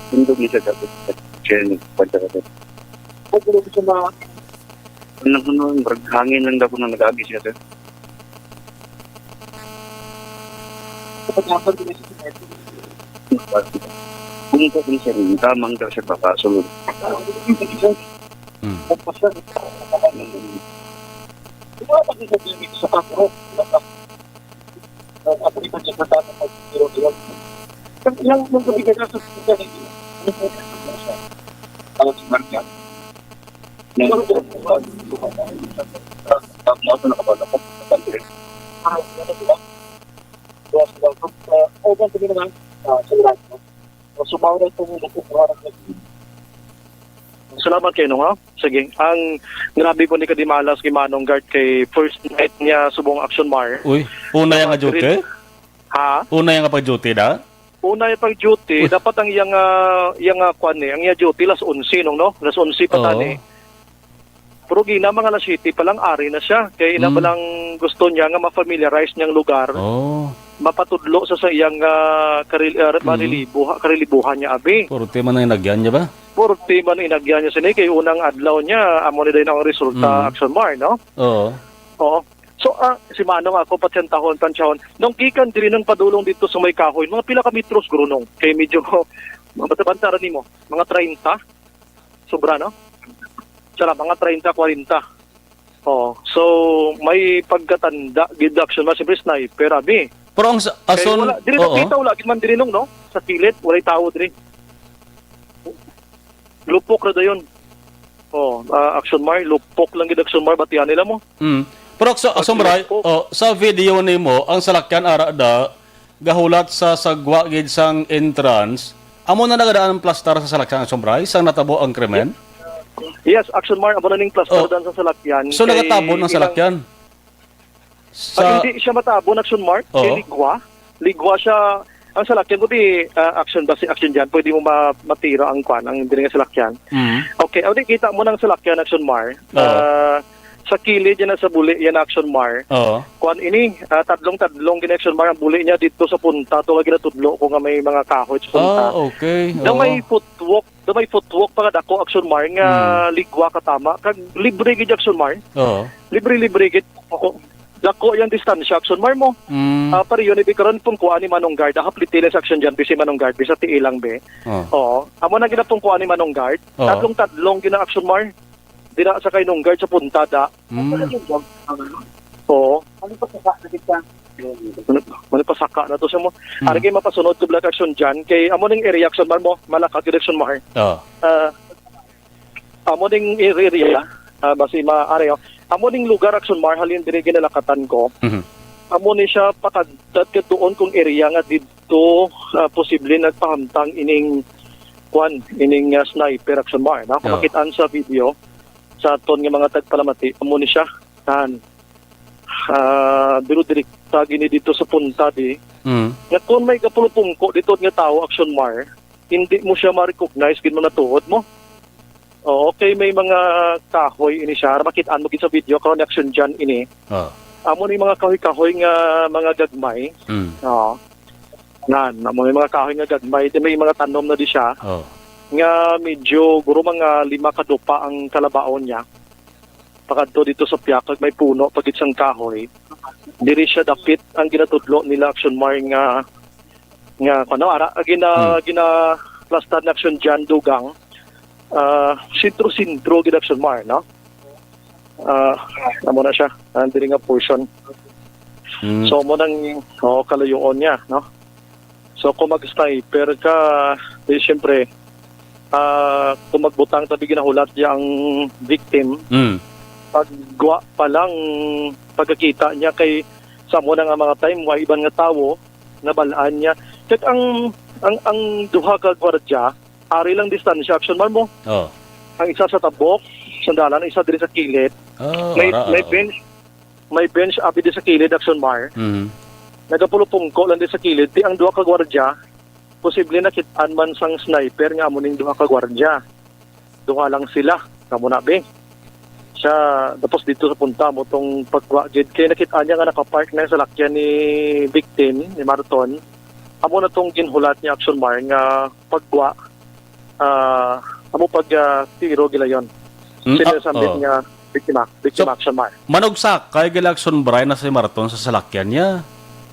Tindog ni siya sa, sa chair ni Juan sa kapit. Ano po sa mga Ano, ano, murag hangin lang daw kung nag-agi siya, sir. Kapag-apat na siya. Kung ko, kung sir, tamang ka siya, baka sulod. Hmm. Ito ang pag-ibig sa kapro. Ang pag-ibig sa kapro. Ang ilang mong kabigay sa sa Ano po ang marka? Sumaw na itong luto ko. Salamat kayo, no, ha? Sige, ang grabe po ni Kadimalas kay Manong Guard kay first night niya subong Action Mar. Uy, una yang nga duty? Ha? Una yang nga pag-duty na? Una yung pag-duty, Uy. Dapat ang iyang, ah, iyang, ah, kwan eh, ang iyang duty las onse, nung, no? Las onse pa Oo. Tani. Pero gina, mga alas siyete pa lang, ari na siya. Kaya ina Mm. ba lang gusto niya nga ma-familiarize niyang lugar, Oh. Mapatudlo sa, sa iyang, ah, karil-, ah, Mm. malilibo-, karilibuhan niya, abi. Purti man ang inagyan niya ba? Purti man ang inagyan niya sini, kay unang adlaw niya, amo ni din ang resulta, Mm. Action Mar, no? Oo. Oo. So, ah, si Manong ako, patsentahon, tansyaon. Nung gikan diri nang padulong dito sa may kahoy, mga pila ka metros, guro, nung? Kay medyo, mga bata-bata rin mo, mga treinta? Sobra, no? Sala, mga treinta, kwarenta. Oh, so, may pagkatanda, gid Action Mar, siyempre, sniper, abi. Pero ang sa-, Kay ason-, wala, diri oo. Nakita, wala, gid man diri, nung, no? Sa kilid, walay tao diri. Lupok ra dayon. Oh, ah, Action Mar, lupok lang gid Action Mar, batian nila mo. Mm. Pero sa, Pag Action Mar, lupok. Oh, sa video nimo, ang salakyan ara da gahulat sa sagwa gid sang entrance. Amo na nagadaan ang plastar sa salakyan, Action Mar, sang natabo ang krimen? Yes, Action Mar, amo na ning plastar Oh. Dan sa salakyan. So, kay nagatabon ang ilang salakyan? Sa Ah, hindi siya matabon, Action Mar. Oo. Kay ligwa. Ligwa siya. Ang salakyan, pwede, ah, Action ba si Action dyan? Pwede mo ma-, matira ang kwan, ang diri nga salakyan. Mm. Okay, ang kita mo ng salakyan, Action Mar. Oo. Ah, sa kilid yan, sa buli yan, Action Mar. Oo. Kwan ini, ah, tadlong-tadlong gina Action Mar ang buli niya dito sa punta. To nga ginatudlo ko nga may mga kahoy sa punta. Ah, okay. Na Oo. May footwalk, na may footwalk pa nga dako, Action Mar, nga Mm. Ligwa katama. Kag libre gid, Action Mar. Oo. Libre-libre gid. Ako, dako yung distansya, Action Mar mo. Mm. Ah, pare, yun, ibig karon pungkuan ni Manong Guard. Ah, hapliti lang sa Action dyan, busy Manong Guard, bisa tiil lang, be. Oh. Oo. Amo na ginapungkuan ni Manong Guard. Oo. Tadlong-tadlong gina Action Mar. Dira sa kay Nong Guard sa puntada. Mm. Oo. Ano pa sa ka na kita? Ano, ano pa saka na to siya mo? Mm. Ari kay mapasunod ko Black Action dyan. Kay amo ning area Action Mar mo. Malakad gid Action Mar. Oo. Ah, Amo ning area, ah, basi maaari, oh. Amo ning lugar, Action Mar, halin diri ginalakatan ko. Mhm. Amo ni siya pakadtat ka doon kung area nga didto, ah, posible nagpahamtang ining, kwan, ining, ah, sniper, Action Mar, no? Kung Oo. Makitaan sa video, sa aton nga mga tagpalamati, amo ni siya. Tan. Ah, duro direkta gini dito sa punta di. Mm. Nga kung may kapulupungko dito nga tao, Action Mar, hindi mo siya ma-recognize gid mo natuod mo. Oo, okay, may mga kahoy ini siya. Makit-an mo gid sa video, karon action dyan ini. Ah. Amo ni mga kahoy-kahoy nga mga gagmay. Mm. Oo. Nan, amo ni mga kahoy nga gagmay. Di may mga tanom na di siya. Oh. Nga medyo, guro mga lima ka dupa ang kalabaon niya. Pakadto dito sa piyak, kag may puno, pag isang kahoy. Diri siya dapit ang ginatudlo nila, Action Mar, nga nga, ano, ara, gina-, Hmm. gina-plastar na action dyan, dugang. Ah, sentro-sentro gid action mar, no? Ah, amo na siya, ang diri nga portion. Hmm. So, mo nang, oh, kalayoon niya, no? So, kung mag-sniper ka, eh, siyempre, ah, kung magbutang tabi ginahulat niya ang victim, Hmm. pagwa pa lang, pagkakita niya kay sa mo na nga mga time, wa iban nga tawo, nabalaan niya. Kag ang, ang, ang duha ka gwardiya, ari lang distansya, action man mo. Oh. Ang isa sa tabok, sa dalan, ang isa diri sa kilid. Oh, may, ara, may ara, oh. Bench, may bench abi di sa kilid, action mar. Mhm. Nagapulupungko lang di sa kilid. Di ang duha ka gwardiya, posible nakit-an man sang sniper nga amo ning duha ka gwardiya. Duha lang sila. Kamo na, be. Siya, tapos dito sa punta mo tong pagwa gid. Kaya nakita niya nga nakapark na yung salakyan ni victim, ni Marton. Amo na tong ginhulat niya, action mar, nga pagwa, ah, amo pag, ah, tiro gilayon. Mm, sino ah, sambit oh. Nga biktima, biktima, so, action mar. Manugsakay gila action mar na si Marton sa salakyan niya.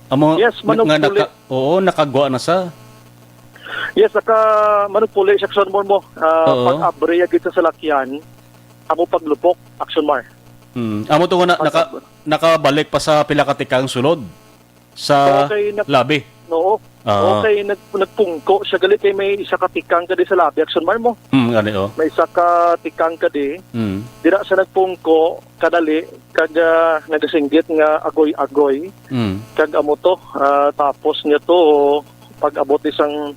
Amo, yes, nga, nga manugpuli. Naka-, oo, nakagwa na sa. Yes, naka manugpuli siya, Sean Mormo. Ah, oo. Pag-abri agad sa salakyan, amo paglupok, action mar. Hmm. Amo to nga na, naka, pag-ab- nakabalik pa sa pila ka tikang sulod sa okay, nak- labi. Oo. Oo. Okay, nag-, nagpungko siya gali kay may isa ka tikang ka di sa labi, Action Mar mo. Hmm, gani, oh. May isa ka tikang ka di. Hmm. Dira sa nagpungko, kadali, kag, ah, nagasinggit nga agoy-agoy. Hmm. Kag amo to, ah, tapos niya to, pag-abot isang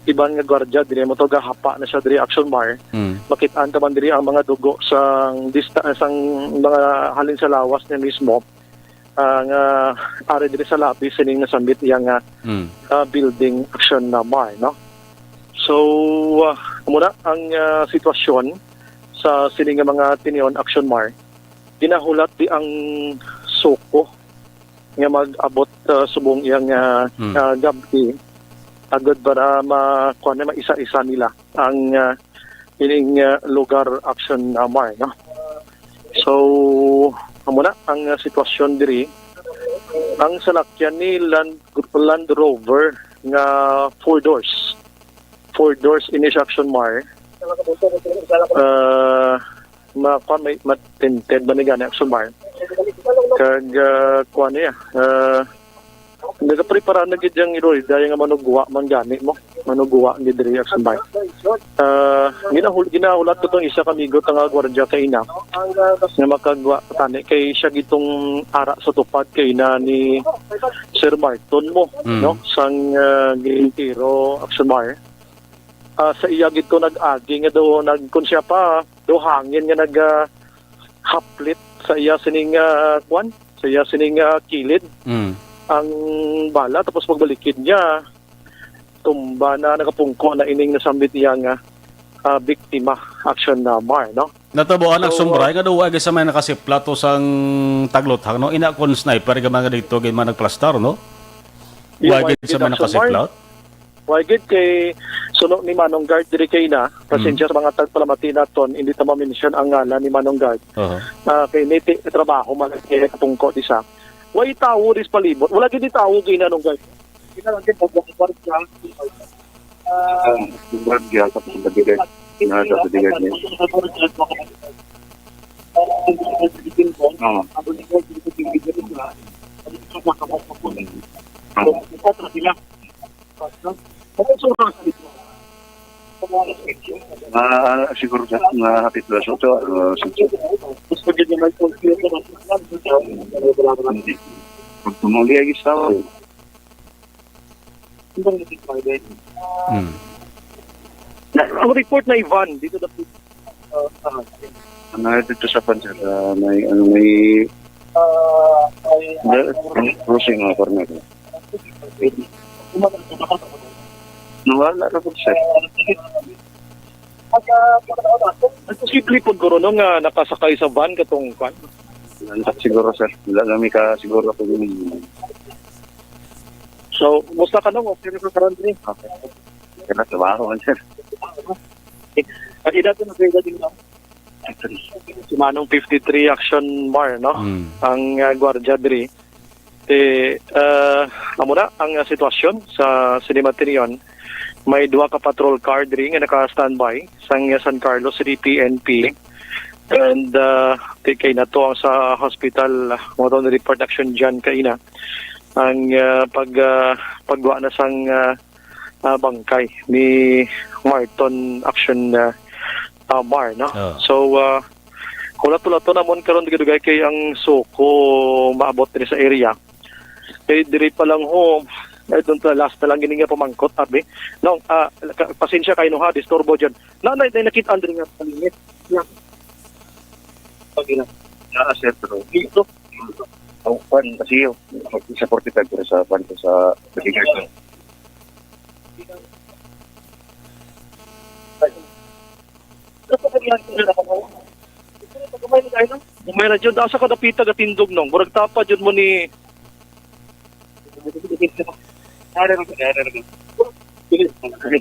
iban nga gwardiya, diri mo to gahapa na siya diri, Action Mar. Hmm. Makit-an ka man diri ang mga dugo sang dista-, sang mga halin sa lawas niya mismo, ah, nga ari diri sa labi sining nasambit iya nga, Hmm. ah, building, Action Mar, no? So, ah, amo na ang, ah, sitwasyon sa sini nga mga tinion, Action Mar. Ginahulat di ang suko nga mag-abot, ah, subong iyang, ah, Hmm. ah, gab-i, agud para ma-, kuwan na, maisa-isa nila ang, ah, ining, ah, lugar, Action, ah, Mar, no? So, amo na ang, ah, sitwasyon diri. Ang salakyan ni Land, Land Rover nga four doors. Four doors ini siya, Action Mar. Ah, ma-, kuwan, may, ma-tinted ba ni gani, Action Mar? Kag, ah, kuwan niya, ah, nagaprepara na gid yang iroy, daya nga manugwa man gani mo. Manugwa gid diri, Action Mar. Ah, ginahul-, ginahulat ko tong isa ka amigo ta nga gwardiya kaina nga makagwa tani kay siya gitong ara sa tupad kaina ni Sir Marton mo, Mm. no? Sang, ah, Gintiro, Action Mar. Ah, sa iya gid to nag-agi nga daw nag-, kun siya pa, daw hangin nga nag, ah, haplit sa iya sining, ah, kwan, sa iya sining, ah, kilid Mm. ang bala, tapos pagbalikid niya, tumba na, nakapungko na ining nasambit niya nga, ah, biktima, Action, ah, Mar, no? Natabuan ang So, sumbray nga daw wa gid sa may nakasiplat o sang tagluthang, no? Ina kon sniper ka mga dito, gid man nagplastar, no? Yeah, Wa why gid sa gid may ang sumbray? nakasiplat? Why gid kay suno ni Manong Guard diri kay na, pasensya Mm. sa mga tagpalamati naton, hindi ta ma-mention ang ngalan ni Manong Guard. Aha. Ah, kay niti trabaho man kay kapungko di sa. Way tawo dis palibot. Wala gid ni tawo kay Nanong Guard. Kita lang gid pag-, pag-, Ah, yung brand niya, tapos nabigay na sa bigay niya. Oo. Ah, siguro sa mga hapit na sa, sa, hindi. Pag tumuli ay isa, Mm. Na, ang report na Ivan, dito na po. Ah, ah. Ano, dito sa pan, sir, ah, may, ano, may, ah, may, crossing, ah, corner. Nawala na po, sir. Ang posible po, guro, no, nga nakasakay sa van katong kwan? Wala siguro, sir. Wala lang may ka siguro kung So, musta ka, Nong? Okay na ka karon, diri? Okay. Kaya trabaho man, sir. Ang edad na, ang edad mo, Nong? Si Manong fifty-three Action Mar, no? Mm. Ang, ah, gwardiya diri. Ti, ah, amo na ang, ah, sitwasyon sa Cinema Tinion. May duha ka patrol car diri nga naka-standby sang, ah, San Carlos City P N P. And, ah, ti kay nato ang sa hospital, ah, mo to report action dyan kaina. Ang, ah, pag, ah, pagwa na sang, ah, ah, bangkay ni Marton Action, ah, ah, Mar, no? Ah. So, ah, hulat-hulaton namon karon dugay-dugay kay ang suko maabot diri sa area. Kay diri pa lang ho, I don't know, last na lang gini nga pamangkot, abi. No, ah, ka-, pasensya kayo, no, ha, disturbo dyan. Na, na, na, nakita diri nga palimit. Pag ina. Naa, sir, pero Dito. Ang pan, kasi yung, sa forty-five, pero sa pan ko sa Balikan. Gamay ra jud. Asa ka dapita gatindog, Nong? Murag tapa jud mo ni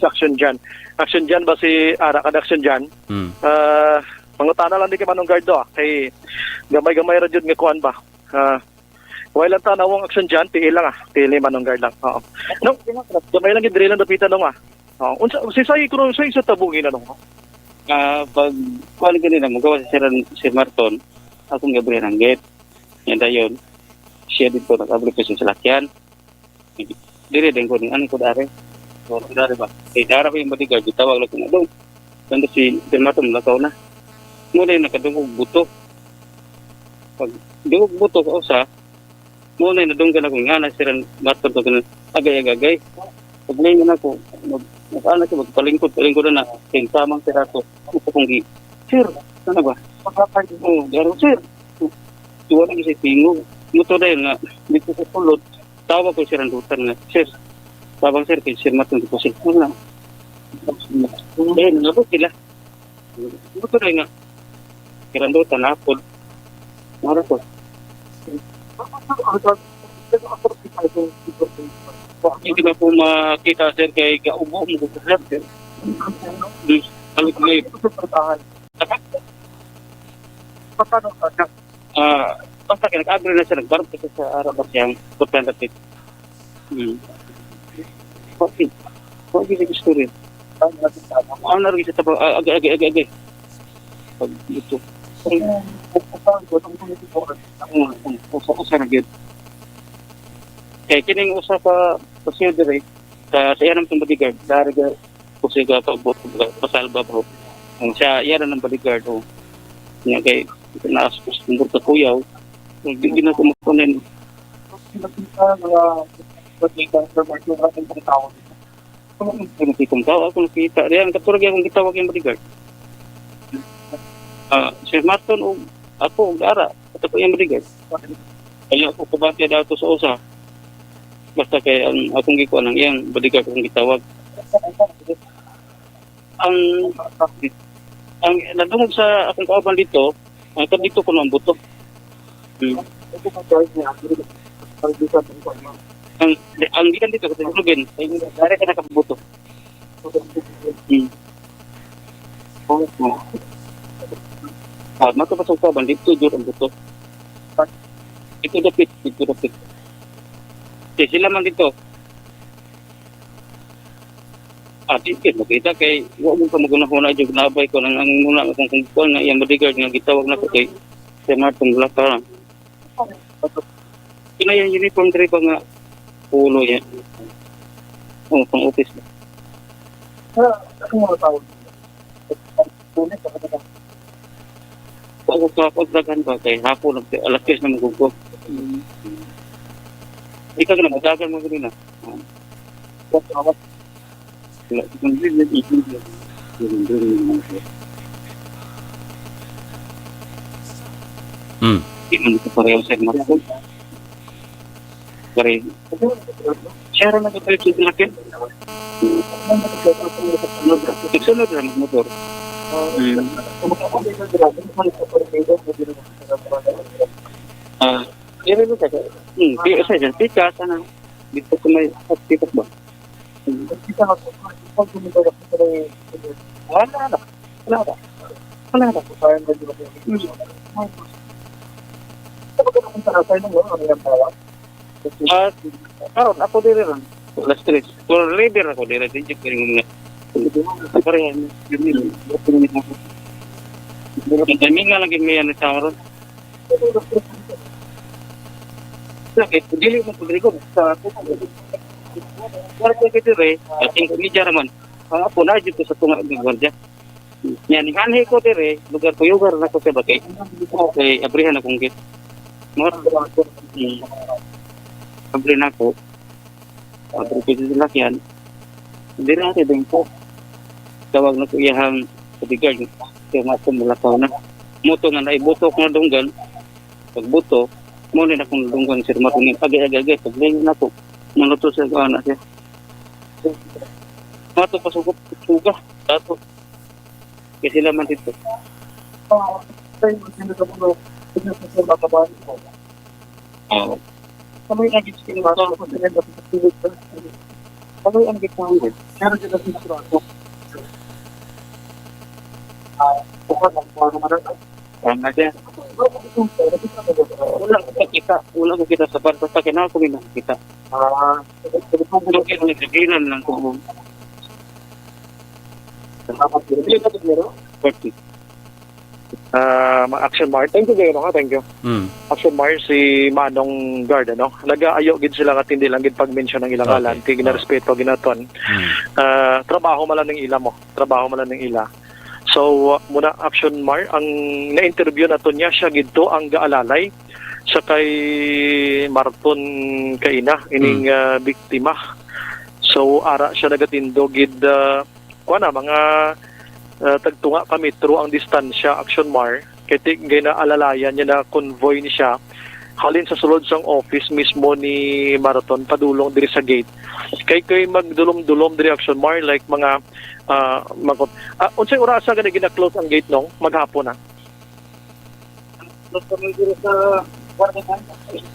Action Jan. Action Jan ba si Ara ka, Action Jan? Hmm. Ah, mangutana lang di kay Manong Guard do, ah. Kay gamay-gamay ra jud nga kuan ba. Ah, wala lang ta nawong Action Jan, tiil lang, ah. Tiil ni Manong Guard lang. Oo. No, gamay lang gid, diri lang dapita, Nong, ah. Oo. Unsa, si Sai, kung sa isa tabungi na, Nong? Ah, pag kuan gani na, magawa si Sir, si Marton, akong gabrihan ang gate. Yan dayon, siya dito nag-abri ko sa salakyan. Diri din ko ni, ano ko dari? So, dari ba? Kay dara ko yung bodyguard, gitawag lang ko na doon. Tanda si Sir Marton, lakaw na. Muna yung nakadungog buto. Pag dungog buto sa usa, muna yung nadunggan ako nga na Sir Marton ko na agay-agay. Pag ngayon ako, mag, mag, ano ko, magpalingkod, palingkod na na, kay tamang sir ako. Ako kong gi, "Sir, ano ba?" "Oo, daro, sir." Tuwa na siya tingog. Muto na yun nga, dito sa sulod. Tawag ko si Randutan nga, "Sir, tabang, sir, kay Sir Marton ko, sir." Ano na? Eh, nabot sila. Ito na nga. Kirandutan na po. Mara po. Hindi na po makita, sir, kay kaubo mo ko, sir, sir. Hmm, balik na yun. Ah, basta kay nag-agree na siya, nagbarog siya sa ara ba siyang importante. Hmm. Okay. Okay, sige, story. Ang narigi sa tabaw, ah, agay, agay, agay, agay. Pag ito. Ang, ang, usa, usa na gyud. Kay kining usa ka pasahero diri, sa, sa iya naman bodyguard, dari ka, kasi ka, pag, pasalba, bro. Ang siya, iya na ng bodyguard, oh. Nga kay, naas ko sa kumbor sa kuyaw, hindi, hindi na ko makunin. Nakita nga, nakita sa mga surat ng tao. Ano ang nakita ng tao? Ako nakita. Diyan, katurag akong gitawag yung bodyguard. Ah, si Marton o ako, o Dara. Ito po yung bodyguard. Kaya ako kabati daw to sa usa. Basta kay ang akong gikuha ng iyang bodyguard akong gitawag. Ang, ang nadungog sa akong kauban dito, ang dito ko ang buto. Hmm. Ang, ang gikan dito, sa Ruben, ay, dari ka nakabuto. Hmm. Oh, oh. Ah, mato pa sa kauban, dito, dito ang buto. Dito dapit, dito dapit. Kay sila man dito. Ah, di, di, makita kay, wa mo ka magunahuna, jud nabay ko nang ang muna akong kung kuwan nga iyang bodyguard nga gitawag na ko kay si Martin Blanca. Kinaya yung uniform diri ba nga ulo niya. Oh, pang office. Sa, sa mga tao. Ako sa pagdagan ba kay hapon nag alas tres na magugkog. Mm. Ikaw na magdagan mo ganina. Ah. Wala. Hmm. Di man ko pareho sa mga. Pare, siya ra nagpalit sa sasakyan. Nagsunod ra magmotor. Hmm. Ah, diri mo sa, hmm, di, sa, sa, pikas, ano, dito sa may, pikas ba? Wala na. Wala na. Wala na. Hmm. Ah, karon, ako diri lang. Alas tres. Pero river ako diri, di jud ko rin nga. Parehan. Ang timing nga lagi may ano sa karon. Bakit? Dili mo pagrigon sa ako. Wala ko diri, ating media naman. Ang ako na dito sa tunga ng gwardiya. Yan, ning anhi ko dire, lugar ko, lugar na ko sa bagay. Okay, abrihan akong gate. Mo, hmm. Abri na ko. Abri ko sa salakyan. Dire na din ko. Tawag na ko iyahang bodyguard. Kaya nga ako mulakaw na. Muto nga naibutok na dunggan. Pagbuto, mo ni akong dunggan, sir, matungin. Agay, agay, agay. Paglingon na ko. Manuto siya ko, anak siya. Mato pa sugot, suga. Dato. Kay sila man dito. Oo. Sa inyo, sino sa mga, sino sa mga kabahan ko? Oo. Sa may naging sila, sa mga sila, sa mga sila, sa may ang gitawin. Pero sila sa mga ako. Ah, bukas ang mga mga. Tama siya. Wala ko kita, wala ko kita sa bar, basta kinako may nakita. Ah, okay, nagsigilan lang ko. Salamat, sir. Hindi ka, sir, no? Forty. Ah, ma-, Action Mar, thank you kayo, no? Thank you. Mm. Action Mar, si Manong Guard, ano? Nagaayo gid sila nga hindi lang gid pag-mention ang ilang Okay. ngalan, kay ginarespeto ginaton. Mm. Ah, trabaho man lang ning ila mo. Trabaho man lang ning ila. So, uh, muna, Action Mar, ang na-interview nato niya, siya gid to ang gaalalay sa kay Marton kaina, ining, ah, biktima. So, ara siya nagatindog gid, ah, kuwan na, mga, ah, tagtunga ka metro ang distansya, Action Mar. Kay ti-, kay naalalayan niya na convoy ni siya halin sa sulod sang office mismo ni Marathon padulong diri sa gate. Kay kay magdulom-dulom diri, Action Mar, like mga, ah, mga, ah, unsay orasa gani gina-close ang gate, Nong? Maghapon na. Close kami diri sa Guardian.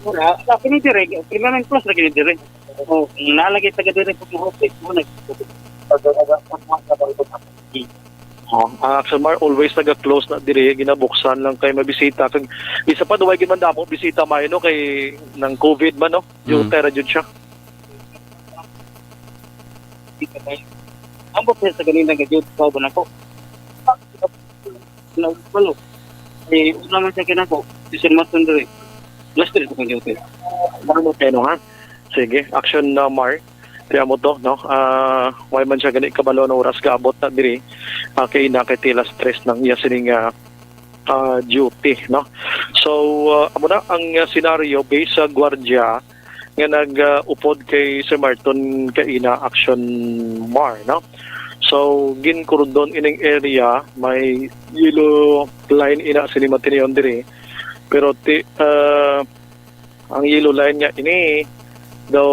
Ora, sa kini diri, kailangan close lagi ni diri. Oh, nalagay taga diri pag office mo nag. Oh, ah, Action Mar, always naga-close na diri, ginabuksan lang kay mabisita. Kag isa pa, duway gid man damo bisita may, no, kay nang COVID man, no? Yung Mm. tera jud siya. Ang bukod sa ganina nga jud sa uban ako. Na palo. Eh, una man siya kinako. Si Sir Martin diri. Last year ko duty. Ano mo, Teno, ha? Sige, Action na, Mar. Kaya mo to, no? Ah, why man siya gani kabalo na oras gaabot na diri? Ah, kay na kay tilas tres ng iya sining, ah, ah, duty, no? So, ah, amo na ang, ah, senaryo based sa gwardiya nga nag, ah, upod kay Sir Martin kaina, Action Mar, no? So, ginkurdon ining area, may yellow line ina sini matiniyon diri. Pero ti, ah, ang yellow line nga ini daw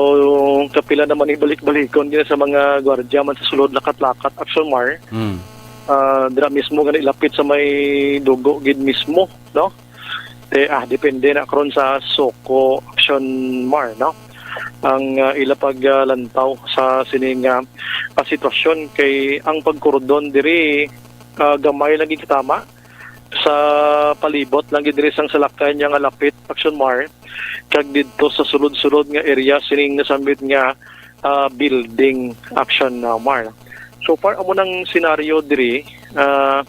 kapila naman ibalik-balikon gina sa mga gwardiya man sa sulod lakat-lakat, Action Mar. Mm. Ah, dira mismo gani lapit sa may dugo gid mismo, no? Te, ah, depende na karon sa SOCO, Action Mar, no? Ang, ah, ila paglantaw sa sining, ah, ah, sitwasyon kay ang pagkurdon diri, ah, gamay lang gid katama sa palibot lang gid diri sang salakay niya nga lapit, Action Mar, kag didto sa sulod-sulod nga area sining nasambit nga, ah, building, Action, ah, Mar. So far, amo nang senaryo diri, ah,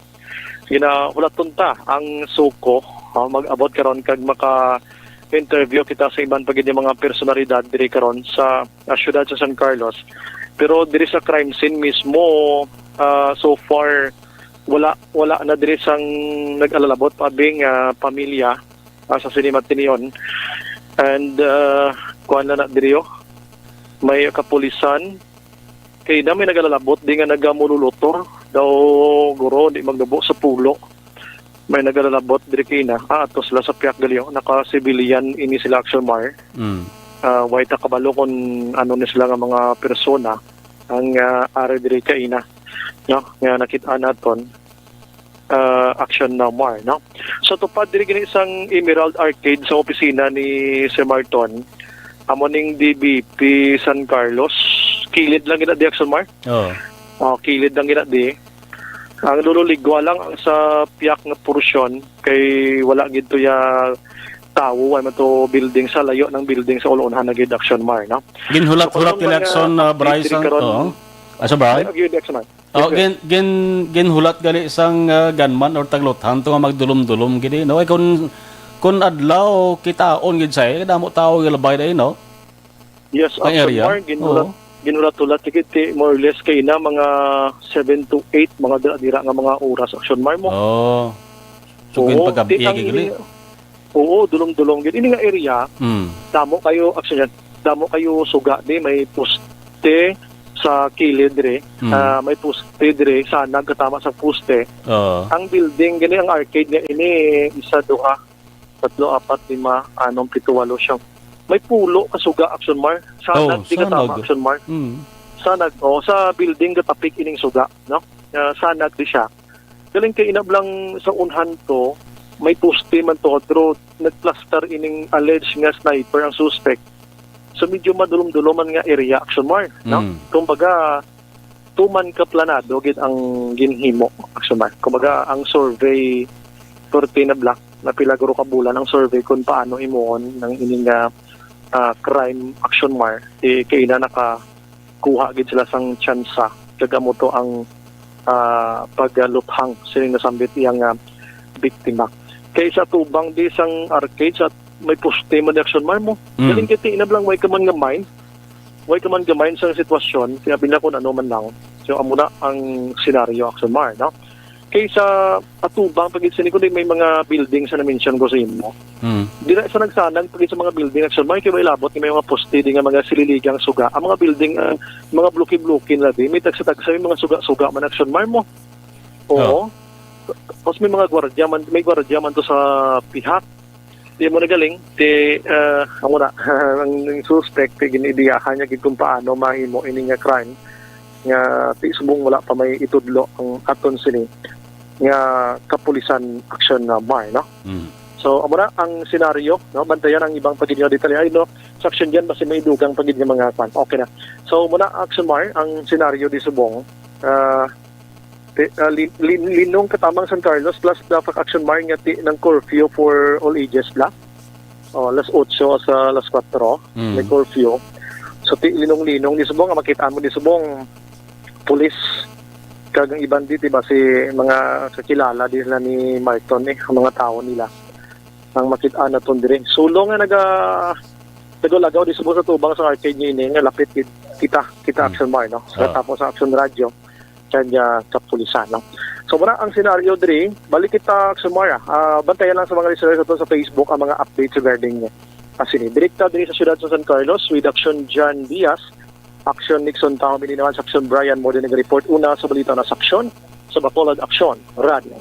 ginahulaton ta ang SOCO, ah, mag-abot karon kag maka-interview kita sa iban pa gid nga mga personalidad diri karon sa, ah, siyudad sa San Carlos. Pero diri sa crime scene mismo, ah, so far, wala, wala na diri sang nag-alalabot pa bing, ah, pamilya, ah, sa sini matinion. And, ah, kuan na na diri, oh. May kapulisan. Kay na may nagalalabot di nga nagamululutor daw, guro, di magnubo sa pulo. May nagalalabot diri kay na. Ah, ato sila sa piyak gali, oh. Naka-civilian ini sila, Action Mar. Mm. Ah, way ta kabalo kung ano ni sila nga mga persona ang, ah, ari diri kaina, no? Nga nakit-an naton, ah, Action na, Mar, no? So, tupad diri gini sang Emerald Arcade sa opisina ni Sir Marton, amo ning D B P San Carlos, kilid lang gina di, Action Mar. Oh. Oh, kilid lang gina di. Ang lululigwa lang ang sa piyak nga porsyon kay wala gid to ya tawo, wala man to building sa layo ng building sa ulunhan na gid, Action Mar, no? Ginhulat-hulat So, nila mga Action, uh, update Bryson. karon, Oo. Asa ba? Ay, yun, Action Mar. Oh, Yes, sir. gin, gin, ginhulat gali sang, uh, gunman or taglutan to nga magdulom-dulom gid, eh, no? Ay, kun, kun adlaw, kitaon gid sa, eh, damo tao gilabay na, eh, no? Yes, Ang Action area? Mar, ginulat, Oo. ginulat-ulat, sige, ti, more or less kay na mga seven to eight, mga dira-dira nga mga oras, Action Mar mo. Oh. So, Oo, ginpagabi ti, ang gid gali. ini-, oo, dulom-dulom gid. Ini nga area, Hmm. damo kayo, Action Mar, damo kayo suga di, may poste sa kilid diri, Hmm. ah, may poste diri, sa nagkatama sa poste. Oh. Ang building gani, ang arcade nga ini, isa, duha, tatlo, apat, lima, anom, pito, walo, siyam. May pulo ka suga, Action Mar. Sa Oh, nag-, di ka tama, sanag. Action Mar. Hmm. Sanag, oh, sa building gatapik ining suga, no? Ah, sanag di siya. Galing kay inab lang sa unhan to, may poste man to, pero nagplastar ining alleged nga sniper ang suspect. So medyo madulom-dulom man nga area, Action Mar, no? Mm. Kumbaga, tuman ka planado gid ang ginhimo, Action Mar. Kumbaga, ang survey, thirteen na block, na pila guro ka bulan ang survey kung paano himuon ng ining, ah, ah, crime, Action Mar, eh, kay na nakakuha gid sila sang tsansa, kag amo to ang, ah, pagluthang sining nasambit iyang, ah, biktima. Kay sa tubang di sang arcade, sa may poste man di, Action Mar, mo. Mm. Galing kay tiinab lang, way ka man nga mind. Way ka man gamay sa sitwasyon, kaya bila kung ano man lang. So, amo na ang senaryo, Action Mar, no? Kay sa atubang pa gid sini, kundi may mga building sa na-mention ko sa imo. Mm. Dira sa nagsanag pa gid sa mga building, Action Mar, kay may labot nga may mga poste di nga mga sililigang suga. Ang mga building, ah, mga bloke-bloke na di, may tagsa-tagsa, may mga suga-suga man, Action Mar, mo. Oo. Oh. Tapos may mga gwardiya man, may gwardiya man to sa pihak. Di mo nagaling, ti, ah, amo na, ang, ang suspect, ti, giniideyahan niya gid kung paano mahimo ini nga crime nga ti subong wala pa may itudlo ang aton sini nga kapulisan, Action Mar, no? Mm. So, amo na ang senaryo, no? Bantayan ang iba pa gid nga detalye, ay, no? Sa Action Jan, basi may dugang pa gid nga mga kwan. Okay na. So, amo na, Action Mar, ang senaryo di subong, ah, Ti-, ah, lin-, lin-, linong katamang San Carlos plus dapat, Action Mar, nga ti-, nang curfew for all ages bla. Oh, alas otso sa alas kuwatro, Mm. may curfew. So, ti-, linong-linong di subong nga makita mo di subong pulis kag ang iban di, di ba, si mga kakilala di sila ni Marton, eh, ang mga tawo nila ang makita naton diri. Sulong nga naga-, nagalagaw di subong sa tubang sa arcade niya ini nga lapit kit-, kita, kita Mm. Action Mar, no? So, Ah. tapos sa Action Radio, kag, ah, kapulisan, no? So, mura ang senaryo diri, balik kita, Action Mar, ah. Ah, bantayan lang sa mga listeners nato sa Facebook ang mga updates regarding, ah, sini. Direkta diri sa siyudad sa San Carlos with Action John Diaz, Action Nixon Taho, Mininawan, Action Brian Morden nag-report. Una sa balita na sa Action, sa Bacolod Action Radio.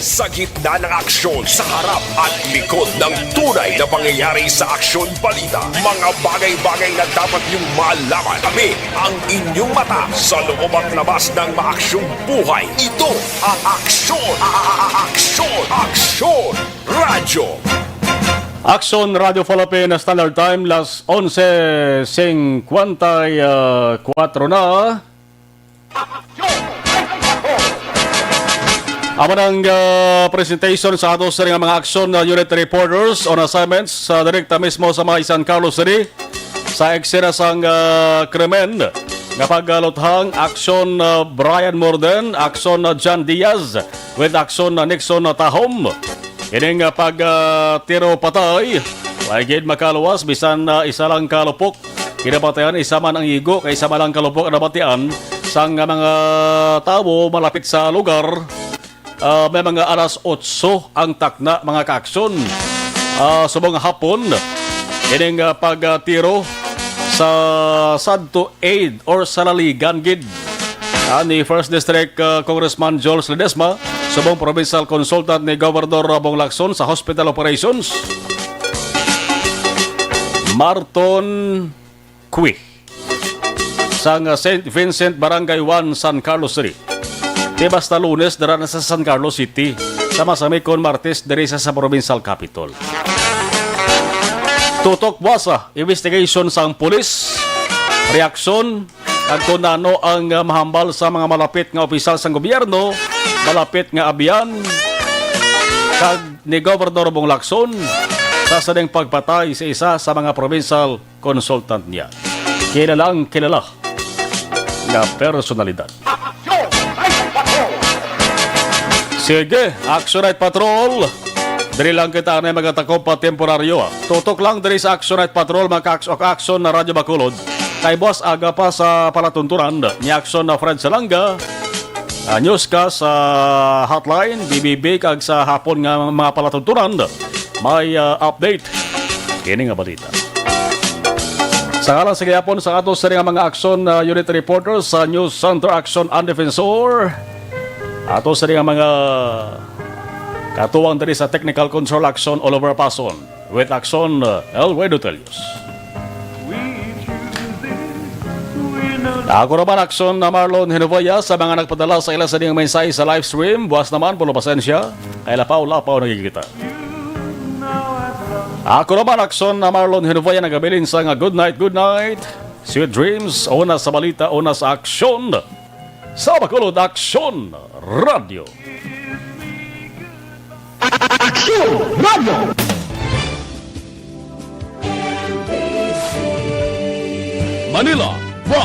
Sa gitna ng aksyon, sa harap at likod ng tunay na pangyayari sa Aksyon Balita, mga bagay-bagay na dapat niyong malaman. Kami ang inyong mata sa loob at labas ng maaksyong buhay. Ito ang Aksyon, a-, a-, a-, Aksyon, Aksyon Radyo. Aksyon Radyo Philippine Standard Time, las onse singkwenta y kuwatro na. Amo nang, ah, presentation sa ato sa nga mga aksyon, ah, unit reporters on assignments, sa direkta mismo sa may San Carlos City, sa eksena sang, ah, krimen nga pagluthang, aksyon, ah, Brian Morden, aksyon, ah, John Diaz, with aksyon, ah, Nixon, ah, Tahom. Ining, ah, pag, ah, tiro patay, way gid makaluwas, bisan, ah, isa lang kalupok kinabatian, isa man ang igo, kay isa man lang kalupok ang nabatian sang, ah, mga tawo malapit sa lugar. Ah, may mga alas otso ang takna, mga kaaksyon. Ah, subong hapon, ining, ah, pag, ah, tiro sa Santo Aid or sa Laligan gid, ah, ni First District, ah, Congressman Jules Ledesma, subong provincial consultant ni Governor Bong Lacson sa hospital operations. Marton Cui sang, ah, Saint Vincent, Barangay one, San Carlos City. Di basta Lunes, dara na sa San Carlos City. Sama sa Micon, Martes, diri sa, sa provincial capital. Tutok buwasa, investigation sang pulis, reaksyon, kag kung ano ang, ah, mahambal sa mga malapit nga opisyal sang gobyerno, malapit nga abyan, kag ni Governor Bong Lacson sa sining pagpatay sa isa sa mga provincial consultant niya. Kilalang kilala nga personalidad. Sige, Action Night Patrol. Diri lang kita anay magatakop pa temporaryo. Tutok lang diri sa Action Night Patrol, mga ka-Action na Radyo Bacolod. Kay buwas aga pa sa palatuntunan ni Action na Fred Salanga, ah, newscast sa hotline, B B B, kag sa hapon nga mga palatuntunan, may, ah, update kini nga balita. Sa ngalan sa gihapon sa ato sa mga aksyon, ah, unit reporters sa News Center Action and Defensor, ato sa mga katuwang diri sa Technical Control Action, Oliver Pason, with Action, ah, Elway Dutelius. Ako naman, Action na Marlon Hinovaya, sa mga nagpadala sa ila sa ding mensahe sa live stream. Buwas naman, pulo pasensya. Kay lapaw-lapaw nagigita. Ako naman, Action na Marlon Hinovaya, nagabilin sa nga good night, good night. Sweet dreams, una sa balita, una sa aksyon. Sa Bacolod, Aksyon Radio. Aksyon Radio. Manila,